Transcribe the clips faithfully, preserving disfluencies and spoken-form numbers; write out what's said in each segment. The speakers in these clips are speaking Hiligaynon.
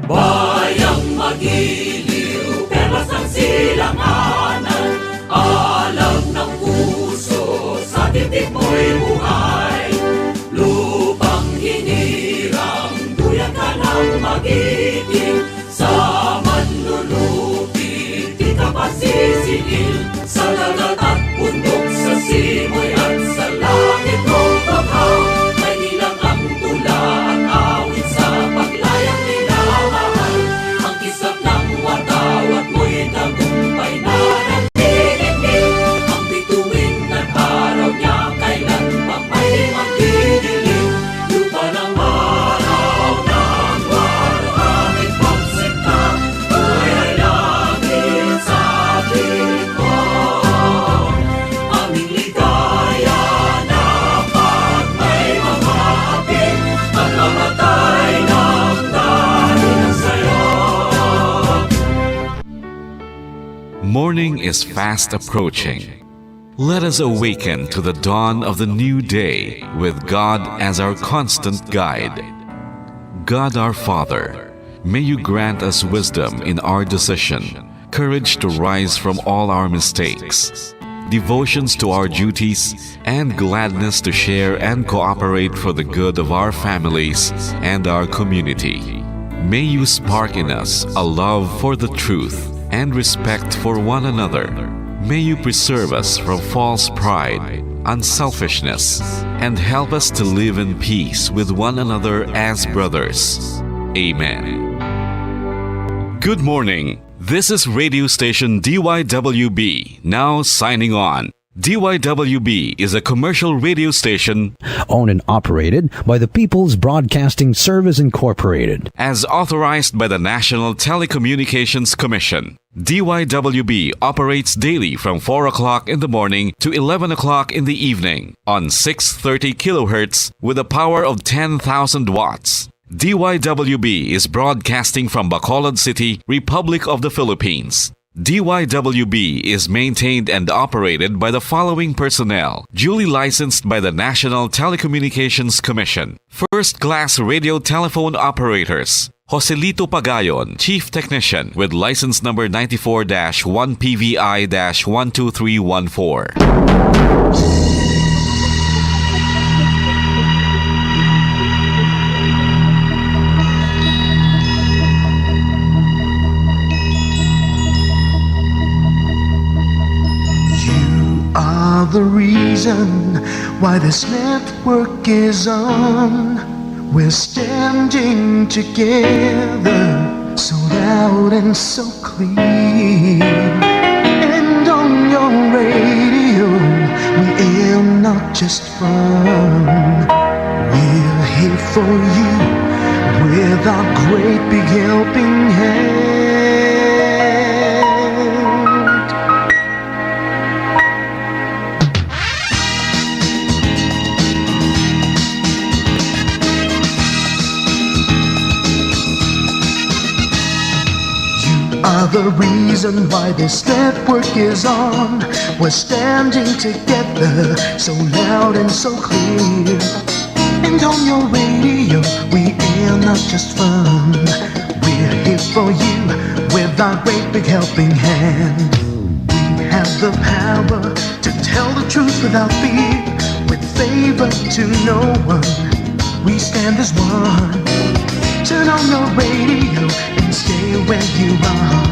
Bayang magiliw, perlas ang silanganan, alam ng puso, sa dibdib mo'y buhay. Lupang hinirang, duyan ka ng magiting, sa manlulupi, di ka pasisiil, sa dagat at bundok, sa simoy at sa langit, o baka, may ilang ang tula at awit sa paglayang minamahal. Ang kisap ng watawat mo'y tagumpay na nagdidikit. Ang bituin ng araw niya kailan pa may di magdidilim. Lupa ng araw ng waluhangin pagsinta, buhay langit sa atin. Aming ligaya na pag may mga hapit, pagkamatay ng dahil sa'yo. Morning is fast approaching. Let us awaken to the dawn of the new day with God as our constant guide. God our Father, may you grant us wisdom in our decision, courage to rise from all our mistakes, devotions to our duties, and gladness to share and cooperate for the good of our families and our community. May you spark in us a love for the truth and respect for one another. May you preserve us from false pride, unselfishness, and help us to live in peace with one another as brothers. Amen. Good morning. This is radio station D Y W B, now signing on. D Y W B is a commercial radio station owned and operated by the People's Broadcasting Service Incorporated. As authorized by the National Telecommunications Commission. D Y W B operates daily from four o'clock in the morning to eleven o'clock in the evening on six thirty kilohertz with a power of ten thousand watts. D Y W B is broadcasting from Bacolod City, Republic of the Philippines. D Y W B is maintained and operated by the following personnel, duly licensed by the National Telecommunications Commission. First-class radio telephone operators, Joselito Pagayon, Chief Technician, with license number ninety-four dash one P V I dash one two three one four. You are the reason why this network is on. We're standing together, so loud and so clear. And on your radio, we aim not just fun. We're here for you with our great big helping hand. You are the reason why this network is on. We're standing together, so loud and so clear. And on your radio, we air not just fun. We're here for you with our great big helping hand. We have the power to tell the truth without fear, with favor to no one. We stand as one. Turn on your radio and stay where you are.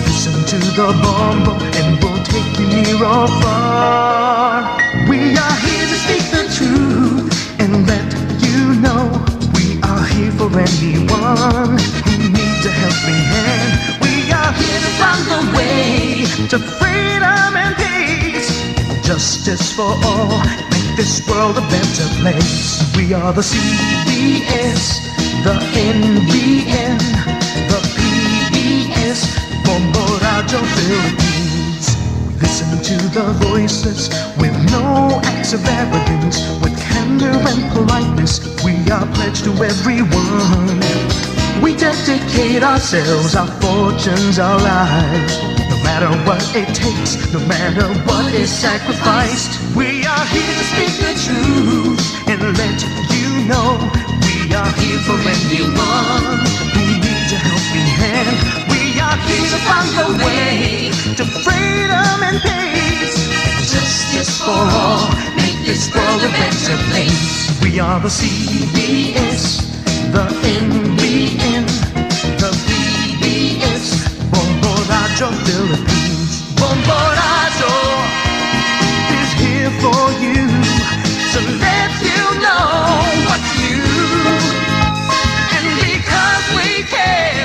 Listen to the bombo and we'll take you near or far. We are here to speak the truth and let you know we are here for anyone who needs a helping hand. We are here to find the way to freedom and peace. Justice for all, make this world a better place. We are the C B S, the N B N, the P B S, Bombo Radio Philippines. We listen to the voices with no acts of arrogance, with candor and politeness. We are pledged to everyone. We dedicate ourselves, our fortunes, our lives. No matter what it takes, no matter what is sacrificed, we are here to speak the truth and let you know we are here for anyone who needs a hand. We are here to find the way to freedom and peace. Justice for all, make this world a better place. We are the C B S, the N B N, the P B S, Bombo Radyo Philippines. Bombo Radyo is here for you to let you know what's new. And because we care,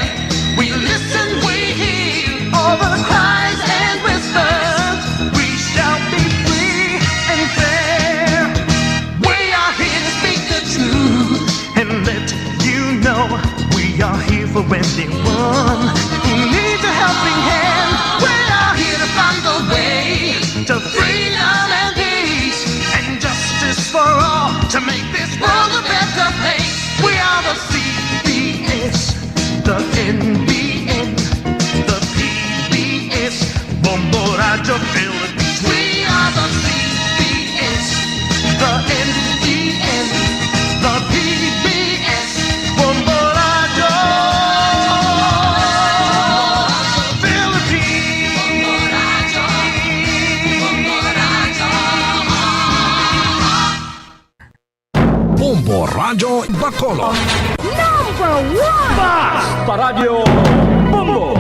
we listen, we hear all the cries and whispers. We shall be free and fair. We are here to speak the truth and let you know we are here for anyone who needs a helping hand. We are here to find the way to freedom and peace and justice for all to make this world a better place. We are the C B S, the N B N, the P B S, Bombo Radyo Philippines. We are the C B S, the N B N, the P B S, Bombo Radyo Philippines. Bombo Radyo Bacolod. Number one! Mas Paradyo Bombo!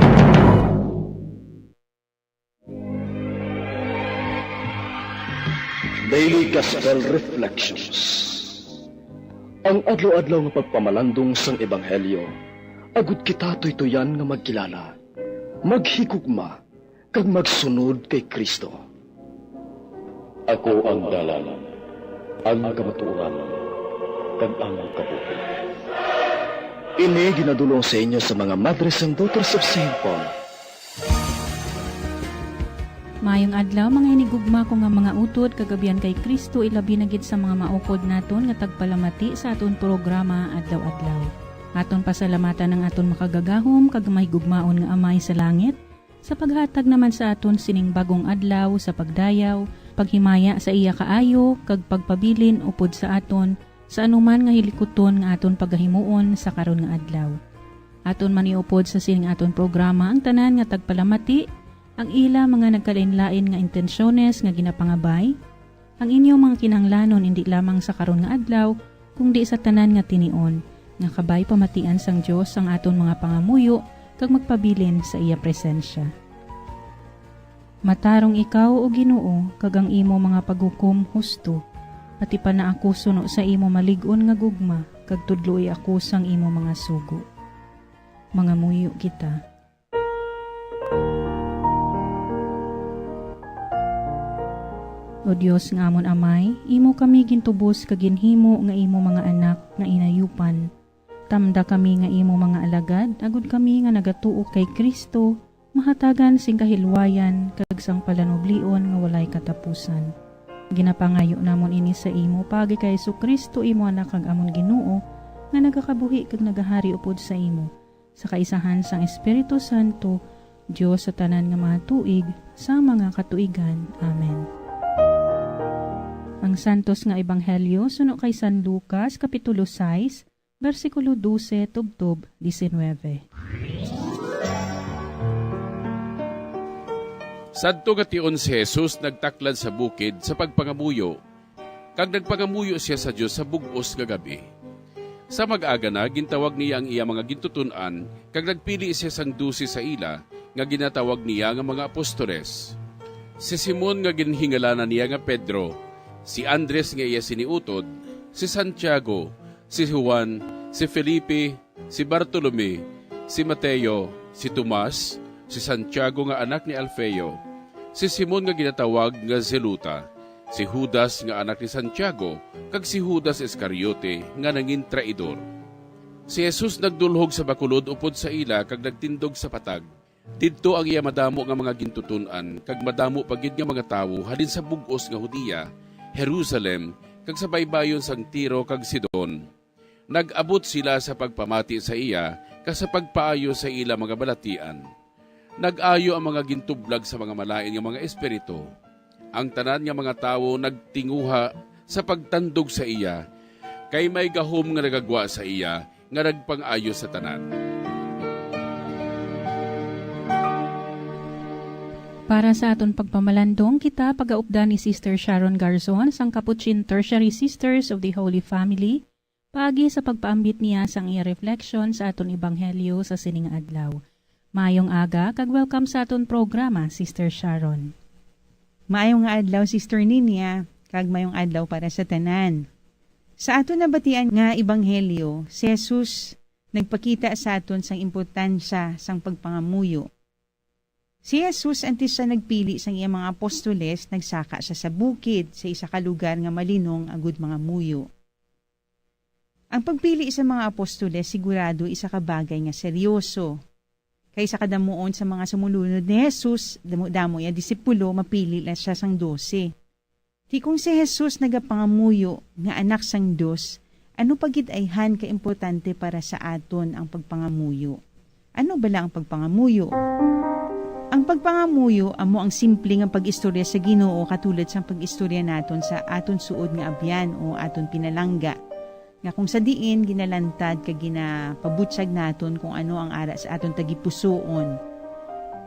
Daily Gospel Reflections. Ang adlaw-adlaw nga pagpamalandong sang Ebanghelyo, agud kita tuytoyan nga magkilala, maghigugma, kag magsunod kay Cristo. Ako ang dalan, ang kamatuoran, kag ang kabuhi. Ini ginadul-ong sa inyo sa mga Madres and Daughters of Saint Paul. Maayong adlaw, mga hinigugma ko nga mga utod, kag abyan kay Cristo, ilabi na gid sa mga maukod naton nga tagpalamati sa aton programa adlaw-adlaw. Aton pasalamatan ang aton makagagahom kag mahigugmaon nga Amay sa langit, sa paghatag naman sa aton sining bagong adlaw sa pagdayaw, paghimaya sa iya kaayo, kag pagpabilin upod sa aton sa anuman nga hilikuton nga aton pagahimuon sa karon nga adlaw. Aton man iupod sa sining aton programa ang tanan nga tagpalamati, ang ila mga nagkalainlain nga intensyones nga ginapangabay, ang inyo mga kinahanglanon indi lamang sa karon nga adlaw, kundi sa tanan nga tinion, nga kabay pamatian sang Dios ang aton mga pangamuyo kag magpabilin sa iya presensya. Matarong ikaw, O Ginoo, kag ang imo mga paghukom husto. Atipan na ako suno sa imo malig-on nga gugma, kag tudloi ako sang imo mga sugo. Mangamuyo kita. O Dios nga amon Amay, imo kami gintubos kag ginhimo nga imo mga anak nga inayupan. Tamda kami nga imo mga alagad, agod kami nga nagatuo kay Cristo, mahatagan sing kahilwayan kag sang palanublion nga walay katapusan. Ginapangayo namon ini sa imo paagi kay Jesu-Cristo, imo Anak kag amon Ginoo, nga nagakabuhi kag nagahari upod sa imo, sa kaisahan sang Espiritu Santo, Dios sa tanan nga mga tuig, sa mga katuigan. Amen. Ang Santos nga Ebanghelyo suno kay San Lucas, Kapitulo sais, bersikulo dose tubtob diecinueve. Sadto nga tion si Jesus nagtaklad sa bukid sa pagpangamuyo, kag nagpangamuyo sia sa Dios sa bug-os nga gab-i. Sa mag-aga na, gintawag niya ang iya mga gintuton-an, kag nagpili sia sang dose sa ila, nga ginatawag niya nga mga apostoles: si Simon nga ginhingalanan niya nga Pedro, si Andres nga iya siniutod, si Santiago, si Juan, si Felipe, si Bartolome, si Mateo, si Tomas, si Santiago nga anak ni Alfeo, si Simon nga ginatawag nga Zelota, si Judas nga anak ni Santiago, kag si Judas Iscariote nga nangin traidor. Si Jesus nagdulhog sa bakulod upod sa ila kag nagtindog sa patag. Didto ang iya madamo nga mga gintuton-an kag madamo pa gid nga mga tawo halin sa bug-os nga Judea, Jerusalem, kag sa baybayon sang Tiro kag Sidon. Nag-abot sila sa pagpamati sa iya kag sa pagpaayo sa ila mga balatian. Nag-ayo ang mga gintublag sa mga malain nga mga espiritu. Ang tanan nga mga tawo nagtinguha sa pagtandog sa iya, kay may gahom nga nagagwa sa iya nga nagpang-ayo sa tanan. Para sa aton pagpamalandong, kita pagaupdan ni Sister Sharon Garzon sang Capuchin Tertiary Sisters of the Holy Family, paagi sa pagpaambit niya sang iya reflection sa aton ebanghelyo sa sining adlaw. Mayong aga kag welcome sa aton programa, Sister Sharon. Maayong nga adlaw, Sister Ninia, kag mayong adlaw para sa tanan. Sa aton nabatian nga ebanghelyo, si Jesus nagpakita sa aton sang importansya sang pagpangamuyo. Si Jesus, antes siya nagpili sang iya mga apostoles, nagsaka siya sa bukid, sa isa ka lugar nga malinong agud mangamuyo. Ang pagpili sa mga apostoles sigurado isa ka bagay nga seryoso. Kay sa kadamuon sa mga sumulunod ni Jesus, damo-damo iya disipulo, mapili lang siya sang dose. Ti kung si Jesus nagapangamuyo nga anak sang Dios, ano pa gid ayhan ka importante para sa aton ang pagpangamuyo? Ano bala ang pagpangamuyo? Ang pagpangamuyo amo ang simple nga pag-istorya sa Ginoo, katulad sang pag-istorya naton sa aton suod nga abyan o aton pinalangga, nga kung sa diin ginalantad kag ginapabutyag naton kung ano ang ara sa aton tagipusoon,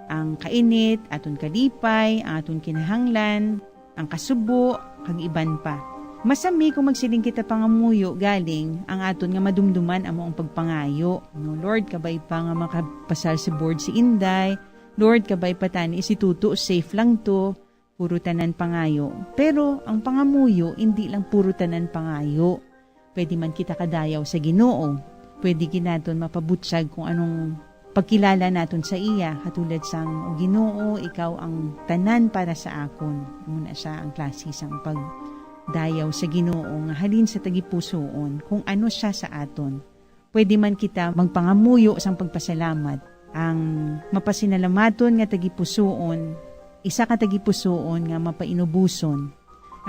ang kainit, aton kalipay, ang aton kinahanglan, ang kasubo, kag iban pa. Masami kung magsiling kita pangamuyo, galing ang aton nga madumduman amo ang pagpangayo, no? "Lord, kabay pa nga makapasar sa board si Inday. Lord, kabay pa tani si Tuto, safe lang to." Puro tanan pangayo. Pero ang pangamuyo indi lang puro tanan pangayo. Pwede man kita kadayaw sa Ginoo. Pwede gid naton mapabutyag kung anong pagkilala naton sa iya, katulad sang, "O Ginoo, ikaw ang tanan para sa akon." Muna siya ang klase sang pagdayaw sa Ginoo nga halin sa tagipusoon, kung ano siya sa aton. Pwede man kita magpangamuyo sang pagpasalamat. Ang mapasinalamaton nga tagipusoon, isa ka tagipusoon nga mapainuboson.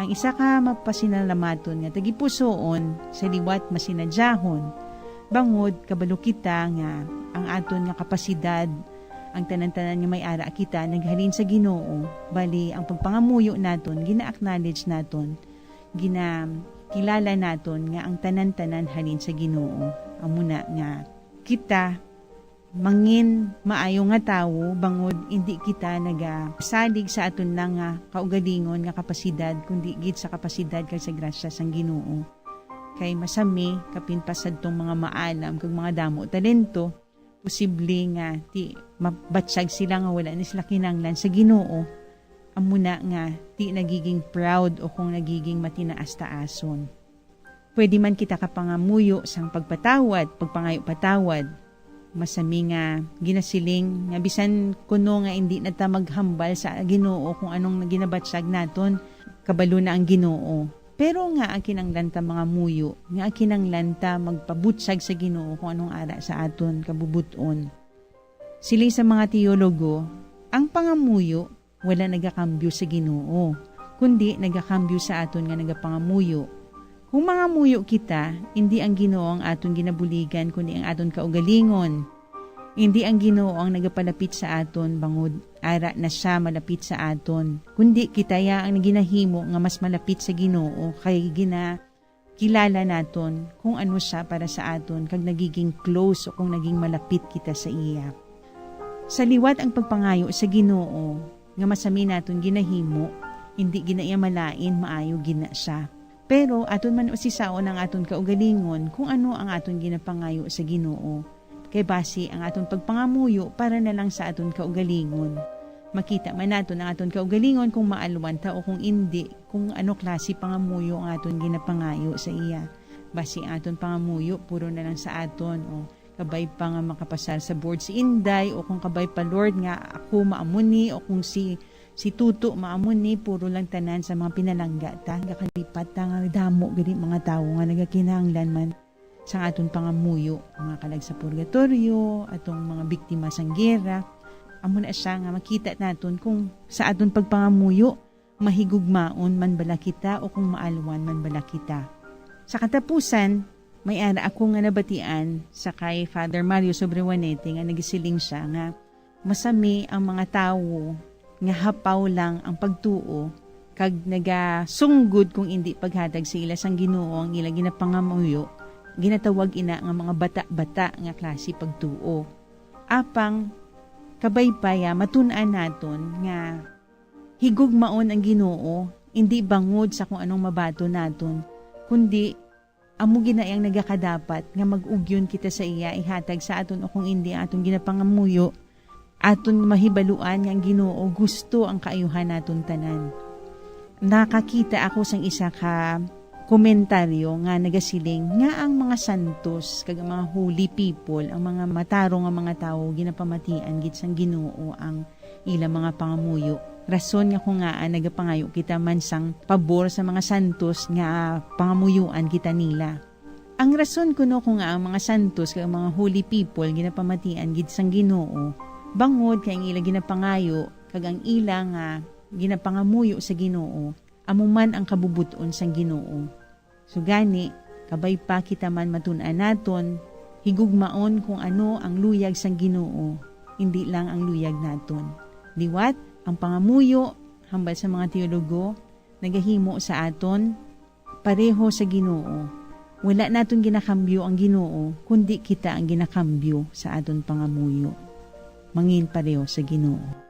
Ang isa ka mapasinalamaton nga tagipusoon sa liwat masinadyahon, bangod kabalo kita nga ang aton nga kapasidad, ang tanan-tanan nga may ara kita, naghalin sa Ginoo, bali ang pagpangamuyo naton gina-acknowledge naton, ginakilala naton nga ang tanan-tanan halin sa Ginoo. Amo na nga kita mangin maayo nga tawo, bangod indi kita nagasalig sa aton lang nga kaugalingon nga kapasidad, kundi gid sa kapasidad kag sa grasya sang Ginoo. Kay masami, kapin pa sadtong mga maalam kag mga damo talento, posible nga ti mabatyag sila nga wala ni sila kinahanglan sa Ginoo. Amo na nga ti nagiging proud o kung nagiging matinaas-taason. Pwede man kita kapangamuyo sang pagpatawad, pagpangayo patawad. Masami nga ginasiling nga bisan kuno nga indi na ta maghambal sa Ginoo kung anong ginabatyag naton, kabalo na ang Ginoo. Pero nga ang kinanglan ta mangamuyo, nga ang kinanglan ta magpabutyag sa Ginoo kung anong ara sa aton kabubut-on. Siling sa mga teologo, ang pangamuyo wala nagakambyo sa Ginoo, kundi nagakambyo sa aton nga nagapangamuyo. Kung mangamuyo kita, indi ang Ginoo ang aton ginabuligan, kundi ang aton kaugalingon. Indi ang Ginoo ang nagapalapit sa aton, bangod ara na sia malapit sa aton, kundi kita ya ang ginahimo nga mas malapit sa Ginoo, kay ginakilala naton kung ano sia para sa aton, kag nagiging close o kung naging malapit kita sa iya. Sa liwat ang pagpangayo sa Ginoo nga masami naton ginahimo, indi gid na iya malain, maayo gid na sia. Pero aton man usisaon ang aton kaugalingon kung ano ang aton ginapangayo sa Ginoo. Kay basi ang aton pagpangamuyo para na lang sa aton kaugalingon. Makita man naton ang aton kaugalingon kung maalwan ta o kung indi, kung ano klase pangamuyo ang aton ginapangayo sa iya. Basi ang aton pangamuyo puro na lang sa aton, o kabay pa nga makapasar sa board si Inday, o kung kabay pa, Lord, nga ako maamo ni, o kung si, si Tuto maamo ni, puro lang tanan sa mga pinalangga ta, gakalipat ta nga damo gani mga tawo nga nagakinahanglan man sang aton pangamuyo, mga kalag sa purgatorio, atong mga biktima sang gera. Amo na sia nga makita naton kung sa aton pagpangamuyo, mahigugmaon man bala kita o kung maalwan man bala kita. Sa katapusan, may ara ako nga nabatian sa kay Father Mario Sobrewanete nga nagisiling sia nga masami ang mga tawo nga hapaw lang ang pagtuo kag nagasunggod kung indi paghatag sa ila sang Ginoo ang ila ginapangamuyo, ginatawag ina nga mga bata-bata nga klase pagtuo. Apang Kabay pa ya, matun-an naton nga higugmaon ang Ginoo, indi bangod sa kung anong mabaton naton, kundi amo gid na ang nagakadapat nga mag-ugyon kita sa iya, ihatag sa aton o kung indi ang aton ginapangamuyo, aton mahibaluan nga ang Ginoo gusto ang kaayuhan naton tanan. Nakakita ako sang isa ka komentaryo nga nagasiling nga ang mga santos kag ang mga holy people, ang mga matarong nga mga tawo, ginapamatian gid sang Ginoo ang ilang mga pangamuyo. Rason nga kung ngaa nagapangayo kita man sang pabor sa mga santos nga pangamuyoan kita nila. Ang rason kuno kung ngaa ang mga santos kag ang mga holy people ginapamatian gid sang Ginoo, bangod kay ang ila ginapangayo kag ang ila nga ginapangamuyo sa Ginoo, amo man ang kabubot-on sang Ginoo. So gani, kabay pa kita man matun-an naton, higugmaon kung ano ang luyag sang Ginoo, indi lang ang luyag naton. Liwat, ang pangamuyo, hambal sa mga teologo, nagahimo sa aton pareho sa Ginoo. Wala naton ginakambyo ang Ginoo, kundi kita ang ginakambyo sa aton pangamuyo. Mangin pareho sa Ginoo.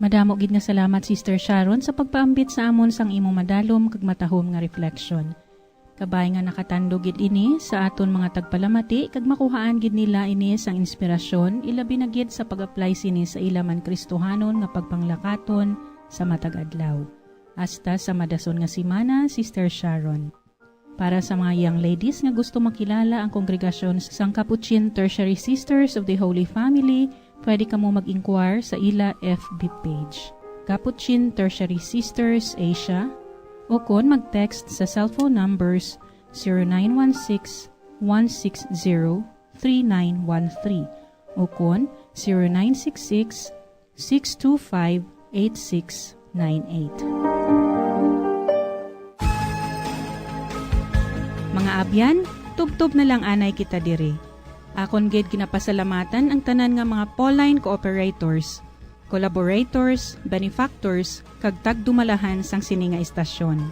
Madamo gid nga salamat, Sister Sharon, sa pagpaambit sa amon sang imong madalom kag matahom nga reflection. Kabay nga nakatandog gid ini sa aton mga tagpalamati kag makuhaan gid nila ini sang inspirasyon, ilabi na gid sa pag-apply sini sa ila man Kristohanon nga pagpanglakaton sa matag adlaw. Hasta sa madason nga semana, Sister Sharon. Para sa mga young ladies nga gusto makilala ang kongregasyon sang Capuchin Tertiary Sisters of the Holy Family, pwede kamo mag-inquire sa ila F B page, Capuchin Tertiary Sisters Asia, o kon mag-text sa cellphone numbers zero nine one six, one six zero, three nine one three o kon zero nine six six, six two five, eight six nine eight. Mga abyan, tubtob na lang anay kita diri. Akon gid ginapasalamatan ang tanan nga mga Pauline cooperators, collaborators, benefactors, kag tagdumalahan sang sini nga istasyon.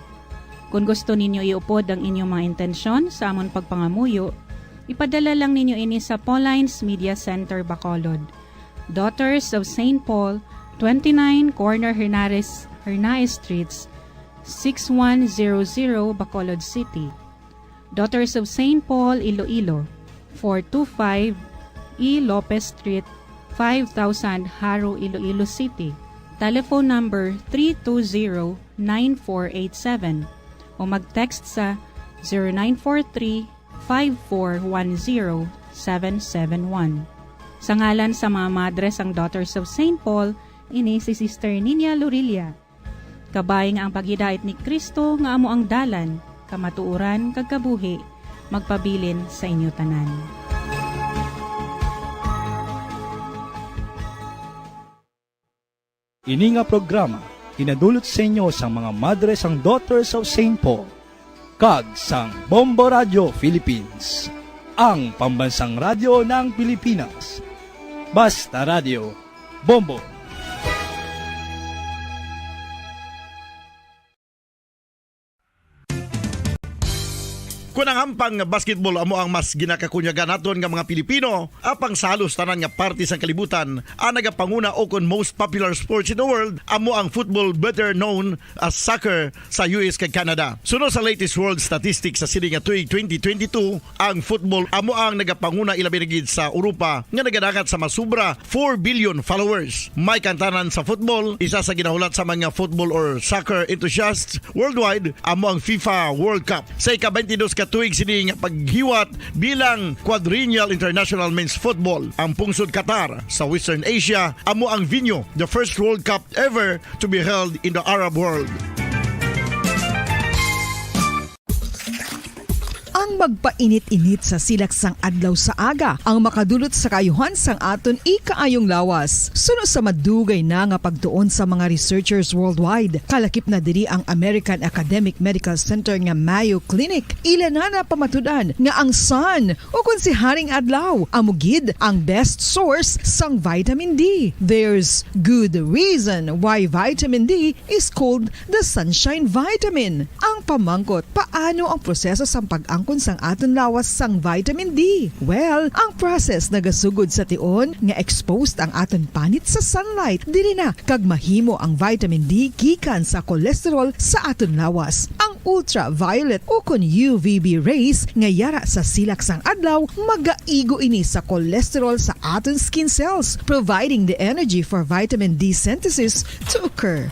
Kon gusto ninyo iupod ang inyong mga intensyon sa amon pagpangamuyo, ipadala lang ninyo ini sa Pauline's Media Center, Bacolod, Daughters of Saint Paul, twenty-nine Corner Hernares, Hernaez Streets, six one zero zero, Bacolod City. Daughters of Saint Paul, Iloilo, four two five E Lopez Street, five thousand, Jaro, Iloilo City. Telephone number three two zero, nine four eight seven o mag-text sa zero nine four three, five four one zero, seven seven one. Sa ngalan sa mga madre sang Daughters of Saint Paul, ini si Sister Nina Lorilla. Kabay nga ang paghidait ni Cristo nga amo ang dalan, kamatuoran, kag kabuhi, magpabilin sa inyo tanan. Ini nga programa ginadulot sa inyo sang mga madre sang Daughters of Saint Paul kag sang Bombo Radio Philippines, ang pambansang radyo ng Pilipinas. Basta Radio, Bombo. Kon ang hampang nga basketball amo ang mas ginakakunyagan naton nga mga Pilipino, apang sa halos tanan nga parte sang kalibutan, ang nagapanguna o kon most popular sports in the world amo ang football, better known as soccer, sa U S kag Canada. Suno sa latest world statistics sa sini nga tuig twenty twenty-two, ang football amo ang nagapanguna, ilabi na gid sa Europa nga nagadangat sa mas sobra four billion followers. May kantanan sa football, isa sa ginahulat sa mga football or soccer enthusiasts worldwide amo ang FIFA World Cup. Sa ika-twenty-dos ka tuig sini nga paghiwat bilang Quadrennial International Men's Football, ang pungsod Qatar sa Western Asia amo ang venue, the first World Cup ever to be held in the Arab world. Ang magpainit-init sa silak sang adlaw sa aga ang makadulot sa kaayuhan sang aton ikaayong lawas. Suno sa madugay na nga pagtuon sa mga researchers worldwide, kalakip na diri ang American Academic Medical Center nga Mayo Clinic. Ila na napamatud-an nga ang sun, o kon si Haring Adlaw, amo gid ang best source sang vitamin D. There's good reason why vitamin D is called the sunshine vitamin. Ang pamangkot, paano ang proseso sang pag-angkon sa ang aton lawas sang vitamin D? Well, ang process nagasugod sa tion nga exposed ang aton panit sa sunlight. Diri na kag mahimo ang vitamin D gikan sa cholesterol sa aton lawas. Ang ultraviolet ukon U V B rays nga yara sa silak sang adlaw magaigo ini sa cholesterol sa aton skin cells, providing the energy for vitamin D synthesis to occur.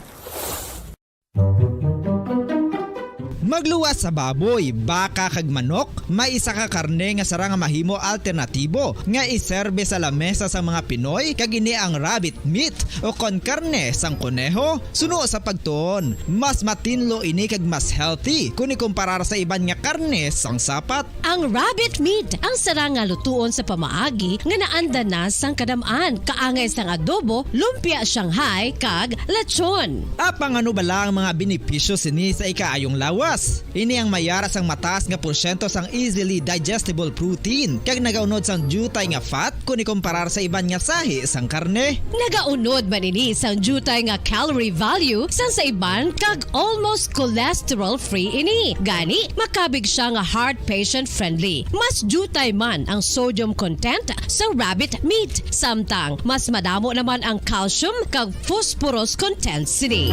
Magluwas sa baboy, baka kag manok, may isa ka karne nga sarang nga mahimo alternatibo nga iserbe sa lamesa sang mga Pinoy, kag ini ang rabbit meat o kon karne sang koneho. Suno sa pagtuon, mas matinlo ini kag mas healthy kon ikumparar sa iban nga karne sang sapat. Ang rabbit meat ang sarang nga lutuon sa pamaagi nga naanda na sang kadam-an, kaangay sang adobo, lumpia Shanghai, kag lechon. Apang ano bala ang mga benepisyo sini sa ikaayong lawas? Ini ang mayara sang mataas nga porsyento sang easily digestible protein, kag nagaunod sang diutay nga fat kon ikumparar sa iban nga sahi sang karne. Nagaunod man ini sang diutay nga calorie value sang sa iban, kag almost cholesterol-free ini. Gani, makabig sia nga heart patient-friendly. Mas diutay man ang sodium content sa rabbit meat, samtang mas madamo naman ang calcium kag phosphorus content sini.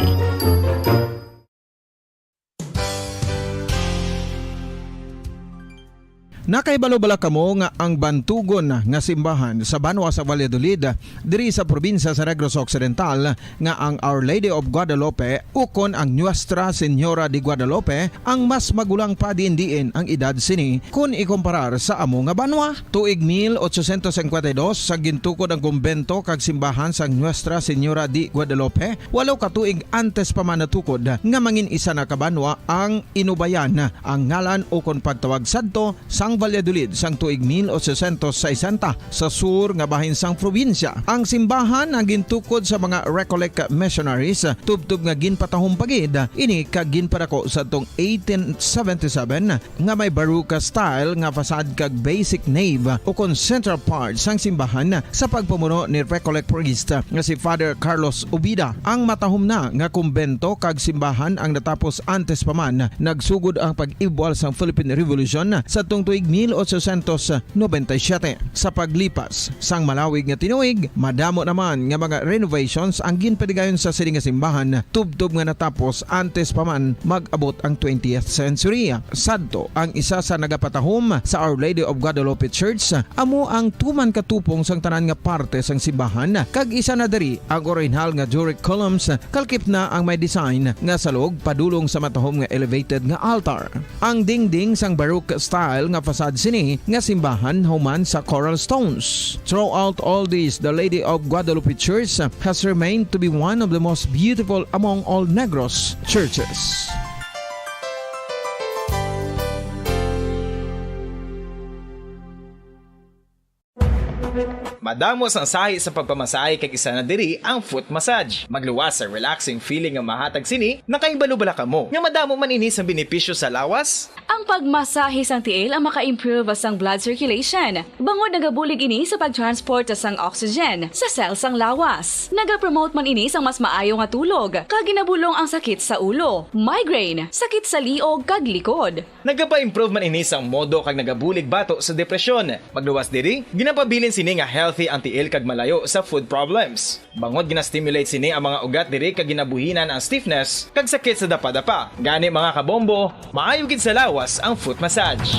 Nakahibalo bala kamo nga ang bantugon nga simbahan sa banwa sa Valladolid, diri sa probinsya sa Negros Occidental, nga ang Our Lady of Guadalupe ukon ang Nuestra Señora de Guadalupe ang mas magulang pa diin-diin ang edad sini kon ikumparar sa amo nga banwa? Tuig mil ochocientos cincuenta y dos, sa gintukod ang kumbento kag simbahan sang Nuestra Señora de Guadalupe, walo ka tuig antes pa man natukod nga mangin isa na ka banwa ang Inubayan, ang ngalan ukon pagtawag sadto sang Valladolid sang tuig mil ochocientos sesenta, sa sur nga bahin sang probinsya. Ang simbahan ang gintukod sa mga Recollect missionaries, tubtob nga ginpatahom pa gid ini kag ginpadako sadtong eighteen seventy-seven, nga may Baroque style nga facade kag basic nave ukon central part sang simbahan sa pagpamuno ni Recollect priest nga si Father Carlos Ubida. Ang matahom na nga kumbento kag simbahan ang natapos antes pa man nagsugod ang pag-ibwal sang Philippine Revolution sadtong tuig mil ochocientos noventa y siete. Sa paglipas sang malawig nga tinuig, madamo naman nga mga renovations ang ginpadigayon sa sini nga simbahan, tubtob nga natapos antes pa man mag-abot ang twentieth century. Sadto, ang isa sa nagapatahom sa Our Lady of Guadalupe Church amo ang tuman ka tupong sang tanan nga parte sang simbahan, kag isa na diri ang orihinal nga Doric columns, kalkip na ang may design nga salog padulong sa matahom nga elevated nga altar. Ang dingding sang Baroque style nga facade sini nga simbahan human sa coral stones. Throughout all this, the Lady of Guadalupe Church has remained to be one of the most beautiful among all Negros churches. Madamo sang sahi sa pagpamasahe, kag isa na diri ang foot massage. Magluwas sa relaxing feeling nga mahatag sini. Nakahibalo bala kamo nga madamo man ini sang benepisyo sa lawas? Ang pagmasahe sang tiil ang maka-improve sang blood circulation, bangod nagabulig ini sa pag-transport sang oxygen sa cell sang lawas. Nagapromote man ini sang mas maayo nga tulog, kag ginabulong ang sakit sa ulo, migraine, sakit sa liog, kag likod. Nagapa-improve man ini sang modo kag nagabulig bato sa depresyon. Magluwas diri, ginapabilin sini nga healthy ang tiil kag malayo sa foot problems. Bangod gina-stimulate sini ang mga ugat diri kag ginabuhinan ang stiffness kag sakit sa dapadapa. Gani, mga kabombo, maayo gid sa lawas ang foot massage.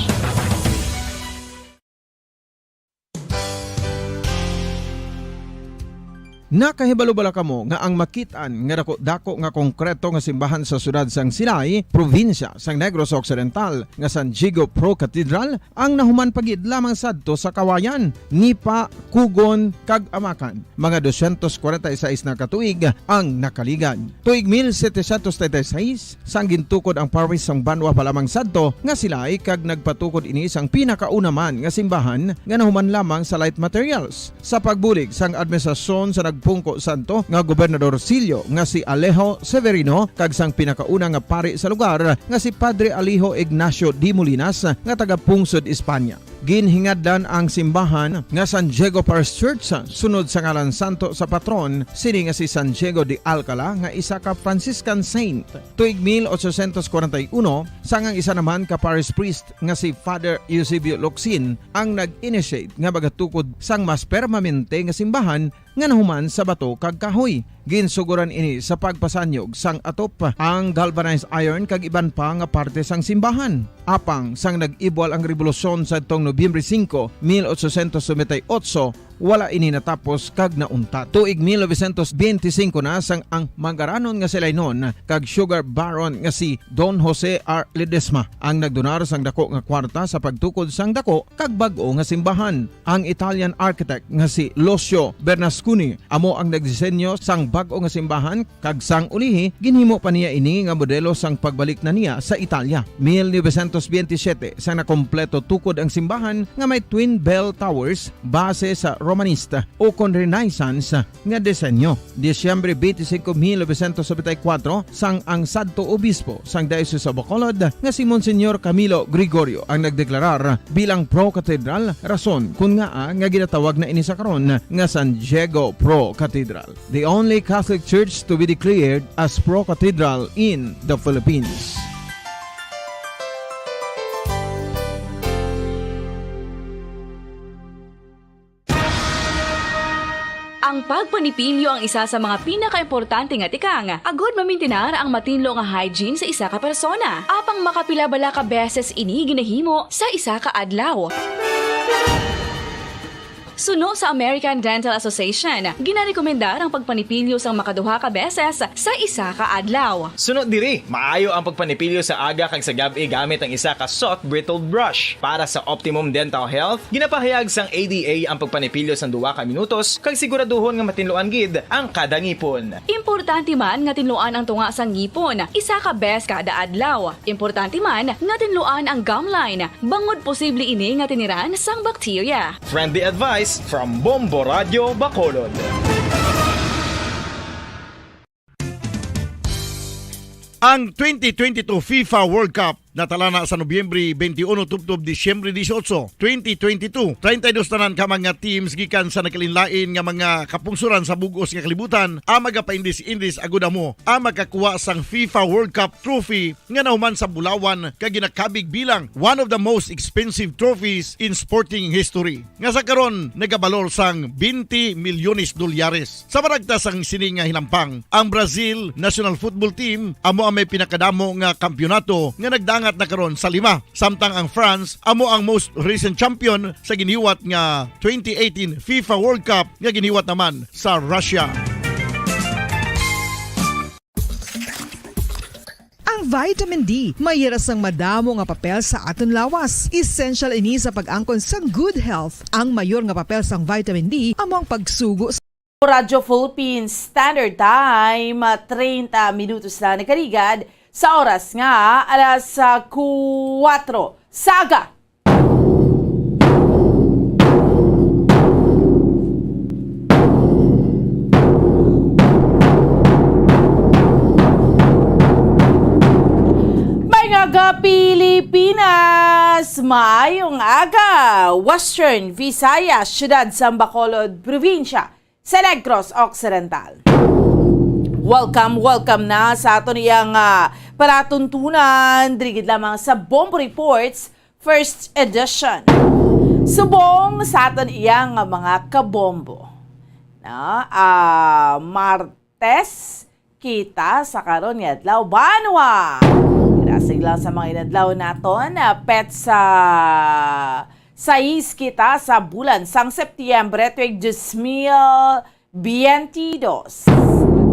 Nakahibalo bala kamo nga ang makit-an nga dako-dako nga konkreto nga simbahan sa siyudad sang Silay, probinsya sang Negros Occidental, nga San Diego Pro Cathedral, ang nahuman pa gid lamang sadto sa Kawayan, Nipa, Cogon, kag Amacan? Mga dosyentos kwarenta y seis na ka tuig ang nakaligad. Tuig mil setecientos treinta y seis, sang gintukod ang parish sang banwa pa lamang sadto nga Silay, kag nagpatukod ini sang pinakauna man nga simbahan nga nahuman lamang sa light materials. Sa pagbulig sang administrasyon sa nag- Pungko Santo nga Gobernador Sillo nga si Alejo Severino kag sang pinakauna nga pari sa lugar nga si Padre Alejo Ignacio de Molinas nga taga Pungsod, Espanya. Ginhingadlan ang simbahan nga San Diego Parish Church sunod sa ngalan santo sa patron sini nga si San Diego de Alcala nga isa ka Franciscan saint. Tuig mil ochocientos kwarenta y uno, sang ang isa naman ka parish priest nga si Father Eusebio Locsin ang nag-initiate nga magatukod sang mas permanente nga simbahan nga nahuman sa bato kag kahoy. Ginsuguran ini sa pagpasanyog sang atop, ang galvanized iron kag iban pa nga parte sang simbahan. Apang sang nag-ibwal ang rebolusyon sadtong Nobyembre singko, mil ochocientos noventa y ocho, wala ini natapos kag nauntat. Tuig mil novecientos benti singko na sang ang mangaranon nga si Lainon kag sugar baron nga si Don Jose R. Ledesma ang nagdonar sang dako nga kwarta sa pagtukod sang dako kag bag-o nga simbahan. Ang Italian architect nga si Lucio Bernasconi amo ang nagdisenyo sang bag-o nga simbahan, kag sang ulihi ginhimo pa niya ini nga modelo sang pagbalik na niya sa Italia. Mil novecientos benti siyete, sang nakompleto tukod ang simbahan nga may twin bell towers base sa Romanista ukon Renaissance nga disenyo. Disyembre benti singko, mil novecientos nobenta y kuwatro, sang ang sadto obispo sang Diocese of Bacolod nga si Monsignor Camilo Gregorio ang nagdeklarar bilang pro-cathedral, rason kon ngaa nga ginatawag na ini sa karon nga San Diego Pro-Cathedral, the only Catholic church to be declared as pro-cathedral in the Philippines. Ang pagpanipilyo ang isa sa mga pinakaimportante nga tikang agud mamintinar ang matinlo nga hygiene sa isa ka persona. Apang makapila bala ka beses ini ginahimo sa isa ka adlaw? Suno sa American Dental Association, ginarekomendar ang pagpanipilyo sang makaduha ka beses sa isa ka adlaw. Suno diri, maayo ang pagpanipilyo sa aga kag sa gab-i gamit ang isa ka soft bristled brush. Para sa optimum dental health, ginapahayag sang A D A ang pagpanipilyo sang duha ka minutos kag siguraduhon nga matinluan gid ang kada ngipon. Importante man nga tinluan ang tunga sang ngipon isa ka beses kada adlaw. Importante man nga tinluan ang gum line, bangod posible ini nga tiniran sang bakterya. Friendly advice from Bombo Radyo Bacolod. Ang twenty twenty-two FIFA World Cup natalana sa Nobyembre twenty-one tubtob Disyembre dieciocho, twenty twenty-two. Treinta y dos tanan ka mga teams gikan sa nagkalainlain nga mga kapungsoran sa bug-os nga kalibutan ang magapaindis-indis agud amo ang makakuha sang FIFA World Cup trophy nga nahuman sa bulawan kag ginakabig bilang one of the most expensive trophies in sporting history, nga sa karon nagabalor sang twenty milyones dolyares. Sa maragtas sang sini nga hinampang, ang Brazil national football team amo ang may pinakadamo nga kampiyonato nga nagdangat na karon sa lima, samtang ang France amo ang most recent champion sa giniwat nga twenty eighteen FIFA World Cup nga giniwat naman sa Russia. Ang vitamin D may hira sang madamo nga papel sa aton lawas. Essential ini sa pag-angkon sang good health. Ang mayor nga papel sang vitamin D amo ang pagsugo sa Radyo Philippines Standard Time, treinta minutos na nakarigad sa oras nga alas, ah, kuwatro sa aga. Mga ka-Pilipinas, maayong aga, Western Visayas, siyudad sang Bacolod, probinsya sa Negros Occidental. Welcome, welcome na sa aton iyang, ah, palatuntunan, diri gid lamang sa Bombo Reports, first edition. Subong sa aton iya nga mga kabombo. Na, ah, Martes kita sa karon nga adlaw, banwa. Grasig lang sa mga inadlaw naton, ah, petsa sais kita sa bulan sang Setyembre, tuig dos mil biyente dos.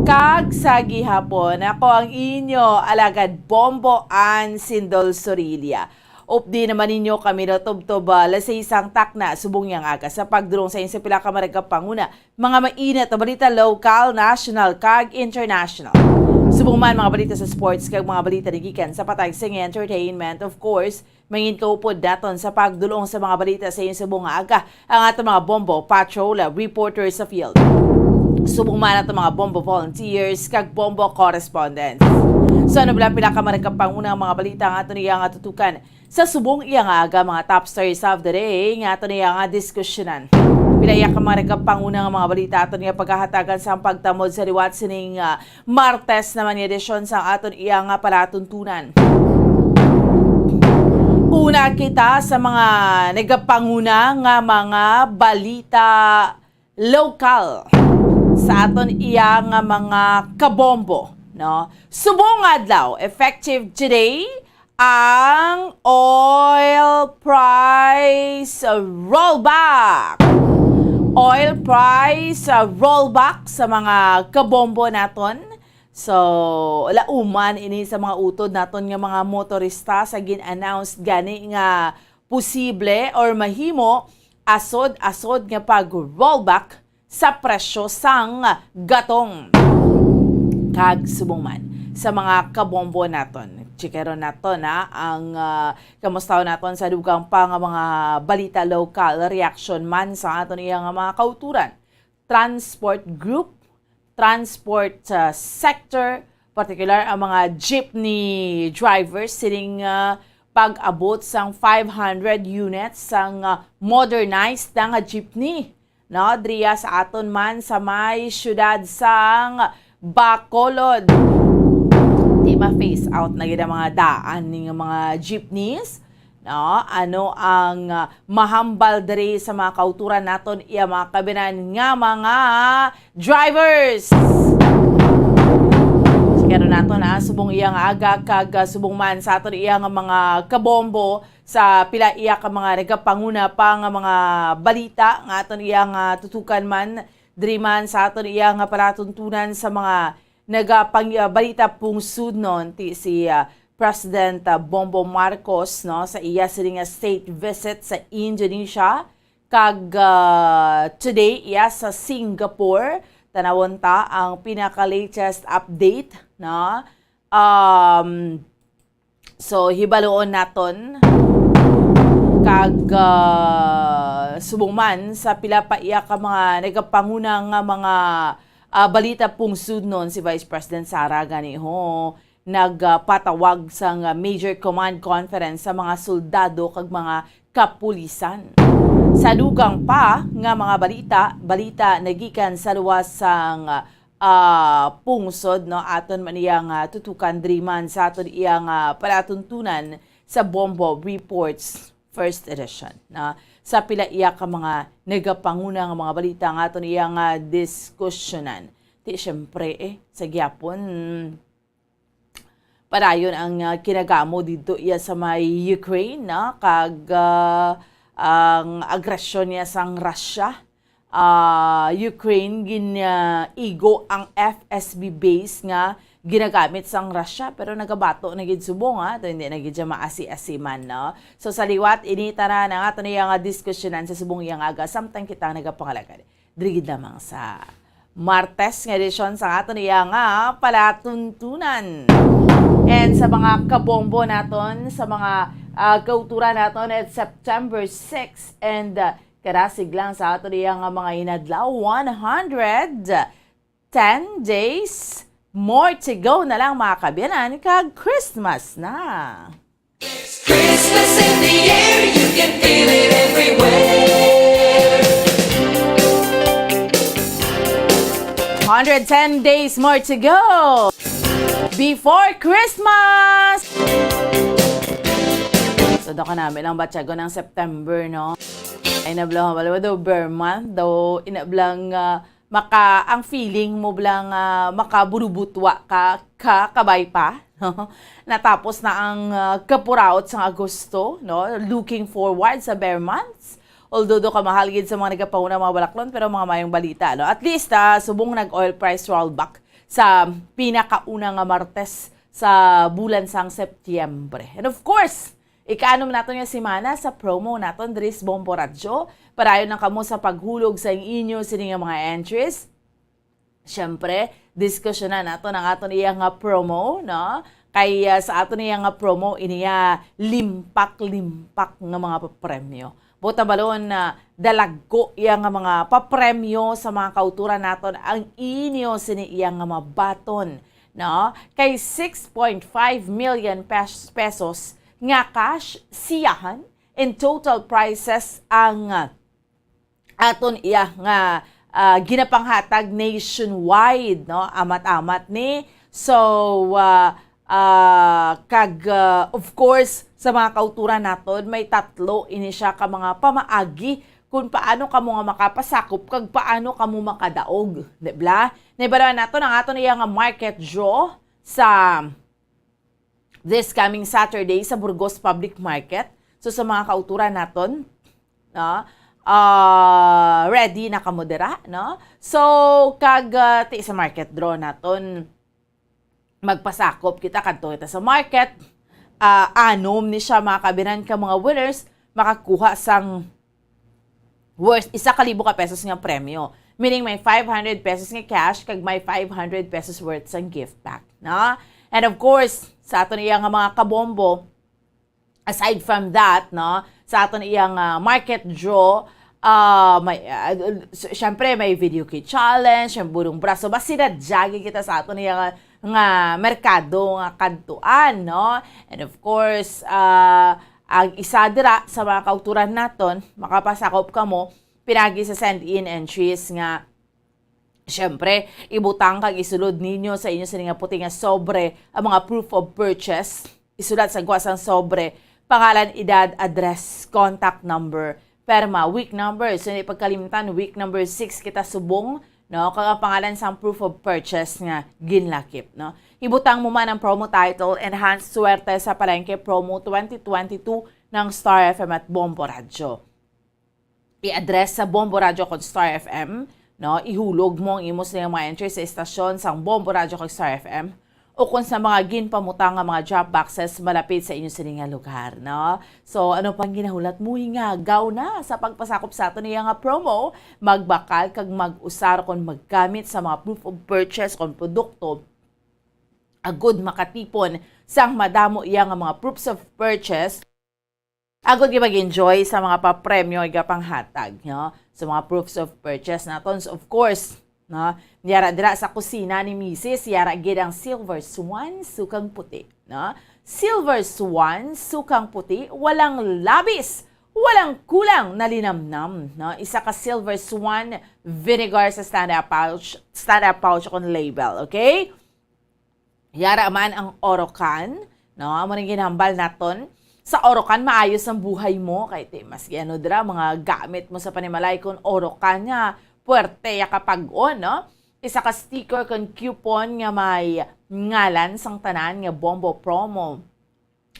Kag sa gihapon, ako ang inyo alagad Bombo Ann Sindol Sorilla. Updi naman ninyo kami no tubtob, ah, alas sais sang takna subong niyang aga sa pagdulong sa inyo sa pila ka maragapanguna, mga mainit na balita, lokal, national, kag international. Subong man mga balita sa sports kag mga balita nagikan sa patag sa entertainment, of course, mangin kaupod naton sa pagdulong sa mga balita sa inyo subong nga aga ang aton mga Bombo Patrol reporter sa field. Subong man ato mga Bombo volunteers kag Bombo correspondents. So, ano bala pila ka mga nagapanguna nga mga balita nga aton iya nga tutukan sa subong iya nga aga, mga top stories of the day nga aton iya nga diskusyonan? Pila iya ka mga nagapanguna nga mga balita aton iya paghahatagan sa pagtamod sa liwat sining, ah, Martes naman nga edisyon sa aton iya nga palatuntunan. Una kita sa mga nagapanguna nga mga balita lokal sa aton iya nga mga kabombo, no? Subong adlaw, effective today, ang oil price rollback. Oil price, uh, rollback sa mga kabombo naton. So, lauman ini sa mga utod naton nga mga motorista sa gin-announce gani nga posible or mahimo asod-asod nga pag-rollback sa presyo sang gatong. Kag subong man sa mga kabombo naton, chikeron naton, ha, ang, ah, kamustahon naton sa dugang pa nga mga balita lokal, reaksyon man sa aton iya nga mga kauturan, transport group, transport, ah, sector, partikular ang mga jeepney drivers sining, ah, pag-abot sang five hundred units sang, ah, modernized na nga jeepney, no, diriya sa aton man sa may siyudad sang Bacolod. Di ma-phase out na gid ang mga daan ning mga jeepneys, no? Ano ang, ah, mahambal diri sa mga kauturan naton iya mga kabinan nga mga drivers? Chikeron naton, ha, subong iya nga aga kag, ah, subong man sa aton iya nga mga kabombo sa pila iya ka mga nagapanguna pa nga mga balita nga aton iya nga tutukan man diri man sa aton iya nga palatuntunan sa mga nagapang-, ah, balita pungsod, no, ti si, ah, President, ah, Bombo Marcos, no, sa iya sini nga state visit sa Indonesia, kag, ah, today iya sa Singapore. Tanawon ta ang pinaka-latest update, no? Um, so, hibaluon naton kag, ah, subong man sa pila pa iya ka mga nagapanguna nga mga, ah, balita pungsod, no, si Vice President Sara gani ho nagpatawag sang, ah, major command conference sa mga soldado kag mga kapulisan. Sa dugang pa nga mga balita, balita nagikan sa luwas sang, ah, pungsod, no, aton man iya nga tutukan diri man sa aton iya nga palatuntunan sa Bombo Reports First Edition, no? Sa pila iya ka mga nagapanguna nga mga balita nga aton iya nga diskusyonan. Ti, syempre, eh, sa gyapon, padayon ang, ah, kinagamo didto iya sa may Ukraine, no? Kag, ah, ang agresyon niya sang Russia. Ah, Ukraine gin-, ah, igo ang F S B base nga ginagamit sang Russia, pero nagabato na gid subong, ha? Ito hindi na gid siya maasi-asi man, no? So, sa liwat, ini tanan ang ato niya nga diskusyonan sa subong iya nga aga, samtang kita nagapangalagad. Diri gid lamang sa Martes nga edisyon sa aton iya nga palatuntunan. And sa mga kabombo naton, sa mga, ah, kauturan naton, it's September six, and, ah, karasig lang sa aton iya nga mga inadlaw, one hundred ten days more to go na lang, mga kaabyanan, kag Christmas na. Christmas in the air, you can feel it everywhere. Hundred ten days more to go before Christmas! So, daw ka namin ang batyagon ng September, no? Ay, nablaw, wala daw, ber month daw, inablang, ah, maka, ang feeling mo blang, ah, makabulubutwa ka, ka, kabay pa, no? Natapos na ang, ah, kapuraot sang Agosto, no? Looking forward sa ber months. Although do ka mahal gid sa mga nagapanguna mga balaklon, pero mga mayong balita, no? At least, ah, subong nag-oil price rollback sa pinakauna nga Martes sa bulan sang Setyembre. And of course, ika-ano man naton nga semana sa promo naton diri sa Bombo Radyo. Padayon lang kamo sa paghulog sa inyo sini nga mga entries. Siyempre, diskusyonan naton ang aton iya nga promo, no? Kay, ah, sa aton iya nga promo, iniya limpak-limpak nga mga papremyo. Buot silingon, ah, dalagko iya nga mga papremyo sa mga kautoran naton ang inyo sini iya nga mabaton, no? Kay six point five million pes-, pesos nga cash siyahan in total prizes ang, ah, aton iya nga, ah, ginapanghatag nationwide, no? Amat-amat ni. So, ah, ah, kag, ah, of course, sa mga kautoran naton, may tatlo ini siya ka mga pamaagi kung paano kamo nga makapasakop kag paano kamo makadaog, di ba? Nahibaluan naton ang aton iya nga market draw sa this coming Saturday sa Burgos Public Market. So, sa mga kautoran naton, no? Ah, ready na kamo dira, no? So, kag, ah, ti sa market draw naton, magpasakop kita, kadto kita sa market. Ah, anom ni siya, mga kabinan, ka mga winners makakuha sang worth isa ka libo ka pesos nga premyo. Meaning, may five hundred pesos nga cash kag may five hundred pesos worth sang gift pack, no? And of course, sa aton iya nga mga kabombo, aside from that, no, sa aton iyang, ah, market draw, ah, may, ah, s-, syempre, may video key challenge, may burong braso. Basi na jogging kita sa aton iyang nga merkado nga kadtuan, no? And of course, ah, ang isa dira sa mga kautoran naton, makapasakop kamo pinagi sa send-in entries nga, syempre, ibutang kag isulod ninyo sa inyo sini nga puti nga sobre ang mga proof of purchase. Isulat sa gwa sang sobre, pangalan, edad, address, contact number, perma, week number. So, hindi pagkalimtan, week number six kita subong, no? Kag ang pangalan sang proof of purchase nga ginlakip, no? Ibutang mo man ang promo title, Enhanced Swerte sa Palengke Promo twenty twenty-two ng Star F M at Bombo Radyo. I-address sa Bombo Radyo kag Star F M, no? Ihulog mo ang imo sa mga entry sa estasyon sang Bombo Radyo kag Star F M o kung sa mga ginpamutang nga mga drop boxes malapit sa inyo sini nga lugar, no? So, ano pang ginahulat mo? Hingagaw na sa pagpasakop sa aton iya nga promo, magbakal kag mag-usar kon maggamit sa mga proof of purchase kon produkto agud makatipon sang madamo iya nga mga proofs of purchase. Agud nga mag-enjoy sa mga papremyo nga panghatag, no? Sa mga proofs of purchase naton, so, of course, no? Yara dira sa kusina ni Misis, yara gid ang Silver Swan, sukang puti, no? Silver Swan, sukang puti, walang labis, walang kulang na linamnam, no? Isa ka Silver Swan vinegar sa stand-up pouch, stand-up pouch kon label, okay? Yara man ang Orocan, no? Amo ning ginhambal naton. Sa Orocan, maayos ang buhay mo. Kay ti, maski ano dira, mga gamit mo sa panimalay, kung Orocan nga, puwerte ya kapag-on, no? Isa ka sticker kung coupon nga may ngalan sang tanan nga Bombo Promo.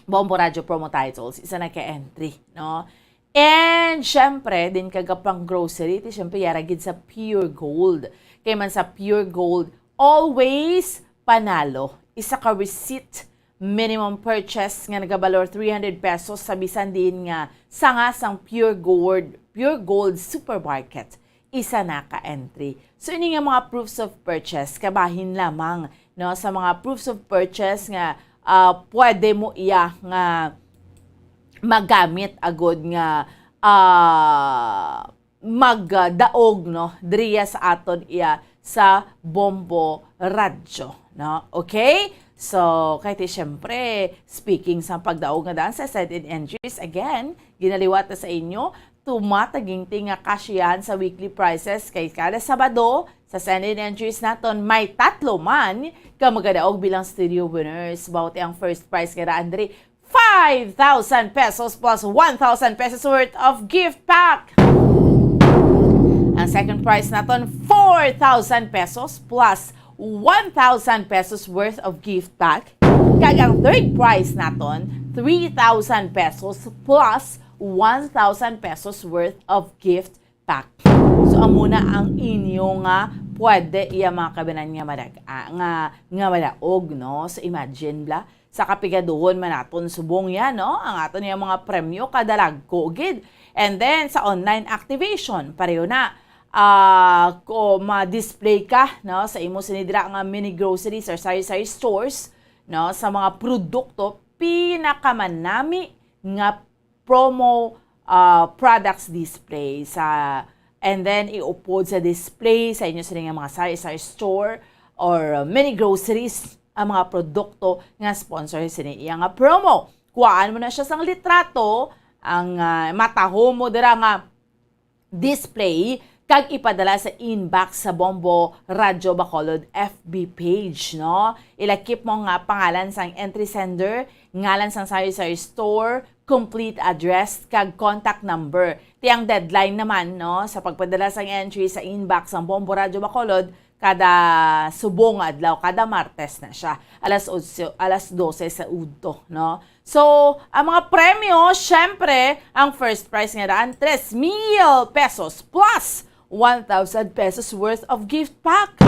Bombo Radyo Promo Titles, isa na ka entry, no? And, syempre, din kag pang grocery, ti, syempre, yara gid sa Pure Gold. Kay man sa Pure Gold, always panalo. Isa ka receipt, minimum purchase nga nagabalor three hundred pesos sa bisan diin nga sanga sang Pure Gold, Pure Gold Supermarket. Isa na ka entry. So, ini nga mga proofs of purchase, kabahin lamang, no, sa mga proofs of purchase nga, ah, pwede mo iya nga magamit agud nga, ah, magdaog, no, diriya sa aton iya sa Bombo Radyo, no? Okay? So, kay ti, syempre, speaking sa pagdaog nga daan sa send-in entries, again, ginaliwat na sa inyo, tumataginting nga kasyahan sa weekly prizes kay kada Sabado, sa send-in entries naton, may tatlo man ka magadaog bilang studio winners. Bawat ang first prize nga daan diri, five thousand pesos plus one thousand pesos worth of gift pack. Ang second prize naton, four thousand pesos plus one thousand pesos worth of gift pack. Kag ang third prize naton, three thousand pesos plus one thousand pesos worth of gift pack. So, amo na ang inyo nga pwede iya mga kabinan nga madag-, ah, nga, nga madaog, no? So, imagine, bla, sa kapigaduhon man naton subong yan, no? Ang aton nga mga premyo, kadalagko gid. And then, sa online activation, pareho na. Ah, kung ma-display ka, no, sa imo sini dira nga mini groceries or sari-sari stores, no, sa mga produkto, pinakamanami nga promo, ah, products display sa, and then iupod sa display sa inyo sini nga mga sari-sari store or, uh, mini groceries ang mga produkto nga sponsor sini iya nga promo. Kuhaan mo na siya sang litrato, ang, ah, matahom mo dira nga display, kag ipadala sa inbox sa Bombo Radyo Bacolod F B page, no? Ilakip mo nga pangalan sang entry sender, ngalan sang sari-sari store, complete address, kag contact number. Ti ang deadline naman, no, sa pagpadala sang entry sa inbox sang Bombo Radyo Bacolod, kada subong nga adlaw, kada Martes na siya. Alas otso, alas dose sa udto, no? So, ang mga premyo, syempre, ang first prize nga daan, tres mil pesos plus one thousand pesos worth of gift pack.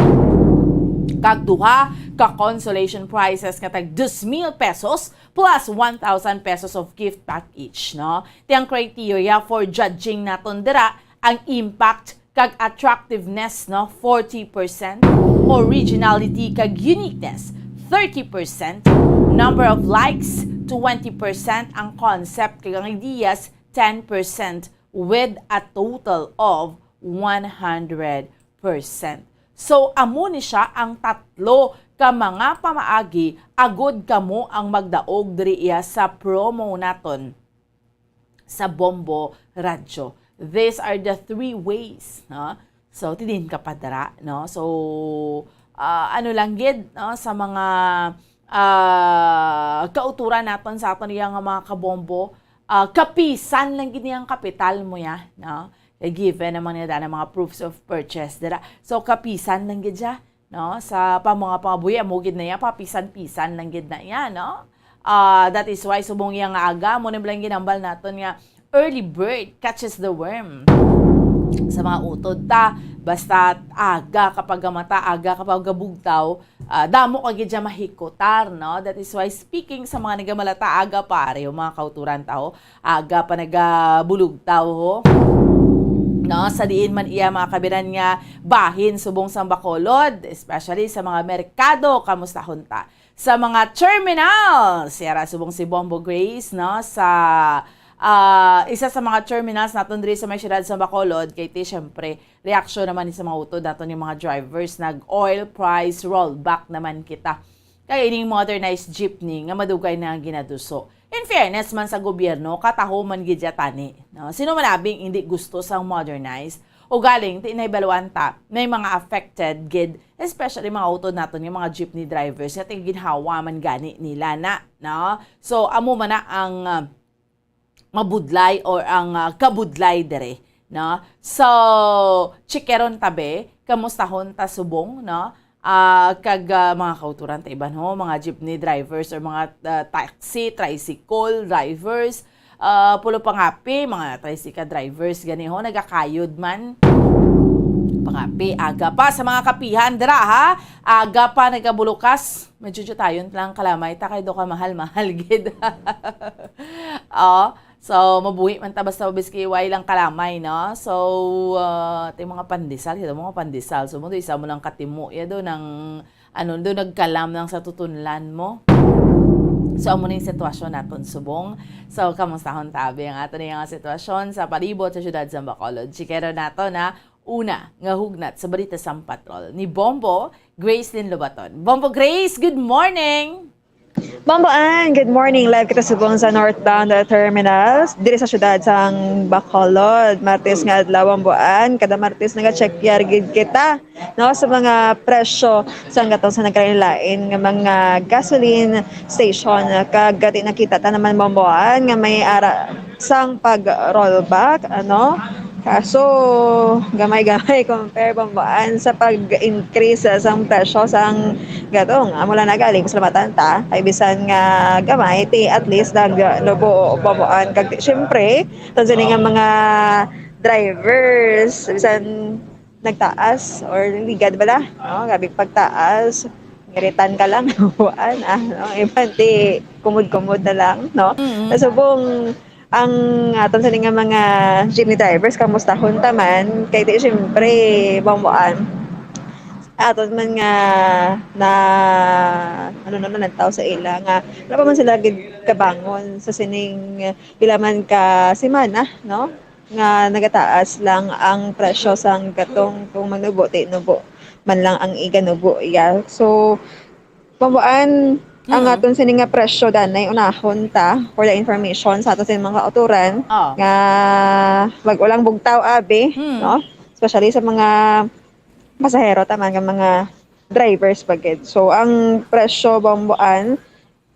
Kag duha ka consolation prizes nga tag dos mil pesos plus one thousand pesos of gift pack each, no? Ti ang criteria for judging naton dira, ang impact kag attractiveness, no, forty percent, originality kag uniqueness, thirty percent, number of likes, twenty percent, ang concept kag ang ideas, ten percent, with a total of one hundred percent. So, amo ni siya ang tatlo ka mga pamaagi agod kamo ang magdaog diri iya sa promo naton sa Bombo Radyo. These are the three ways, no? So, tidin ka pa dira, no? So, ah, ano lang gid, no, sa mga, ah, kauturan naton sa aton iya nga mga kabombo, ah, kapisan lang gid niyang kapital mo ya, no? Kay given naman niya daan ang mga proofs of purchase dira. So, kapisan lang gid siya, no? Sa pa mga pangabuhi, amo gid na iya, papisan-pisan lang gid na iya, no? Ah, that is why subong iya nga aga, mo na lang ginambal naton nga early bird catches the worm. Sa mga utod ta, basta aga kapag gamata, aga kapag gabugtaw, ah, damo ka gid siya mahikutar, no? That is why, speaking sa mga nagamalata aga, pare, o mga kauturan ta, ho, aga pa nagabulugtaw, ho. No, sa diin man iya mga kabiran nga bahin subong sang Bacolod, especially sa mga merkado, kamustahon ta. Sa mga terminals, yara subong si Bombo Grace, no, sa, ah, isa sa mga terminals naton diri sa may siyudad sa Bacolod, kay ti, syempre, reaksyon naman ni sa mga utod naton yung mga drivers, nag oil price rollback naman kita. Kay ining modernized jeepney nga madugay na ang ginaduso. In fairness man sa gobyerno, kataho man gid ya tani, no? Sino man abing hindi gusto sang modernized? O galing, ti nahibaluan ta, may mga affected gid, especially mga utod naton nga mga jeepney drivers, nga ti ginhawa man gani nila na, no? So, amo man na ang, ah, mabudlay or ang, ah, kabudlay diri, no? So, chikeron ta be, kamustahon ta subong, no? Ah, kag, ah, mga kauturan ta iban ho, mga jeepney drivers or mga, ah, taxi, tricycle drivers, ah, pulo pangapi, mga tricycle drivers gani ho, nagakayod man. Pangapi, aga pa sa mga kapihan dira, ha? Aga pa nagabulukas. Medyo jutayon lang kalamay ta kay do ka mahal-mahal gid. Oh, so mabuhi man ta basta mabiski way lang kalamay, no? So, ah, ti mga pandesal, kita mo mga pandesal. So, mo do isa mo lang katimo ya do nang ano do nagkalam lang sa tutunlan mo. So, amo ning sitwasyon naton subong. So, kamustahon tabi ang ato nga sitwasyon sa palibot sa siyudad sa Bacolod. Chikero nato na una nga hugnat sa balita sa patrol ni Bombo Grace Lin Lobaton. Bombo Grace, good morning! Bombo Ann, good morning. Live kita subong sa northbound, uh, terminals diri sa siyudad sang Bacolod. Martes nga adlaw, Bombo Ann, kada Martes nagacheck yar gid kita, no, sa mga presyo sang gatong sa nagkalain-lain nga mga gasoline station. Kag gati nakita ta naman, Bombo Ann, nga may ara sang pag-rollback, ano? Kaso, gamay-gamay compare, Bombo Ann, sa pag-increase sang presyo sang gatong. Amo lang na galing, pasalamatan ta. Kay bisan nga gamay, ti at least naglubo, Bombo Ann. Kag, siyempre, tan sini nga mga drivers, bisan nagtaas or ligad bala, no? Grabe pagtaas, ngiritan ka lang, Bombo Ann, ah, no? Iban ti kumod-kumod na lang, no? Mm. Subong ang aton sini nga mga jeepney drivers, kamustahon ta man, kay ti, siyempre, Bombo Ann, aton man nga na, ano naman ang tao sa ila nga wala pa man sila gid kabangon sa sining pila man ka semana, no? Nga nagataas lang ang presyo sang gatong kung manubo, ti nubo man lang ang iganubo, yeah. So, Bambuan, ang Mm. aton sini nga presyo danay unahon ta for the information sa aton sini mga kauturan Oh. nga wag ulang bugtaw abi, Mm. no? Especially sa mga pasahero taman nga mga drivers pa gid. So ang presyo bambuan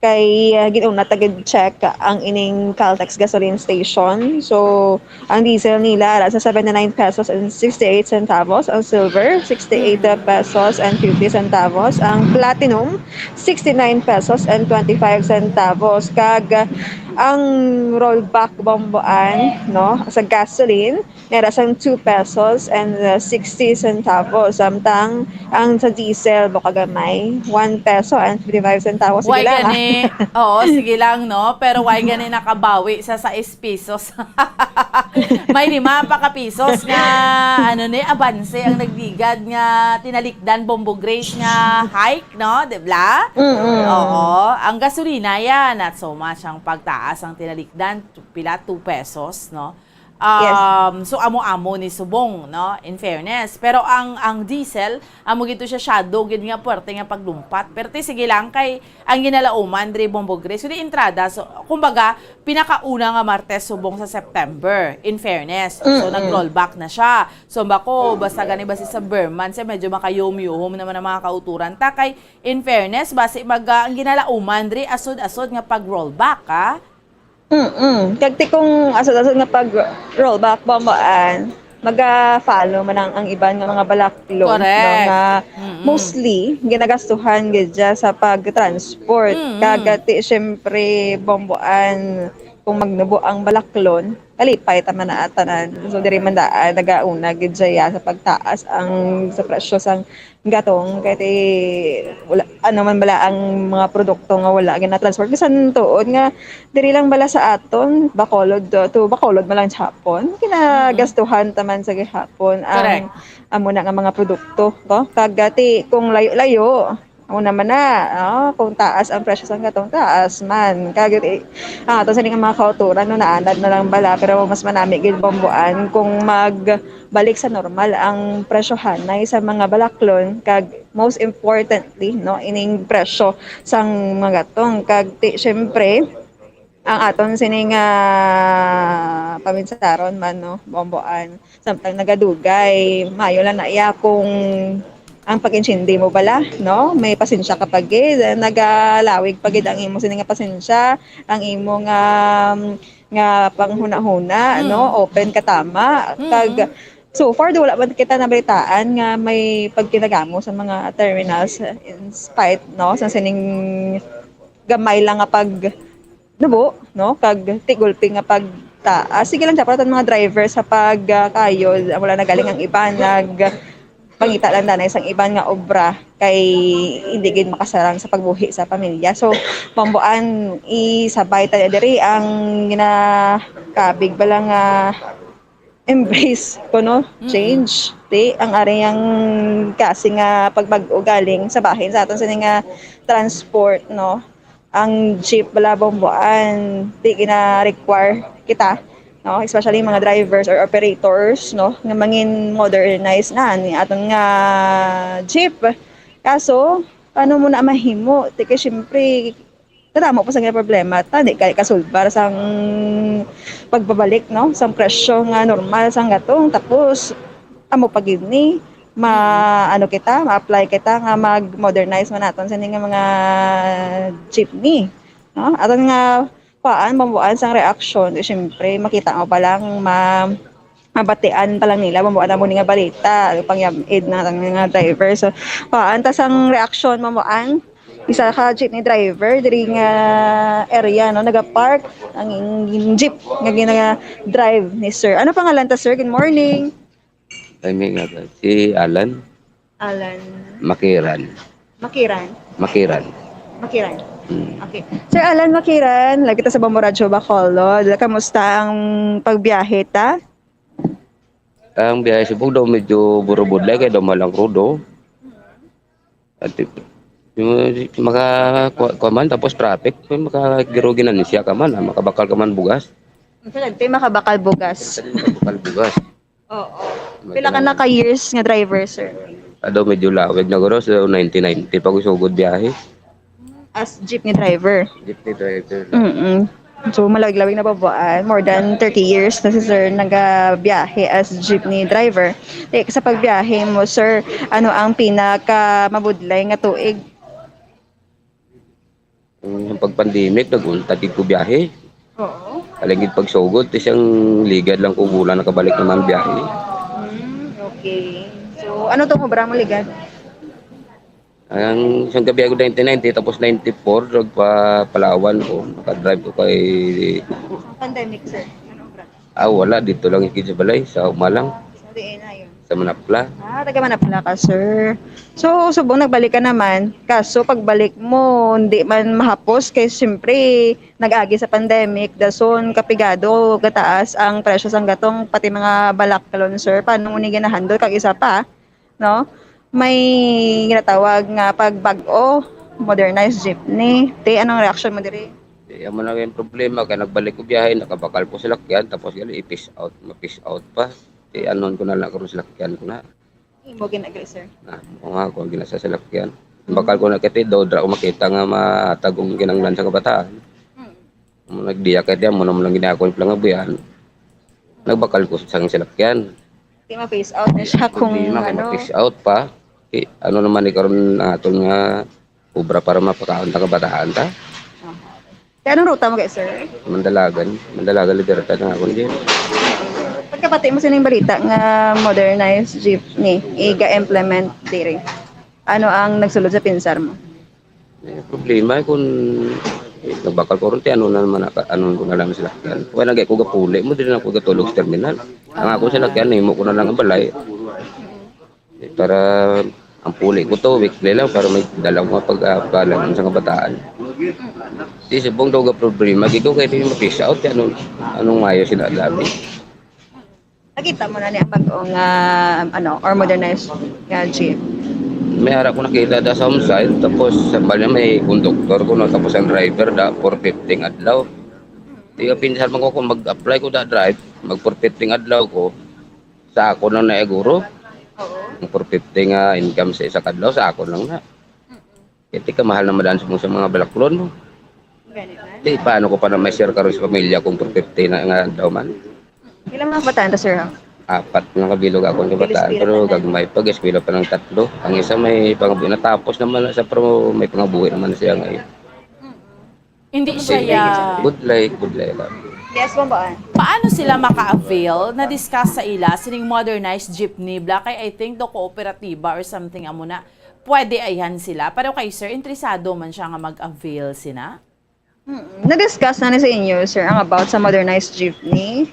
kay uh, gid-una ta gid check ang ining Caltex gasoline station. So ang diesel nila ara sa seventy-nine pesos and sixty-eight centavos, ang silver sixty-eight pesos and fifty centavos, ang platinum sixty-nine pesos and twenty-five centavos, kag ang rollback bambuan, no, sa gasoline nera sang two pesos and uh, sixty centavos, samtang ang sa diesel bukagamay one peso and fifty-five centavos. Sige Why lang, ah. gani? Oo, sige lang, no? Pero why gani nakabawi sa sais pesos? May lima pa ka pesos nga, ano ni, abanse ang nagligad nga tinalikdan, Bombo Grace nga hike, no? Di ba? Mm-mm. Oo. Ang gasolina yan, not so much ang pagtaas ang tinalikdan, pila, two pesos, no? Yes. Um, so amo-amo ni subong, no? In fairness. Pero ang, ang diesel, amo gid to siya shadow gid nga puwerte nga paglumpat. Pero ti sige lang kay ang ginalauman diri, Bombo Grace, so di entrada. So kumbaga, pinakauna nga Martes subong sa September, in fairness. So Mm-mm. nag-rollback na siya. So bako, basta gani basi sa Berman siya, medyo makayuhom-yuhom naman ang mga kauturan ta kay in fairness, basi mag, ah, ang ginalauman diri asod-asod nga pag-rollback, ha? Mm-mm. Kag ti kung asod-asod nga pag-rollback, bambuan, maga-follow man ang, ang iban nga mga balaklon, no, Correct. nga Mm-mm. mostly ginagastuhan gid dya sa pag-transport. Mm-mm. Kag ti, syempre, bambuan, kung magnubo ang balaklon, kalipay ta man na tanan. So, diri man daan, nagauna gid dya sa pagtaas ang, sa presyo sang gatong, kay ti, wala, ano man bala ang mga produkto nga wala gina-transport. Bisan tuod nga diri lang bala sa aton, Bacolod to, to Bacolod man lang gihapon, ginagastuhan ta man sa gihapon ang Correct. amo na nga mga produkto, no? Kag, ah, ti, kung layo-layo, amo naman na, oh, kung taas ang presyo sang gatong, taas man. Kag, eh, ang aton sini nga mga kauturan, no, naanad na lang bala, pero mas manami gid, bambuan, kung mag balik sa normal ang presyohanay sa mga balaklon, kag most importantly, no, ining presyo sang mga gatong. Kag ti, syempre, ang aton sini nga paminsaron man, no, bambuan, samtang nagadugay, maayo lang na iya kung ang pag-intindi mo bala, no, may pasensya ka pa gid, nagalawig pa gid ang imo sini nga pasensya, ang imo nga, nga panghunahuna, Mm. no, open ka tama. Mm. Kag so far, di, wala man kita nabalitaan nga may pagkinagamo sa mga terminals, in spite, no, sa sining gamay lang nga pag nubo, no, kag ti gulpi nga pagtaas. Sige lang, dapat ang mga driver sa pag, ah, kayod, wala na galing ang iban, nag pangita lang danay sang iban nga obra kay hindi gid makasarang sa pagbuhi sa pamilya. So, bambuan, isabay ta diri ang ginakabig bala nga embrace ko, no? Mm-mm. Change. Ti, ang ari ang kasi nga pagbag-o galing sa bahin sa aton sini nga transport, no? Ang jeep bala, bambuan, di gina-require kita, no? Especially mga drivers or operators, no? Nga mangin modernize na ni aton nga jeep. Kaso, paano mo na mahimo? Ti kay, syempre, kadamo pa sa nga problema. Ta, di kay kasulbar sang pagbabalik, no? Sang presyo nga normal sang gatong. Tapos, amo pa gid ni, ma-, ano kita, ma-apply kita nga mag-modernize man naton sini nga mga jeepney, no? Aton nga kuan, bambuan sang reaksyon, di, syempre, makita mo pa lang, ma-, mabatian pa lang nila, bambuan na mo ni nga balita, pangyam-id na lang nga driver. So, kuan, ta sang reaksyon, bambuan, isa ka jeepney driver diri nga area, no, nagapark ang in-, jeep nga gina-drive ni sir. Ano pangalan ta, sir? Good morning. Ay, may nga, si Alan Alan Makiran. Makiran. Makiran. Makiran. Mm. Okay. Sir Alan Makiran, lagi ta sa Bombo Radyo Bacolod. Kamusta ang pagbiyahe ta? Ang biyahe sa Bugdo, medyo burubudlay kay dumalang rudo. At yung maka, kwa, kwa man, tapos traffic, makagirugi na ni siya ka man, ah, makabakal ka man bugas. Ang salagti, makabakal bugas. Makabakal bugas. Oo. Pila ka na ka years nga driver, sir? Ado medyo lawig na guro, so nineteen ninety pa ko sugod biyahe. As jeepney driver. Jeepney driver. Mm-mm. So, malawig-lawig na babuan. More than thirty years na si sir nagabiyahe as jeepney driver. Di, sa pagbiyahe mo, sir, ano ang pinaka mabudlay nga tuig? Ang pag-pandemic, nag-untat gid ko biyahe. Oo. Alang gid pagsugod, ti siyang ligad lang ko gula nakabalik naman biyahe. Mm, okay. So, ano tong obra mo, ligad? Ang isang gabi ako nineteen ninety, tapos ninety-four, nagpa-Palawan ko. Nakadrive ko kay, Pandemic, sir. Ano obra? Ah, wala. Dito lang yung sa balay, sa Umalang, Sa diin na yun. Sa Manapla. Ah, taga Manapla ka, sir. So, subong nagbalik ka naman. Kaso, pagbalik mo, hindi man mahapos. Kay, siyempre, nag-agi sa pandemic. Dason, kapigado, gataas ang presyo sang gatong, pati mga balaklon, sir. Paano mo ni ginahandle? Kag isa pa, no? May ginatawag nga pagbag-o, modernized jeepney. Te, anong reaction mo diri? Di, amo na yung problema. Kaya nagbalik ko biyahe, nakabakal ko salakyan, tapos gali, i-fish out, ma-fish out pa. Di, anon ko na lang karon salakyan ko na. Imo ginagri, sir. Na, mga ako ang ginasa salakyan. Bakal ko na kiti, daw dra ko makita nga matag ang kinanglan sa kabataan. Hmm. Mo nagdiya kay diyan mo naman lang ginako yung pangabuyan. Nagbakal ko sa salakyan. Di ma-phase out na siya kung Problema kay ano. ma-fish out pa. Eh, ano naman ni karon ang aton nga obra para mapakaon ta kabataan ta? Kaya anong ruta mo, guys, sir? Mandalagan, Mandalagan Libertad ang akon din. Pagkabati mo sining balita nga modernized jeepney, iga-implement diri. Ano ang nagsulod sa pinsar mo? Eh, problema kung eh, nagbakal ko ron, ti ano na naman, naka- ano ko na lang sila. Kaya nagay ko gapuli mo, din ako gatulog sa terminal. Ang ako sila kaya nimo ko na lang ang balay. Eh, para ang puli ko to, weekly lang, para may dalang mga pagkabalan sa kabataan. Di subong daw ga problema, gito kaya di ma-fish out, ano, anong mayo sila labi. Nakita mo na ni ang bag-o nga ano or modernized nga jeep. May ara ko nakita da sa home site, tapos sa bali may conductor ko, no, tapos ang driver da, four fifty adlaw. Di ka pinsar man ko kung mag-apply ko da drive, mag four fifty adlaw ko, sa ako lang na iguro. Oo. Ang four fifty nga income sa isa kadlaw, sa ako lang na. Kaya tika mahal na madaan sa mga balaklon mo. Ganit na. Di, paano ko pa na may share karon sa pamilya kung four fifty na nga daw man? Ilang mga kabataan to, sir? Ha? Apat nga kabilog ako sa kabataan, Nag-eskwela pero pa na. Gagmay pa, eskwela pa ng tatlo. Ang isa may pangabuhi, natapos naman na siya, pero may pangabuhi naman siya ngayon. Hindi siya ya. Budlay, budlay lang. Yes, Bambaan. Paano sila maka-avail? Na-discuss sa ila sining modernized jeepney, bla, kay I think do kooperatiba or something amo na. Pwede ayan sila. Pero kay sir, interesado man siya nga mag-avail sina. Mm. Na-discuss na ni sa inyo, sir, ang about sa modernized jeepney?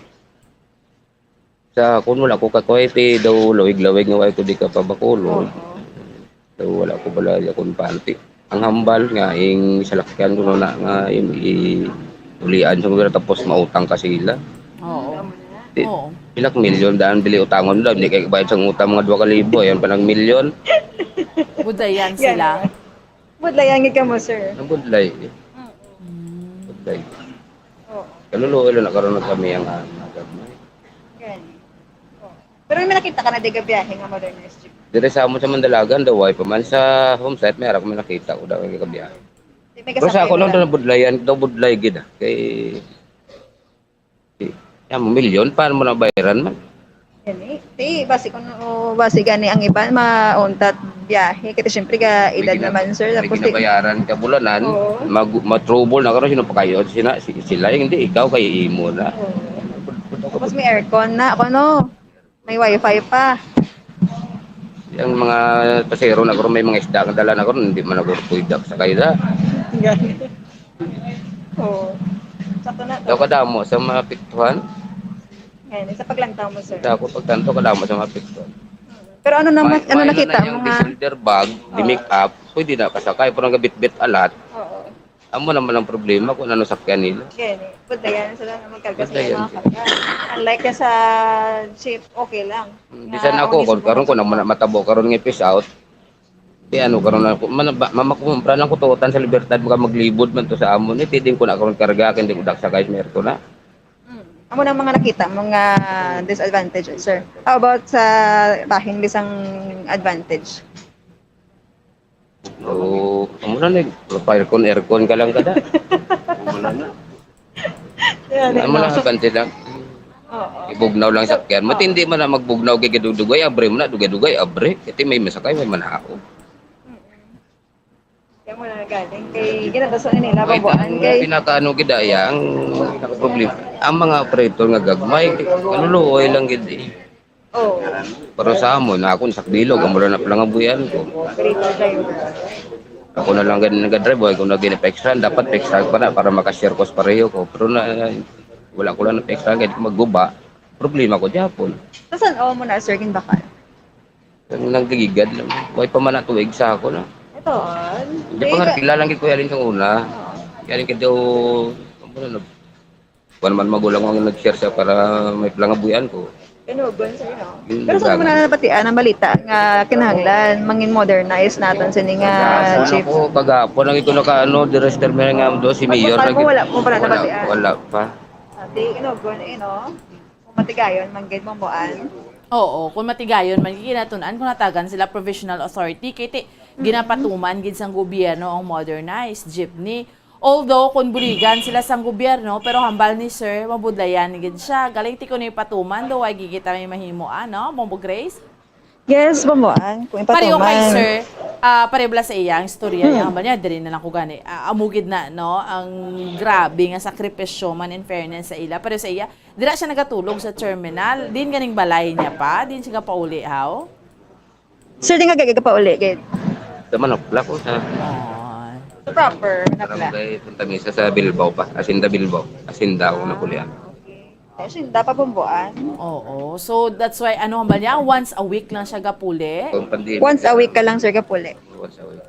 Sa akon, wala ko kakuha, ti daw lawig-lawig nga wala ko di ka pabakulon. Daw wala ko bala akong panty. Ang hambal nga, ing salakyan ko na nga, ing i-, ulian sa gobyerno, tapos mautang ka sila. Oo. Di, Oo. Pila ka milyon daan bili utangon daw, hindi kayo bayad sa utang mga dua ka libo, ayan pa ng milyon. Budayan sila. Budlayan gid ka mo, sir. Ang budlay, eh. Mm. Budlay. Oo. Kaluluoy lang na karon na kami ang, ah, mga gagmay. Gani. Oo. Pero may nakita ka na di ka biyahe nga modernized jeep? Dire sa amon sa Mandalagan, daw way pa man sa home site, may ara kami nakita ko daw yung kabiyahe. Di may Pero sa ako lang kasakyan daw budlayan, daw budlay gid ah. Kay, di, yan, milyon, paano mo nabayaran man? Gani. Di, basi kung, oh, basi gani ang iban, mauntat biyahe. Kasi siyempre, ka edad May gina- naman, sir. May Tapos, di, ginabayaran ka bulanan, Oo. mag, matrouble na karon, sino pa kayo? Sina, si, sila, hindi, ikaw, kay imo na. Oo. Tapos may aircon na. Ako, no? May wifi pa. Yung mga pasero na karon, may mga isda nga dala na karon, hindi man ako pwede sa kayda. Gani. Oo. Sakto na Daw to. Kadamo sa mga piktuhan. Gani, sa paglantaw mo, sir. Daw ako pagtanto, kadamo sa mga piktuhan. Pero ano naman, May- ano may nakita na mo yung nga? Disorder bag, di Oo. make up, pwede na kasakay, pero ang gabitbit alat. Oo. Amo naman ang problema kung ano sakyan nila. Gani. Pwede yan. Sila na magkarga sa Pwede yan. mga karga. Unlike ka sa jeep, okay lang. Hmm, Nga, bisan ako, okay, kung karon ko subukan naman mo. Matabo karon nga fish out, Di ano karon na, man, ba, mamakumpra lang ko tuotan sa Libertad, baka maglibod man to sa amon. Eh, tiding ko na karon karga, kay hindi ko daksakay sa merto na. Mm. Amo nang mga nakita mo nga disadvantage, sir. How about sa bahin, bisang advantage? So, amo na ni, aircon, aircon ka lang kada. Wala na. Yan, Amo no? Na, abante lang. Oo. Ibugnaw lang sakyan. Matindi man na magbugnaw kay dugay-dugay, abre mo na, dugay-dugay, abre. Kasi may masakay, may manao. Kaya mo na galing. Kay ginataso na nila, Ay, babuan. ang Kay, pinakaano gid ay ang problema. Ang mga operator nga gagmay, kaluluoy lang gid eh. oh, Pero sa amon, na ako sa bilog, amo lang na palangabuyan ko. operator driver. Ako na lang gani nag-drive, ako na gani pa-extra, dapat pa-extra pa na para makashare ko sa pareho ko. Pero na, wala ko lang na pa-extra, kahit magguba, problema ko gyapon. Sa san-o mo na, sir, ginbakal? Ang nagligad lang, way pa man na tuig sa ako na. Ito, on. Hindi pa nga kilala lang ko yalin sa una. Yalin ka daw, ano na, wala naman magulang ko ang nag-share siya para may palangabuyan ko. Inugon sa inyo. Yun Pero sa lang. Una na napatian ang balita nga kinahanglan mangin modernize naton sini nga Kagahapon jeep. Ako, kagahapon ang ito nakaano, di register mo nga amo do, si Mayor. Pagpalpal mo, nag- wala mo pa na Wala, nabatian? wala pa. Ati, inugon, eh, no? Kung matigayon, man gid mo, buan. Oo, kung matigayon man, ginatunan kung natagan sila provisional authority, kay ti ginapatuman gid sang gobyerno ang modernized jeepney. Although, kung buligan sila sang gobyerno, pero hambal ni Sir, mabudlayan gid siya. Galing ti kuno ipatuman, do, ay gigita may mahimo, ano, Bombo Grace? Yes, bamuan. Kung Pareho kay ipatuman. Sir, ah, pareho bala sa iya ang istorya niya. Hmm. Hambal niya, diri na lang ko gani. Ah, amo gid na, no, ang grabe nga sakripisyo man in fairness sa ila. Pero sa iya, dira siya nagatulog sa terminal. Din ganing balay niya pa, din siya gapauli, how? Sir, di nga gagapauli, gid. Sa Manok, lako sa Oh. So, proper, na pala. Barangay Punta Mesa sa Bilbao pa. Asinda Bilbao. Asinda ako napulian. Kasi dapat bumbuan. Oo. So, that's why, ano, hambal niya, once a week lang siya gapuli. Kung pandemic, Once a week ka lang, sir, kapuli. Once a week.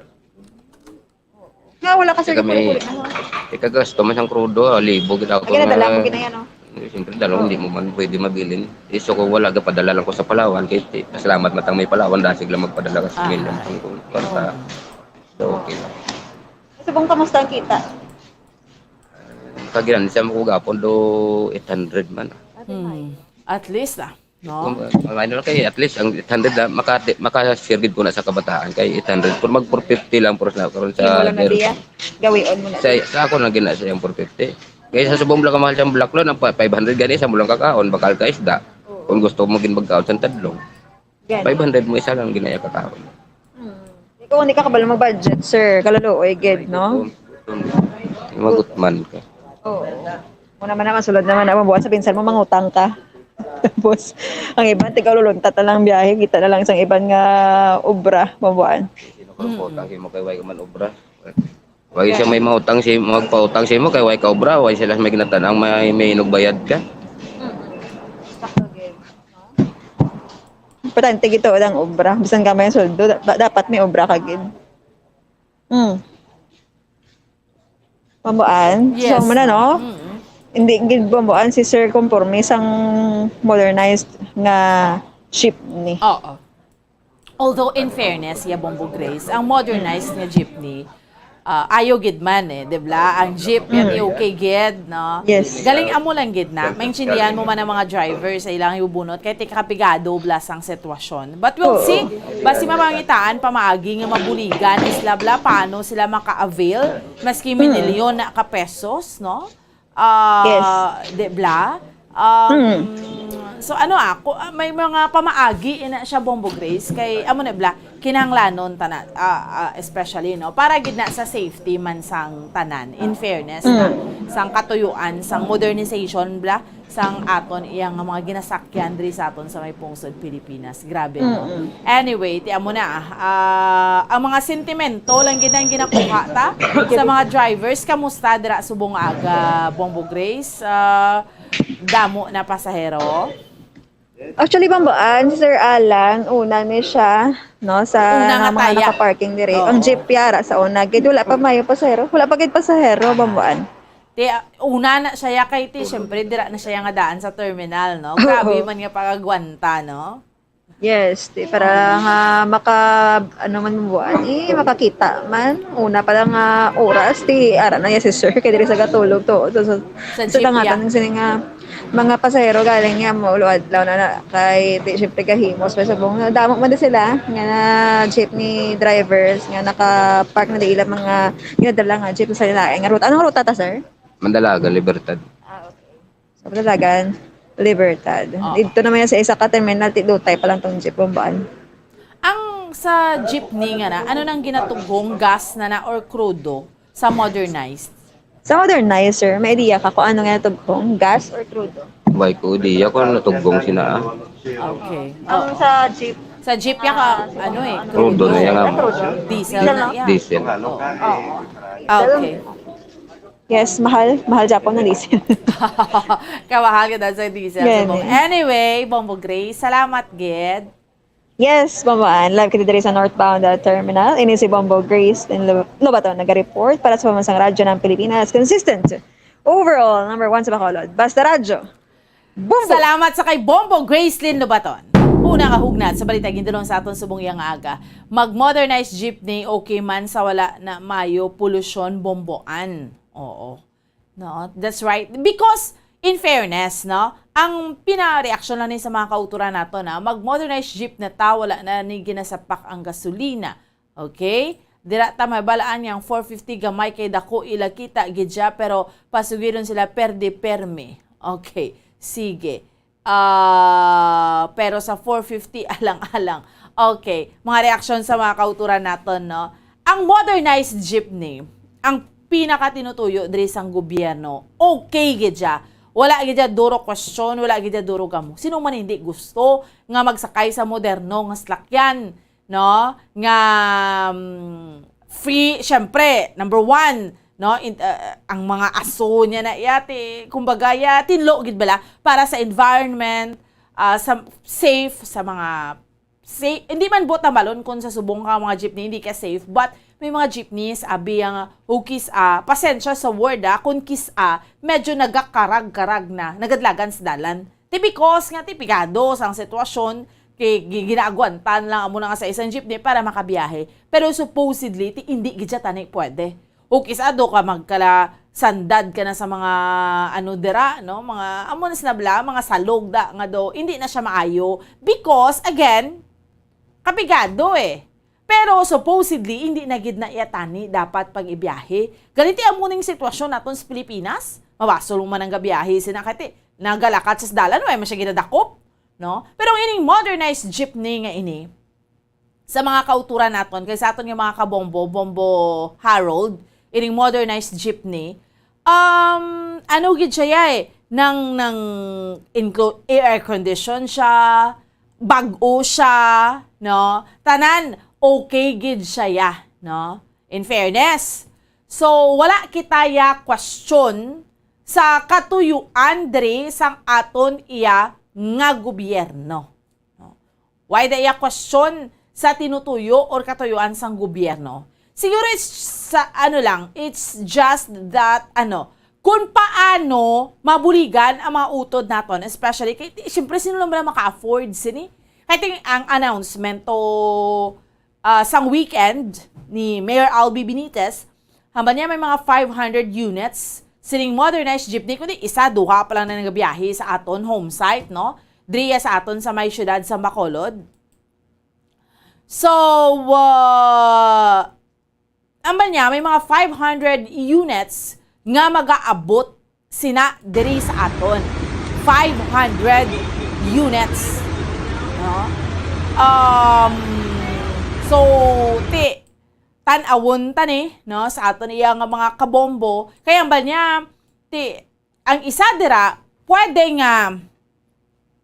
Nga, wala ka, sir, Kami, kapuli. Ano? ikagasto man sang krudo, libo gid ako. Ay, ginadala mo, nga- ginaya, no? Eh, siyempre, dalo, hindi mo man pwede mabilin. Iso ko wala gapadala lang ko sa Palawan, kay ti-, pasalamat man tang may Palawan, dasig lang magpadala ka sa Ah. milyon ang kung kwarta. So, okay lang. Subong, kamusta ang kita? Kagiran siya mo gapon do eight hundred man. Hmm. At least, ah. No? Kung, uh, ano lang kay, at least ang eight hundred na maka maka-share gid ko na sa kabataan kay eight hundred, pero mag four fifty lang, pero sa karon Hindi mo sa lang na diya. Gawion mo na. sa, sa ako na gina sa yung four fifty. Kaya sa subong lang kamahal siyang black loan, ang pa- five hundred gani sa mo lang kakaon, bakal ka isda. Kung gusto mo gin magkaon sa tadlong, Gani. five hundred mo isa lang ginaya kakaon. Hmm. Ikaw, hindi ka kabalo mag-budget, sir. Kaluluoy, gid, no? Magutman ka. Oo. Mo naman naman, sulod naman naman. Buwan sa pinsan mo, mangutang ka. Tapos, ang iban, tigaw luluntat na lang biyahe. Kita na lang sang iban nga obra, mabuan. Sino ka pautang mo kay way ka man obra? Way siya may mautang si magpautang si mo kay way ka obra, way sila may ginatan ang may may inugbayad ka. Importante gito ang obra. Bisan ka may sweldo, da- dapat may obra ka gid. Hmm. Mabuan? Yes. So, muna, no? Mm. Hindi gid mabuan si Sir, conforme sang modernized nga jeepney. Oo. Although, in fairness, ya Bombo Grace, ang modernized nga jeepney, ah, ayo gid man eh, di ba? Ang jeep, yan, Mm. okay gid, no? Yes. Galing amo lang gid na, maintindihan mo man ang mga driver sa ilang hibunot, kay tikapigado bla sang sitwasyon. But we'll Oo. see, basi mamangitaan pamaagi nga mabuligan isla bla, paano sila maka-avail, maski Mm. minilyon na ka pesos, no? Ah, Yes. Di bla? Um, Mm. So ano ako, ah, may mga pamaagi ina siya, Bombo Grace, kay amo na bla, kinahanglanon tanan, ah, ah, especially, no, para gid na sa safety man sang tanan, in fairness na, Mm. sang katuyuan, sang modernization bla, sang aton iyang mga ginasakyan diri sa aton sa may pungsod Pilipinas. Grabe, no? Mm-mm. Anyway, ti amo na, ah, ang mga sentimento lang gid ang ginakuha ta sa mga drivers. Kamusta dira subong aga, Bombo Grace? Ah, damo na pasahero? Actually, bambuan, si Sir Alan, una ni siya, no, sa Una nga nga mga taya. Naka-parking diri. Oo. Ang jeep yara sa una, gid wala pa mayo pasahero. Wala pa gid pasahero, bambuan. Ti, ah, una na siya ya kay ti, syempre, dira na siya nga daan sa terminal, no? Grabe Oo. Man nga pagagwanta, no? Yes, ti, para nga maka, ano man buwan, eh, makakita man. Una pa lang nga oras, ti, ara na yan si sir, kay diri sa gatulog to. So, so, Sa so, jeep, tangatan yeah. Sini nga, mga pasahero galing nga, maulo adlaw na, na kay, ti, syempre, gahimos pa subong. Damo man din sila, nga na jeepney drivers, nga naka-park na di ila mga ginadala nga jeep sa lain nga ruta. Anong ruta ta, sir? Mandalaga, Libertad. Ah, okay. Sa Dalagan, Libertad. Oo. Dito naman yan sa isa ka terminal, ti dutay pa lang tong jeep, bumbaan. Ang sa jeepney nga na, ano nang ginatughong, gas na na or krudo sa modernized? Sa modernized, sir, may idea ka kung ano nga natughong? Gas or krudo? Way ko idea kung ano natughong sina, ah. Okay. Ang Oo. sa jeep, Sa jeep ya ka, ano eh, Krudo na yan, ah. Krudo. Diesel na yan. Diesel. Oo. Oo. Okay. Yes, mahal. Mahal Japon na diesel. Kamahal ka daw sa diesel. Gani. Subong. Anyway, Bombo Grace, salamat, gid. Yes, Bomboan. Live kita diri sa northbound uh, terminal. Ini si Bombo Grace in Lo- Lobaton. Nag-report para sa Pambansang Radyo ng Pilipinas. Consistent. Overall, number one sa Bacolod. Basta Radyo. Bombo! Salamat sa kay Bombo Gracelyn Lobaton. Una nga hugnat sa balita gindulong sa aton subong yang aga. Mag-modernize jeepney, okay man sa wala na mayo polusyon, Bomboan. Oo. No, that's right. Because, in fairness, no, ang pinareaksyon lang ni sa mga kauturan nato na mag-modernize jeep na ta, wala na ni ginasapak ang gasolina. Okay? Dira ta mabalaan yang four fifty gamay kay dako ila kita gid siya, pero pasugiron sila perdi permi. Okay. Sige. Ah, pero sa four fifty alang-alang. Okay. Mga reaksyon sa mga kauturan naton, no? Ang modernized jeepney, ang pinakatinutuyo diri sang gobyerno, okay gid siya. Wala gid siya duro question, wala gid siya duro gamo. Sino man hindi gusto nga magsakay sa moderno nga salakyan, no? Nga mm, free, syempre, number one, no? In, uh, ang mga aso niya na iya, ti, kumbaga, ya, tinlo gid bala para sa environment, ah, sa safe, sa mga safe, hindi man buot hambalon kung sa subong ka mga jeepney hindi ka safe, but may mga jeepneys abi ang hukis, ah, pasensya sa word, ah, kung kis-a medyo nagakarag-karag na, nagadlagan sa dalan. Ti because nga ti pigado sang sitwasyon kay gi- ginaagwantan lang amo na nga sa isang jeepney para makabiyahe. Pero supposedly ti hindi gid siya tani pwede. O kis-a do ka magkala sandad ka na sa mga ano dira, no? Mga amo na sila bala, mga salog da nga do, hindi na siya maayo because again, kapigado eh. Pero supposedly hindi na gid na iya tani dapat pag-ibiyahe. Ganiti amo ning sitwasyon naton sa Pilipinas. Mabasol man ang gabiyahe sina kati nagalakat sa dalan, way man siya ginadakop, no? Pero ining modernized jeepney nga ini, sa mga kauturan naton, kay sa aton nga mga kabombo, Bombo Harold, ining modernized jeepney, um, ano gid siya eh, nang, nang inclu- air condition siya, bag-o siya, no? Tanan, okay gid siya ya, no? In fairness. So, wala kita ya question sa katuyuan diri sang aton iya nga gobyerno. No? Why the iya question sa tinutuyo or katuyuan sang gobyerno? Siguro it's sa ano lang, it's just that ano, kung paano mabuligan ang mga utod naton, especially kay ti- siyempre sino lang ba maka-afford sini? Kay ting ang announcement to ah, sang weekend ni Mayor Albee Benitez, hambal niya may mga five hundred units sining modernized jeepney, kundi isa, duha pa lang na nagabiyahe sa aton home site, no? Diri sa aton sa may siyudad sa Bacolod. So, uh, ambal niya, may mga five hundred units nga magaabot sina diri sa aton. Five hundred units. No? Um, so, ti, tan-awon ta ni, no, sa aton iya nga mga kabombo. Kaya ambal niya, ti, ang isa dira, pwede nga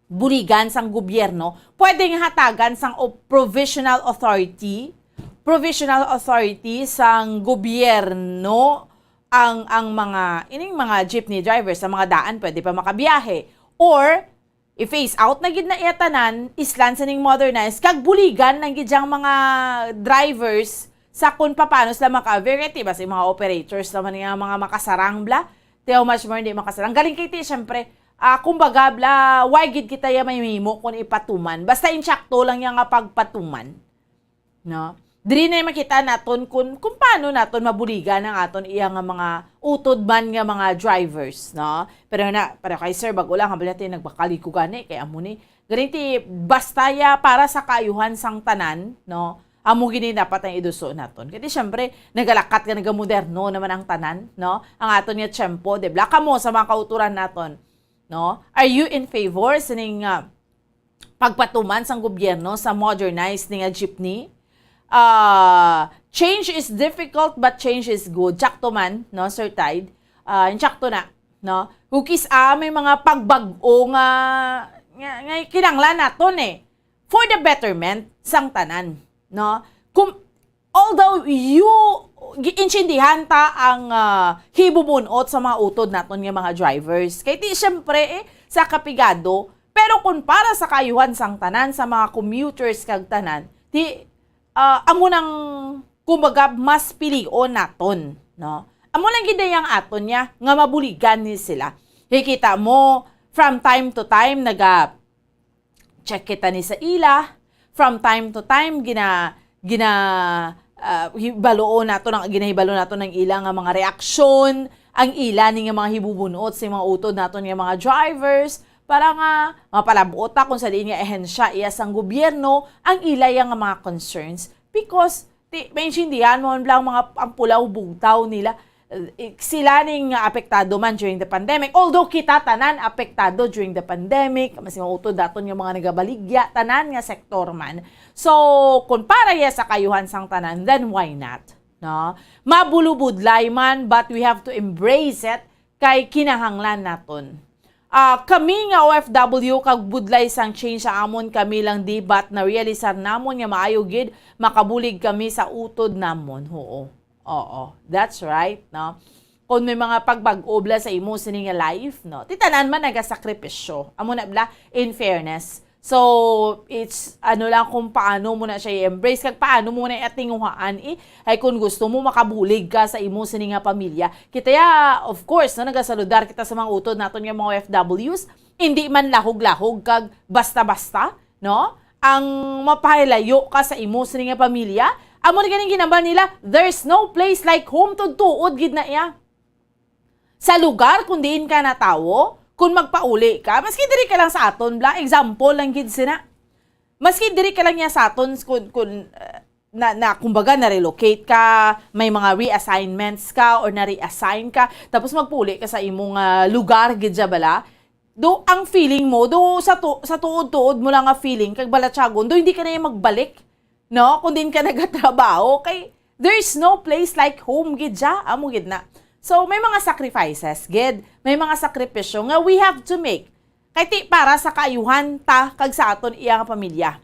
buligan sang gobyerno, pwede nga hatagan sang o-, provisional authority, provisional authority sang gobyerno ang, ang mga, ining mga jeepney drivers, sa mga daan, pwede pa makabiyahe. Or, i-phase out na gid na iya tanan, islan sa ning modernize, kag buligan lang gid yang mga drivers sa kung paano sila maka-avail. Kay ti ba sa mga operators naman nga mga makasarang bla, ti how much more hindi makasarang. Galing kay ti, syempre, Ah, kumbaga, bla, why gid kita ya may mahimo kung ipatuman? Basta insakto lang niya nga pagpatuman. No? Diri na makita naton kung, kung paano naton mabuligan ang aton iya nga mga utod man nga mga drivers, no? Pero na, pero kay sir, bago lang, hambal natin, nagbakali ko gani, kay amo ni. Ganiti, basta ya para sa kaayuhan sang tanan, no? Amo gini dapat ang iduso naton. Kay di, syempre, nagalakat nga nagamoderno naman ang tanan, no? Ang aton nga tiyempo, di ba? Kamo sa mga kauturan naton, no? Are you in favor sining, ah, pagpatuman sang gobyerno sa modernized ni nga jeepney? Ah, change is difficult but change is good. Tsakto man, no, Sir Tide? Ah, insakto na, no? Kung kis-a may mga pagbag-o nga, nga, nga kinahanglan naton eh. For the betterment sang tanan, no? Kung, although you, giintindihan ta ang, ah, hibubun-ot sa mga utod naton nga mga drivers. Kay di, syempre, eh, sa kapigado, pero kung para sa kaayuhan sang tanan, sa mga commuters kag tanan, di, ah, amo nang, kumbaga, mas pilion naton, no? Amo lang gid ang aton niya nga mabuligan ni sila. Kikita mo, from time to time, naga-check kita ni sa ila. From time to time, gina-, gina-, ah, hibaloon naton ang, ginahibalo naton ang ila nga mga reaksyon, ang ila ni nga mga hibubun-ot sa mga utod naton nga mga drivers, para nga mapalab-ot ta kung sa diin nga ehensya iya sang gobyerno ang ila ya nga mga concerns. Because, ti, maintindihan mo man bala ang mga, ang pulaw bugtaw nila. Eh, sila ni nga apektado man during the pandemic. Although kita tanan apektado during the pandemic, mas mga utod daton nga mga nagabaligya, tanan nga sektor man. So, kung para ya sa kaayuhan sang tanan, then why not? No? Mabulubudlay man, but we have to embrace it kay kinahanglan naton. Ah, kami nga O F W kag budlay sang change sa amon, kami lang di, but narealisar namon nga maayo gid makabulig kami sa utod namon. Oo. Oo, that's right, no? Kung may mga pagbag-o bala sa imo sini nga life, no? Ti tanan man nagasakripisyo. Amo na bala, in fairness. So, it's ano lang kung paano mo na siya i-embrace, kag paano mo na atinguhaan, eh. Ay, kung gusto mo makabulig ka sa imo sini nga pamilya. Kita ya, of course, no, nagasaludar kita sa mga utod naton nga mga O F Ws. Hindi man lahog-lahog kag basta-basta, no? Ang mapahilayo ka sa imo sini nga pamilya, amo ni ganing ginambal nila, "There's no place like home," tuod-tuod gid na iya. Sa lugar kung diin ka natawo, kung magpauli ka, maski diri ka lang sa aton, bala, example lang gid sina. Maski diri ka lang niya sa aton, kung, kung, uh, na, na, kumbaga, na-relocate ka, may mga reassignments ka, or na-reassign ka, tapos magpauli ka sa imong, ah, lugar gid siya, bala. Do, ang feeling mo, do, sa tu-, sa tuod-tuod mo lang nga feeling, kag balatyagon, do, hindi ka na yung magbalik. No? Kung diin ka nagatrabaho, kay there's no place like home gid siya, amo gid na. So, may mga sacrifices gid, may mga sakripisyo nga we have to make. Kay ti para sa kaayuhan ta kag sa aton iya nga pamilya.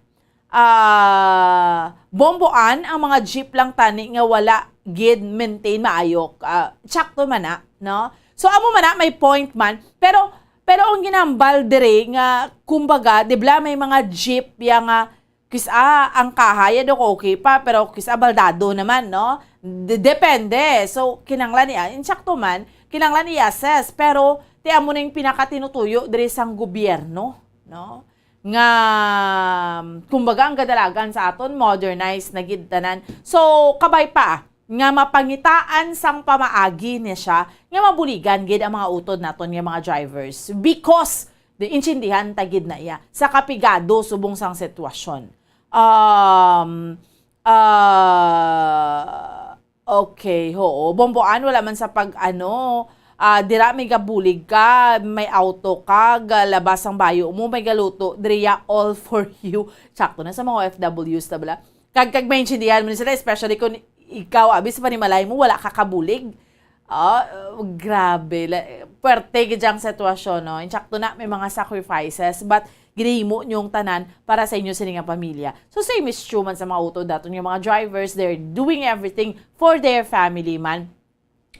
Ah, bomboan ang mga jeep lang tani nga wala gid maintain maayo. Ah, tsakto man na, no? So, amo man na, may point man. Pero, pero ang ginambal diri nga, kumbaga, di ba, may mga jeep ya nga kis-a ang kahay, do, okay pa, pero kis-a baldado naman, no? De-, depende. So, kinanglan ni, ah, insakto man, kinanglan i-assess, pero ti amo na yung pinakatinutuyo diri sang gobyerno, no? Nga, kumbaga, ang kadalagan sa aton, modernized na gid tanan. So, kabay pa, nga mapangitaan sang pamaagi ni siya nga mabuligan gid ang mga utod naton nga mga drivers because di intindihan ta gid na iya sa kapigado subong sang sitwasyon. Um, ah, okay, oo. Bomboan, wala man sa pag, ano, ah, dira may gabulig ka, may auto ka, galabas ang bayo mo, may galuto, diriya, all for you. Sakto na sa mga O F Ws, ta bala. Kag, kag maintindihan mo ni sila, especially kung ikaw, abi, sa panimalay mo, wala ka kabulig. Oh, grabe. La-, puwerte gid ang sitwasyon, no? Insakto na, may mga sacrifices, but ginahimo niyong tanan para sa inyo sini nga pamilya. So, same is true man sa mga utod daton nga mga drivers. They're doing everything for their family man.